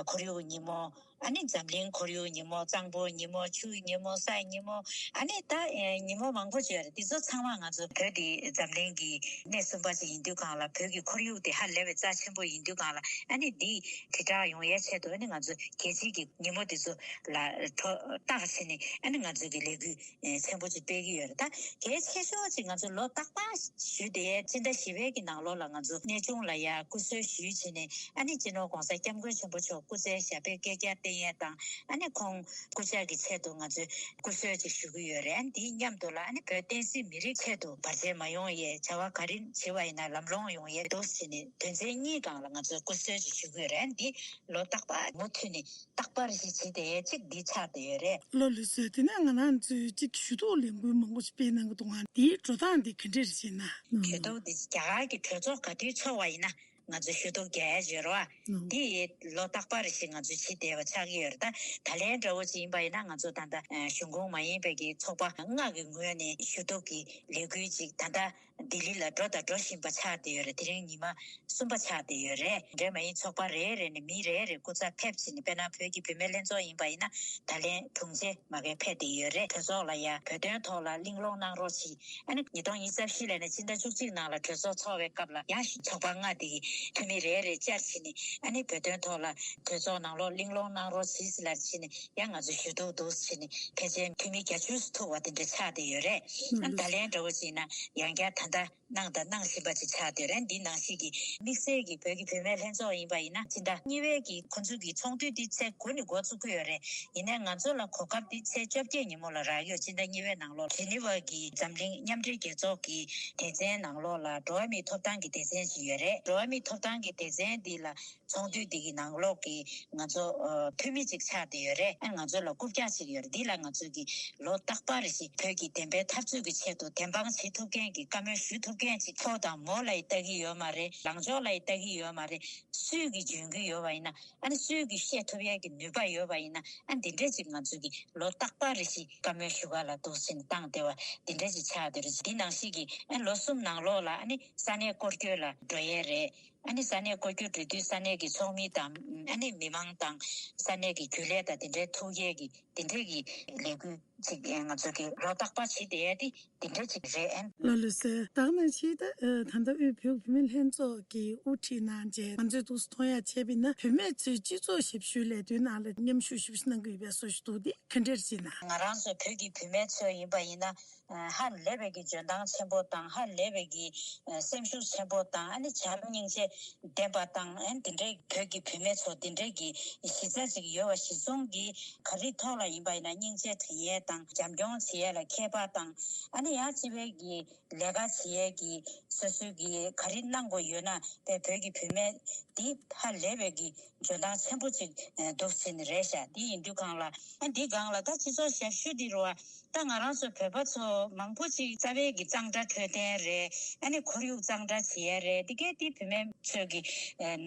ཁོར་ཡུག་ཉིན་མོ། ཨ་ནི་འཛམ་གླིང་ཁོར་ཡུག་ཉིན་མོ། གཙང་པོ་ཉིན་མོ། ཆུའི་ཉིན་མོ། སའི་ཉིན་མོ། ཨ་ནི་ད་ཨེ་ཉིན་མོ་མང་པོ་ཅིག་ཡོད་རེད། འདི་ཚོ་ཚང་མ་ང་ཚོ་བོད་འདི་འཛམ་གླིང་གི་གནས་གསུམ་པ་ཅིག་ཡིན་དུས་སྒང་ལ། བོད་ཀྱི་ཁོར་ཡུག་དེ་ཧ་ལས་པའི་རྩ་ཆེན་པོ་ཡིན་དུས་སྒང་ལ། ཨ་ནི་འདི་དྲིལ་བསྒྲགས་ཡོང་ཡའི་ཆེད་དུ། ཨ་ནི་ང་ཚོ་རྒྱལ་སྤྱིའི་གི་ཉིན་མོ་འདི་ཚོ་ལ་གྲོས་བཏགས་བྱས་ནས། ཨ་ནི་ང་ཚོའི་གི་ལས་འགུལ་ཨེ་ཆེན་པོ་ཅིག་སྤེལ་གྱི་ཡོད་རེད། ད་གལ་ཆེ་ཤོས་ཅིག་ང་ཚོ་ལོ་རྟག་པར་ཞུ་བསྡད་ཡས་སྤྱི་ཟླ་བཞི་པའི་གི་ནང་ལོགས་ལ་ང་ཚོ་གནས་ཆུང་ལ་ཡ་སྐུ་གསོལ་ཞུས་བྱས་ནས། ཨ་ནི་སྤྱི་ནོར་༸གོང་ས་༸སྐྱབས་མགོན་ཆེན་པོ་མཆོག་སྐུ་ཚེ་ཞབས་པད་བསྐལ་བརྒྱར་བརྟན་ཡས་དང་། ཨ་ནི་ཁོང་སྐུ་ཕྱྭ་གི་ཆེད་དུ་ང་ཚོས་སྐུ་གསོལ་ཅིག་ཞུ་གི་ཡོད་རེད། ཨ་ནི་དེའི་མཉམ་དུ་ལ། ཨ་ནི་བོད་བསྟན་སྲིད་མི་རིགས་ཆེད་དུ་བར་ཆད་མ་ཡོང་ཡས་བྱ་བ་ག་རེ་བྱེད་པ་ཡིན་ན་ལམ་ལྷོང་ཡོང་ཡས་འདུག་ཟེར་ནས་དོན་ཚན་གཉིས་སྒང་ལ་ང་ཚོས་སྐུ་གསོལ་ཅིག་ཞུ་གི་ཡོད་རེད། ཨ་ནི་འདི་ལོ་རྟག་པར་མུ་མཐུད་ནས་རྟག་པར་ཞིག་བྱེད་བསྡད་ཡས་གཅིག་འདི་ཆགས་བསྡད་ཡོད་རེད། ལགས་ལགས་སོ། དེ་ནས་ང་རང་ཚོས་གཅིག་ཞུ་གཏུག་ལས་འགུལ་མང་པོ་ཞིག་སྤེལ་གནང་གི་འདུག་ག་འདིའི་འགྲོ་སྟངས་འདི་ག་འདྲས་རེད་ཟེར་ན། ཞུ་གཏུག་འདི་རྒྱ་གར་གྱི་གྲོས་ཚོགས་ག་དུས་ཚོགས་པ་ཡིན་ན་ང་ཚོས་ཞུ་གཏུག་རྒྱག་ཡ་ཡོད་རེད་བ། ཨང་། འདི་ལོ་རྟག་པར་ཞིག་ང་ཚོས་བྱེད་བསྡད་པ་ཆགས་ཀྱི་ཡོད་རེད། ད་ད་ལན་འདྲ་བོ་ཅིག་ཡིན་པ་ཡིན་ན། ང་ཚོ་ད་ལྟ་ཨ་གཞུང་ཁོངས་མ་ཡིན་པའི་གི་ཚོགས་པ་ལྔ་གི་ངོས་ནས་ཞུ་གཏུག་གི་ལས་འགུལ་ཅིག་ད་ལྟ་ལྡི་ལི་ལ་འགྲོ་དང་འགྲོ་བཞིན་པ་ཆགས་བསྡད་ཡོད་རེད། དེ་རིང་ཉི་མ་གསུམ་པ་ཆགས་བསྡད་ཡོད་རེད། འདྲ་མ་ཡིན་ཚོགས་པ་རེ་རེ་ནས་མི་རེ་རེ་སྐུ་ཚབ་ཕེབས་བྱས་ནས། དཔེར་ན་བོད་ཀྱི་བུད་མེད་ལྷན་ཚོགས་ཡིན་པ་ཡིན་ན་ད་ལན་དྲུང་ཆེ་མ་གིར་ཕེབས་བསྡད་ཡོད་རེད། གྲོས་ཚོགས་ལ་ཡ་བོད་དོན་ཐོག་ལ་གླེང་སློང་གནང་རོགས་གྱིས། ཨ་ནི་ཉིས་སྟོང་ཉི་ཤུ་རྩ་བཞི་ལ་ནས་ཕྱི་ཟླ་བཅུ་གཅིག་ནང་ལ་གྲོས་ཚོགས་ཚོགས་པའི་སྐབས་ལ་ཡང་ཚོགས་པ་ལྔ་དེ་གི་འཐུས་མི་རེ་རེ་བཅར་བྱས་ནས། ཨ་ནི་བོད་དོན་ཐོག་ལ་གྲོས་ཚོགས་ནང་ལོགས་གླེང་སློང་གནང་རོགས་གྱིས་ཟེར་ལབ་བྱས་ནས། ཡང་ང་ཚོ་ཞུ་གཏུག་འདུག་བྱས་ནས་ཕལ་ཆེར་འཐུས་མི་བརྒྱད་ཅུ་ཐུག་པ་དེ་འདྲ་ཆགས་བསྡད་ཡོད་རེད། ཨ་ནི་ད་ལན་འདྲ་བོ་ཅིག་ཡིན་ན་ཡང་བསྐྱར་ ད་ལྟ་གནང་དང་གནང་བཞིན་པ་ཅིག་ཆགས་བསྡད་ཡོད་རེད། འདི་ནང་བཞིན་གྱི་དམིགས་བསལ་གྱི་བོད་ཀྱི་བུད་མེད་ལྷན་ཚོགས་ཡིན་པ་ཡིན་ན། སྤྱི་ཟླ་གཉིས་པའི་གི་ཁོང་ཚོའི་གི་ཚོགས་འདུ་འདི་ཚེས་དགུ་ནས་འགོ་བཙུགས་ཀྱི་ཡོད་རེད། ཡིན་ནའི་ང་ཚོ་ལ་གོ་སྐབས་འདི་ཚེས་བཅོ་བརྒྱད་ཉིན་མོ་ལ་རག་ཡོད། སྤྱི་ཟླ་གཉིས་པའི་ནང་ལོགས་ཇི་ནི་ཝ་གི་འཛམ་གླིང་མཉམ་འབྲེལ་རྒྱལ་ཚོགས་ཀྱི་སྡེ་ཚན་ནང་ལོགས་ལ་འགྲོ་བ་མིའི་ཐོབ་ཐང་གི་སྡེ་ཚན་ཞིག་ཡོད་རེད། འགྲོ་བ་མིའི་ཐོབ་ཐང་གི་སྡེ་ཚན་འདི་ལ་ཚོགས་འདུ་འདི་གི་ནང་ལོགས་ཀྱི་ང་ཚོ་ཨ་འཐུས་མི་ཅིག་ཆགས་བསྡད་ཡོད་རེད། ཨ་ང་ཚོ་ལ་རྐུབ་བཀྱག་ཅིག་ཡོད་རེད། འདི་ལ་ང་ཚོ་གི་ལོ་རྟག་པར་རེ་བཞིན་བོད་ཀྱི་བདེན་པའི་འཐབ་རྩོད་ཀྱི་ཆེད་དུ་བདེན་དཔང་བྱེད་ཐུབ་མཁན་གྱི་བཀའ་མོལ་ཞུ་ཐུབ་མཁན་ཅིག་ཕོ་དང་མོ་ལ་ཡི་ལྟ་གི་ཡོད་མ་རེད། ལངས་ཕྱོགས་ལ་ཡི་ལྟ་གི་ཡོད་མ་རེད། སུས་ཀྱི་འཇོན་གྱི་ཡོད་པ་ཡིན་ན། ཨ་ནི་སུས་ཀྱི་བཤད་ཐུབ་ཡས་ཀྱི་ནུས་པ་ཡོད་པ་ཡིན་ན། ཨ་འདི་འདྲས་ཅིག་ང་ཚོ་གི་ལོ་རྟག་པར་རེ་བཞིན་བཀའ་མོལ་ཞུ་ག་ལ་འདུག་སེ་བཏང་བསྡད་པ་འདི་འདྲས་ཅིག་ཆགས་བསྡད་རེད། འདི་ནང་བཞིན་གྱི་ཨ་ལོ་གསུམ་ནང་ལོགས་ལ་ཨ་ནི་ས་གནས་སྐོར་སྐྱོད་ལ་འགྲོ་ཡས་རེད། ཨ་ནི་ས་གནས་སྐོར་སྐྱོད་འགྲོ་དུས་ས་གནས་ཀྱི་ཚོགས་མི་དང་ཨ་ནི་མི་མང་དང་ས་གནས་ཀྱི་རྒྱུན་ལས་དང་དེ་འདྲའི་ཐུག་ཡས་ཀྱི་དེ་འདྲའི་གི་ལས་འགུལ་ཅིག་ང་ཚོ་གི་ལོ་རྟག་པར་བྱེད་བསྡད་ཡས་དེ་དེ་འདྲ་ཅིག་རེད། ལགས་ལགས་སོ། ད་ག་ནང་བཞིན་ད་ད་ལྟ་དབུས་བོད་བུད་མེད་ལྷན་ཚོགས་ཀྱིས་དབུ་ཁྲིད་གནང་རྗེས་ང་ཚོས་འདུག་སེ་མཐོང་ཡ་བྱས་པ་ཡིན་ན། བུད་མེད་ཚོས་སྤྱི་ཚོགས་ཞབས་ཞུའི་ལས་དོན་ནང་ལ་མཉམ་ཞུགས་ཞེ་པོ་ཅིག་གནང་གི་ཡོད་པའི་བཟོ་ཞིག་འདུག་དེ་ག་འདྲ་ཅིག་ན། ང་རང་ཚོ་བོད་ཀྱི་བུད་མེད་ཚོ་ཡིན་པ་ཡིན་ན། ཧ་ལས་པའི་གི་འཇོན་ཐང་ཆེན་པོ་དང་། ཧ་ལས་པའི་གི་སེམས་ཤུགས་ཆེན་པོ་དང་། ཨ་ནི་བྱམས་སྙིང་རྗེ་ལྡན་པ་དང་། ཨ་ནི་དེ་འདྲའི་བོད་ཀྱི་བུད་མེད་ཚོ་དེ་འདྲའི་གི་གཞི་རྩ་ཅིག་ཡོད་པ་གཞི་བཟུང་གིས་ག་རེ་ཐོག་ལ་ཡིན་པ་ཡིན་ན་སྙིང་རྗེ་དྲན་ཡས་དང་། བྱམས་སྐྱོང་བྱེད་ཡས་ལ་མཁས་པ་དང་། ཨ་ནི་ཡང་སྤྱི་པའི་གི་ལས་ཀ་བྱེད་ཡས་ཀྱི་སོ་སོའི་གི་ག་རེ་གནང་དགོས་ཡོད་ན། དཔེ་བོད་ཀྱི་བུད་མེད་འདི་ཧ་ལས་པའི་གི་འཇོན་ཐང་ཆེན་པོ་ཅིག་འདུག་ཟེར་ནི་རེད་ཤག་འདི་ཡིན་དུས་སྒང་ལ། ཨ་འདི་སྒང་ལ་ད་སྤྱི་ཚོགས་ཞབས་ཞུ་འདི་རུ་བ། ད་ང་རང་ཚོ་བོད་པ་ཚོ་མང་པོ་ཅིག་རྩ་བའི་གི་གཙང་སྦྲ་འཕྲོད་བསྟེན་རེད། ཨ་ནི་ཁོར་ཡུག་གཙང་སྦྲ་བྱེད་ཡས་རེད། འདི་གའི་འདི་བུད་མེད་ཚོས་གི་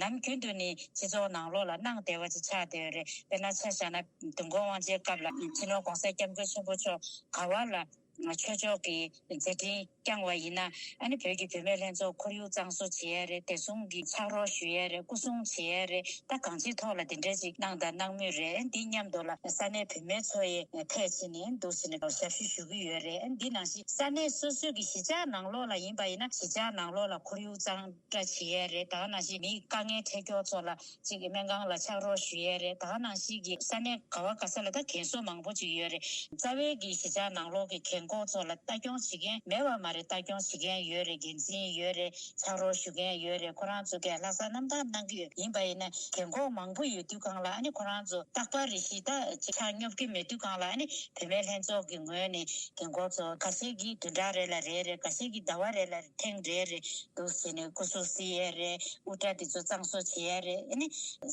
ནམ་རྒྱུན་དུ་ནི་སྤྱི་ཚོགས་ནང་ལོགས་ལ་གནང་བསྡད་པ་ཅིག་ཆགས་བསྡད་ཡོད་རེད། དཔེར་ན་ཆ་བཞག་ན་བདུན་གོང་དབང་ཆེན་སྐབས་ལ་སྤྱི་ནོར་༸གོང་ས་༸སྐྱབས་མགོན་ཆེན་པོ་མཆོག་ག་བ་ལ་ཆོས་ཕྱོགས་ཀྱི་མཛད་འཕྲིན་བསྐྱངས་པ་ཡིན་ན། ཨ་ནི་བོད་ཀྱི་བུད་མེད་ལྷན་ཚོགས་ཁོར་ཡུག་གཙང་བཟོ་བྱེད་ཡས་རེད། བདེ་སྲུང་གི་ཕྱག་རོགས་ཞུ་ཡས་རེད། སྐུ་སྲུང་བྱེད་ཡས་རེད། ད་གང་ཅིའི་ཐོག་ལ་དེ་འདྲས་ཅིག་གནང་དང་གནང་མུས་རེད། འདི་མཉམ་དུ་ལ་ས་གནས་བུད་མེད་ཚོ་ཡི་ཐད་ཕྱིན་ནས་འདུག་ཟེར་ནས་ཞབས་ཞུ་ཞུ་གི་ཡོད་རེད། འདི་ནང་བཞིན་ས་གནས་སོ་སོའི་གི་གཞིས་ཆགས་ནང་ལོགས་ལ་ཡིན་པ་ཡིན་ན་གཞིས་ཆགས་ནང་ལོགས་ལ་ཁོར་ཡུག་གཙང་སྦྲ་བྱེད་ཡས་རེད། ད་ག་ནང་བཞིན་མིའི་དཀའ་ངལ་འཕྲད་མཁན་ཚོ་ལ་ཅིག་སྨན་ཁང་ལ་ཕྱག་རོགས་ཞུ་ཡས་རེད། ད་ག་ནང་བཞིན་གྱི་ས་གནས་ག་བ་ག་ས་ལ་ད་རྒན་གསོ་མང་པོ་ཅིག་ཡོད་རེད། རྩ་བའི་གི་གཞིས་ཆགས་ནང་ལོགས་ཀྱི་རྒན་འཁོགས་ཚོ་ལ་ལྟ་སྐྱོང་བྱེད་མཁན་མེད་པ་མ་རེད། ལྟ་སྐྱོང་བྱེད་མཁན་ཡོད་རེད། འགན་འཛིན་ཡོད་རེད། ཕྱག་རོགས་ཞུ་མཁན་ཡོད་རེད། ཁོ་རང་ཚོ་གས་ལྷག་བསམ་རྣམ་དག་གནང་གི་ཡོད། ཡིན་པ་ཡིན་ན་རྒན་འཁོགས་མང་པོ་ཡོད་དུས་སྒང་ལ། ཨ་ནི་ཁོ་རང་ཚོ་རྟག་པར་རེ་བཞིན་ད་ཅིག་ཕྱག་སྙོབ་ཀྱི་མེད་དུས་སྒང་ལ། ཨ་ནི་བུད་མེད་ལྷན་ཚོགས་ཀྱི་ངོས་ནས་རྒན་འཁོགས་ཚོ་ཁ་ཤས་ཀྱིས་བདུན་ཕྲག་རེ་ལ་རེ་རེ། ཁ་ཤས་ཀྱིས་ཟླ་བ་རེ་ལ་ཐེངས་རེ་རེ་འདུག་ཟེར་ནས་སྐུ་གཟུགས་བསིལ་ཡས་རེད། དབུ་སྐྲ་དེ་ཚོ་གཙང་བཟོ་བྱེད་ཡས་རེད། ཨ་ནི་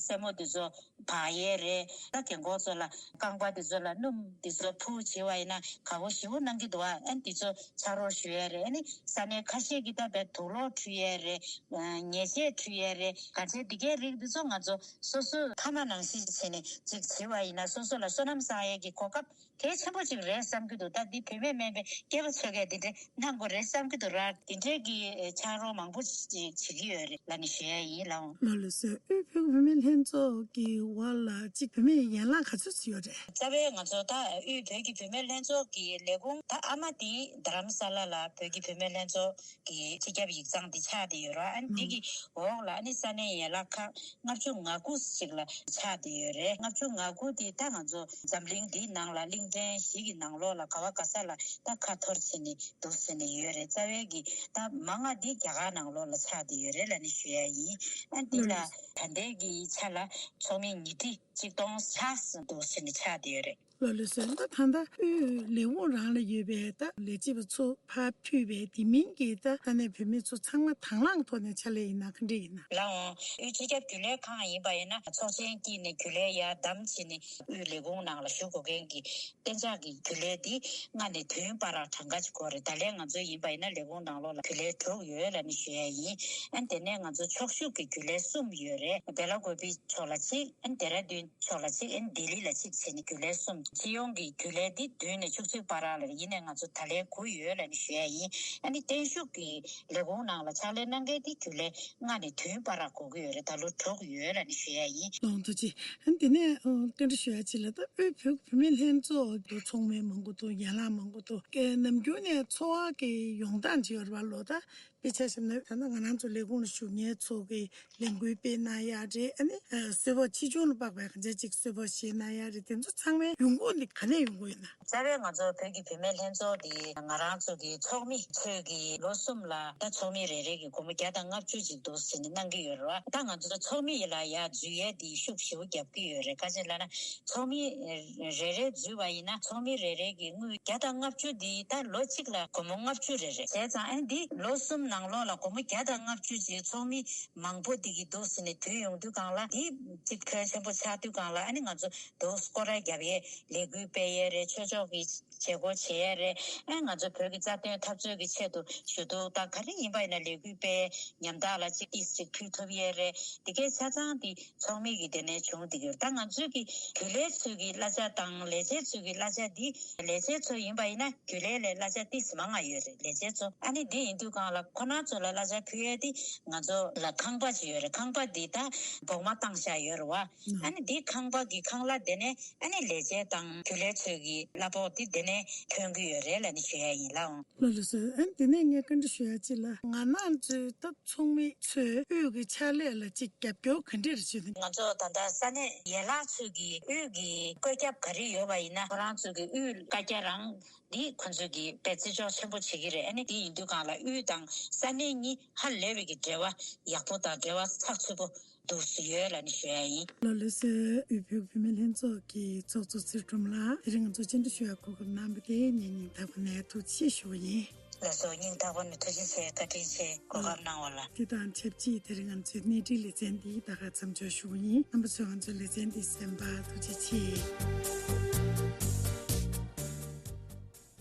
སེན་མོ་དེ་ཚོ་འབག་ཡས་རེད། ད་རྒན་འཁོགས་ཚོ་ལ་རྐང་པ་དེ་ཚོ་ལ་སྣུམ་དེ་ཚོ་ཕུ་བྱེད་པ་ཡིན་ན་དགའ་པོ་ཞེ་པོ་གནང་གི་འདུག་ཨ། ཨ་ནི་དེ་ཚོ་ཕྱག་རོགས་ཞུ་ཡས་རེད། ཨ་ནི་ས་གནས་ཁ་ཤས་ཀྱིས་ད་དཔེ་དུག་ལོག་འཁྲུད་ཡས་རེད། ཉེས་ཆད་འཁྲུད་ཡས་རེད། ག་ཚད་འདི་གའི་རིགས་འདི་ཚོ་ང་ཚོ་སོ་སོའི་ཕ་མ་ནང་བཞིན་བྱས་ནས་ཅིག་བྱེད་པ་ཡིན་ན། སོ་སོ་ལ་བསོད་ནམས་བསགས་ཡས་ཀྱི་གོ་སྐབས་གལ་ཆེན་པོ་ཅིག་རེད་བསམ་གྱི་འདུག་ད་འདི་བུད་མེད་སྨན་པའི་སྐྱེས་པ་ཚོས་གས་འདི་འདྲའི་གནང་དགོས་རེད་བསམ་གྱི་འདུག་ར། འདི་འདྲའི་གི་ཕྱག་རོགས་མང་པོ་ཅིག་བྱེད་ཀྱི་ཡོད་རེད་ལབ་ནས་ཞུ་ཡ་ཡིན་ལགས། ལགས་ལགས་སོ། དབུས་བོད་ཀྱི་བུད་མེད་ལྷན་ཚོགས་ཀྱི་འོག་ལ་གཅིག་བུད་མེད་ཡན་ལག་ག་ཚོད་ཅིག་ཡོད་རེད། རྩ་བའི་ང་ཚོ་ད་དབུས་བོད་ཀྱི་བུད་མེད་ལྷན་ཚོགས་ཀྱི་ལས་ཁུངས་ད་ཨ་མ་དེ་རྡ་རམ་ས་ལ་ལ་བོད་ཀྱི་བུད་མེད་ལྷན་ཚོགས་ཀྱི་སྤྱི་ཁྱབ་ཡིག་ཚང་དེ་ཆགས་བསྡད་ཡོད་ར། ཨ་ནི་འདི་གི་འོག་ལ་ཨ་ནི་ས་གནས་ཡན་ལག་ཁག་ལྔ་བཅུ་ང་དགུ་ཅིག་ལ་ཆགས་བསྡད་ཡོད་རེད། ལྔ་བཅུ་ང་དགུ་དེ་ད་ང་ཚོ་འཛམ་གླིང་འདིའི་ནང་ལ་གླིང་ཕྲན་བཞི་གི་ནང་ལོགས་ལ་ག་བ་ག་ས་ལ་ད་ཁ་འཐོར་བྱས་ནས་འདུག་ཟེར་ནས་ཡོད་རེད། རྩ་བའི་གི་ད་མང་ང་འདི་རྒྱ་གར་ནང་ལོགས་ལ་ཆགས་བསྡད་ཡོད་རེད་ལབ་ནས་ཞུ་ཡ་ཡིན། ཨ་འདི་ལ་ད་ལྟའི་གི་ཆ་ལ་ཚོགས་མི་ཉིས་ཁྲི་གཅིག་སྟོང་ལྷག་ཙམ་འདུག་ཟེར་ནས་ཆགས་བསྡད་ཡོད་རེད། ལགས་ལགས་སོ། ད་ད་ལྟ་དབུས་ལས་ཁུངས་རང་ལ་ཡོད་པའི་ད་ལས་བྱེད་པ་ཚོ་ཕར་ཕུད་པའི་དེ་མིན་གྱི་ད་ས་གནས་བུད་མེད་ཚོ་ཚང་མ་དང་བླངས་ཐོག་ནས་ཕྱག་ལས་ཡིན་ན་ག་འདྲ་ཡིན་ན། ལགས་འོང་། དབུས་སྤྱི་ཁྱབ་རྒྱུན་ལས་ཁང་ཡིན་པ་ཡིན་ན་ཚོགས་ཆེན་དཀྱིལ་ནས་རྒྱུན་ལས་ཡར་བདམས་བྱས་ནས་དབུས་ལས་ཁུངས་ནང་ལ་ཞུགས་དགོས་མཁན་གྱི་གཏན་འཇགས་ཀྱི་རྒྱུན་ལས་འདི་ལྔ་ནས་བདུན་བར་གྲངས་ཀ་ཅིག་དགོས་རེད། ད་ལན་ང་ཚོ་ཡིན་པ་ཡིན་ན་ལས་ཁུངས་ནང་ལོགས་ལ་རྒྱུན་ལས་དྲུག་ཡོད་ལབ་ནས་ཞུ་ཡ་ཡིན། ཨ་དེ་ནས་ང་ཚོ་ཕྱོགས་བཞུགས་ཀྱི་རྒྱུན་ལས་གསུམ་ཡོད་རེད། སྦེ་ལ་ཀོ་པི་ཕྱོགས་ལ་གཅིག་ཨ་ནི་ལྡེ་ར་ལྡུན་ཕྱོགས་ལ་གཅིག་ཨ་ནི་ལྡི་ལི་ལ་གཅིག་བྱས་ནས་རྒྱུན་ལས་གསུམ། སྤྱི་ཡོངས་ཀྱི་རྒྱུན་ལས་འདི་བདུན་ནས་བཅུ་གཅིག་བར་ལ་རེད། ཡིན་ནའི་ང་ཚོ་ད་ལན་དགུ་ཡོད་ལབ་ནས་ཞུ་ཡ་ཡིན། ཨ་ནི་བརྟན་བཞུགས་ཀྱི་ལས་ཁུངས་ནང་ལ་ཕྱག་ལས་གནང་མཁན་དེ་རྒྱུན་ལས་ལྔ་ནས་བདུན་བར་དགོས་ཀྱི་ཡོད་རེད། ད་ལོ་དྲུག་ཡོད་ལབ་ནས་ཞུ་ཡ་ཡིན། ལགས་འོང་། ཐུགས་རྗེ་ཆེ། ཨ་ནི་དེ་ནས་ཨ་བཀའ་འདྲི་ཞུ་ཡ་གཅིག་ལ། ད་དབུས་བོད་བུད་མེད་ལྷན་ཚོགས་ཀྱི་ཚོགས་མི་མང་པོ་འདུག་ཡན་ལག་མང་པོ་འདུག་ནམ་རྒྱུན་ནས་འཚོ་བ་གི་ཡོང་སྟངས་ཅིག་ཡོད་རེད་པ། ལོ་ད་ དཔེ་ཆ་བཞག་ན་ད་ལྟ་ང་རང་ཚོ་ལས་ཁུངས་ལ་ཞུགས་མཁན་ཚོ་གི་ལས་འགུལ་སྤེལ་གནང་ཡག་རེད། ཨ་ནི་གསོལ་ཕོགས་ཆེ་ཆུང་ལ་དཔག་པའི་གང་ཅི་ཅིག་གསོལ་ཕོགས་བཞེས་གནང་ཡག་རེད། དེ་ཚོ་ཚང་མའི་ཡོང་སྒོ་འདི་ག་ནས་ཡོང་གི་ཡོད་ན། རྩ་བའི་ང་ཚོ་བོད་ཀྱི་བུད་མེད་ལྷན་ཚོགས་འདི་ང་རང་ཚོ་གི་ཚོགས་མི་ཚོས་ཀྱི་ལོ་གསུམ་ལ་ད་ཚོགས་མི་རེ་རེ་གི་སྒོར་མོ་བརྒྱ་དང་ལྔ་བཅུ་ཅིག་འདུག་ཟེར་ནས་གནང་གི་ཡོད་རེད་བ། ད་ང་ཚོ་ཚོགས་མི་ཡི་ལ་ཡ་འཛུལ་ཡས་འདི་ཤུགས་ཞེ་པོ་རྒྱབ་ཀྱི་ཡོད་རེད། ག་ཅི་ལབ་ན་ཚོགས་མི་རེ་རེ་འཛུལ་བ་ཡིན་ན་ཚོགས་མི་རེ་རེ་གི་དངུལ་བརྒྱ་དང་ལྔ་བཅུ་འདི་ད་ལོ་གཅིག་ལ་སྒོར་མོ་ལྔ་བཅུ་རེ་རེད། བྱས་ཙང་ཨ་འདི་ལོ་གསུམ་ནང་ལོགས་ལ་སྒོར་མོ་བརྒྱ་དང་ལྔ་བཅུ་ཅིག་ཚོགས་མི་མང་པོ་འདི་གི་འདུག་ཟེར་ནས་བསྡུས་ཡོང་དུས་སྒང་ལ་འདི་གཅིག་ཕོན་ཆེན་པོ་ཆགས་དུས་སྒང་ལ་ཨ་ནི་ང་ཚོ་འདུག་སྐོར་ར་རྒྱབ་ཡས་ལས་འགུལ་སྤེལ་ཡས་རེད། ཆོས་ཕྱོགས་ཀྱི་བྱེད་སྒོ་བྱེད་ཡས་རེད། ཨ་ང་ཚོ་བོད་ཀྱི་རྩ་དོན་འཐབ་རྩོད་ཀྱི་ཆེད་དུ་ཞུ་གཏུག་དང་ག་རེ་ཡིན་པ་ཡིན་ན་ལས་འགུལ་སྤེལ་ཉམ་ཐག་ལ་གཅིག་ཏིས་ཅིག་ཕུལ་ཐུབ་ཡས་རེད། འདི་གའི་ཆ་ཚང་འདི་ཚོགས་མི་གི་དེ་ནས་བྱུང་འདི་ཡོད། ད་ང་ཚོའི་གི་རྒྱུན་ལས་ཚོའི་གི་གླ་ཆ་དང་ལས་བྱེད་ཚོའི་གི་གླ་ཆ་འདི་ལས་བྱེད་ཚོ་ཡིན་པ་ཡིན་ན་རྒྱུན་ལས་ལས་གླ་ཆ་ཏིས་མང་ང་ཡོད་རེད། ལས་བྱེད་ཚོ་ཨ་ནི་འདི་ཡིན་དུས་སྒང་ལ་ཁོ་རང་ཚོ་ལ་གླ་ཆ་ཕུལ་ཡས་འདི་ང་ཚོ་ལ་ཁང་པ་ཅིག་ཡོད་རེད། ཁང་པ་འདི་ད་སྦོག་མ་བཏང་བཞག་ཡོད་རེད་བ། ཨ་ནི་འདི་ཁང་པ་གི་ཁང་གླ་དེ་ནས་ཨ་ནི་ལས་བྱེད་དང་རྒྱུན་ལས་ཚོའི་གི་གླ་ཕོགས་འདི་དེ་ནས་ཐོན་གི་ཡོད་རེད་ལབ་ནས་ཞུ་ཡ་ཡིན་ལགས། ལགས་ལགས་སོ། ཨ་ནི་དེ་ནས་ངས་བཀའ་འདྲི་ཞུ་ཡ་གཅིག་ལ་ང་རང་ཚོའི་ད་ཚོགས་མི་ཚོས་དབུས་ཀྱི་ཕྱག་ལས་ལ་གཅིག་རྒྱབ་སྐྱོར་ག་འདྲས་རེད་ཞུ་ནས། ང་ཚོ་ད་ལྟ་ས་གནས་ཡན་ལག་ཚོས་གི་དབུས་ཀྱི་བཀོད་ཁྱབ་ག་རེ་ཡོད་པ་ཡིན་ན་ཁོ་རང་ཚོ་གི་དབུས་བཀའ་རྒྱ་རང་འདི་ཁོ་ཚོས་གི་དཔེ་བརྩི་འཇོག་ཆེན་པོ་བྱེད་ཀྱི་རེད། ཨ་ནི་འདི་ཡིན་དུས་སྒང་ལ་དབུས་དང་ས་གནས་གཉིས་ཧ་ལས་པའི་གི་འབྲེལ་བ་ཡག་པོ་དང་འབྲེལ་བ་ཚགས་ཚུད་པོ་འདུག་སེ་ཡོད་ལབ་ནས་ཞུ་ཡ་ཡིན། ལགས་ལགས་སོ། དབུས་བོད་བུད་མེད་ལྷན་ཚོགས་ཀྱི་ཚོགས་གཙོ་ཚུལ་ཁྲིམས་ལགས། དེ་རིང་ང་ཚོ་བཅར་འདྲི་ཞུ་ཡ་གོ་སྐབས་གནང་བ་དེ་ངས་སྙིང་ཐག་པ་ནས་ཐུགས་རྗེ་ཆེ་ཞུ་བ་ཡིན། ལགས་སོ། སྙིང་ཐག་པ་ནས་ཐུགས་རྗེ་ཆེ། བཀའ་དྲིན་ཆེ། གོ་སྐབས་གནང་བ་ལ། དེ་དང་ཆབས་ཅིག་དེ་རིང་ང་ཚོའི་གནས་འདྲི་ལེ་ཚན་འདི་ད་ག་མཚམས་འཇོག་ཞུ་བ་ཡིན། རྣམ་པ་ཚོས་ང་ཚོའི་ལེ་ཚན་འདི་གསན་པར་ཐུགས་རྗེ་ཆེ།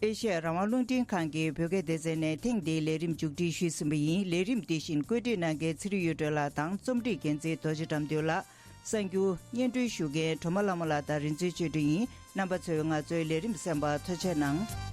ཨེ་ཤེ་ཡ་རང་དབང་རླུང་འཕྲིན་ཁང་གི་བོད་སྐད་སྡེ་ཚན་ནས་ཐེངས་འདིའི་ལས་རིམ་མཇུག་སྒྲིལ་ཞུས་ཟིན་པ་ཡིན། ལས་རིམ་འདི་བཞིན་བཀོད་སྒྲིག་གནང་མཁན་ཚེ་རིང་གཡུ་སྒྲོན་ལགས་དང་རྩོམ་སྒྲིག་འགན་འཛིན་རྡོ་རྗེ་དགྲ་འདུལ་ལགས། གསར་འགྱུར་སྙན་སྒྲོན་ཞུ་མཁན་སྒྲོལ་མ་ལྷ་མོ་ལགས་དང་རིག་འཛིན་ཆོས་སྒྲོན་ཡིན། རྣམ་པ་ཚོས་ང་ཚོའི་ལས་རིམ་གསན་པར་ཐུགས་རྗེ་གནང་།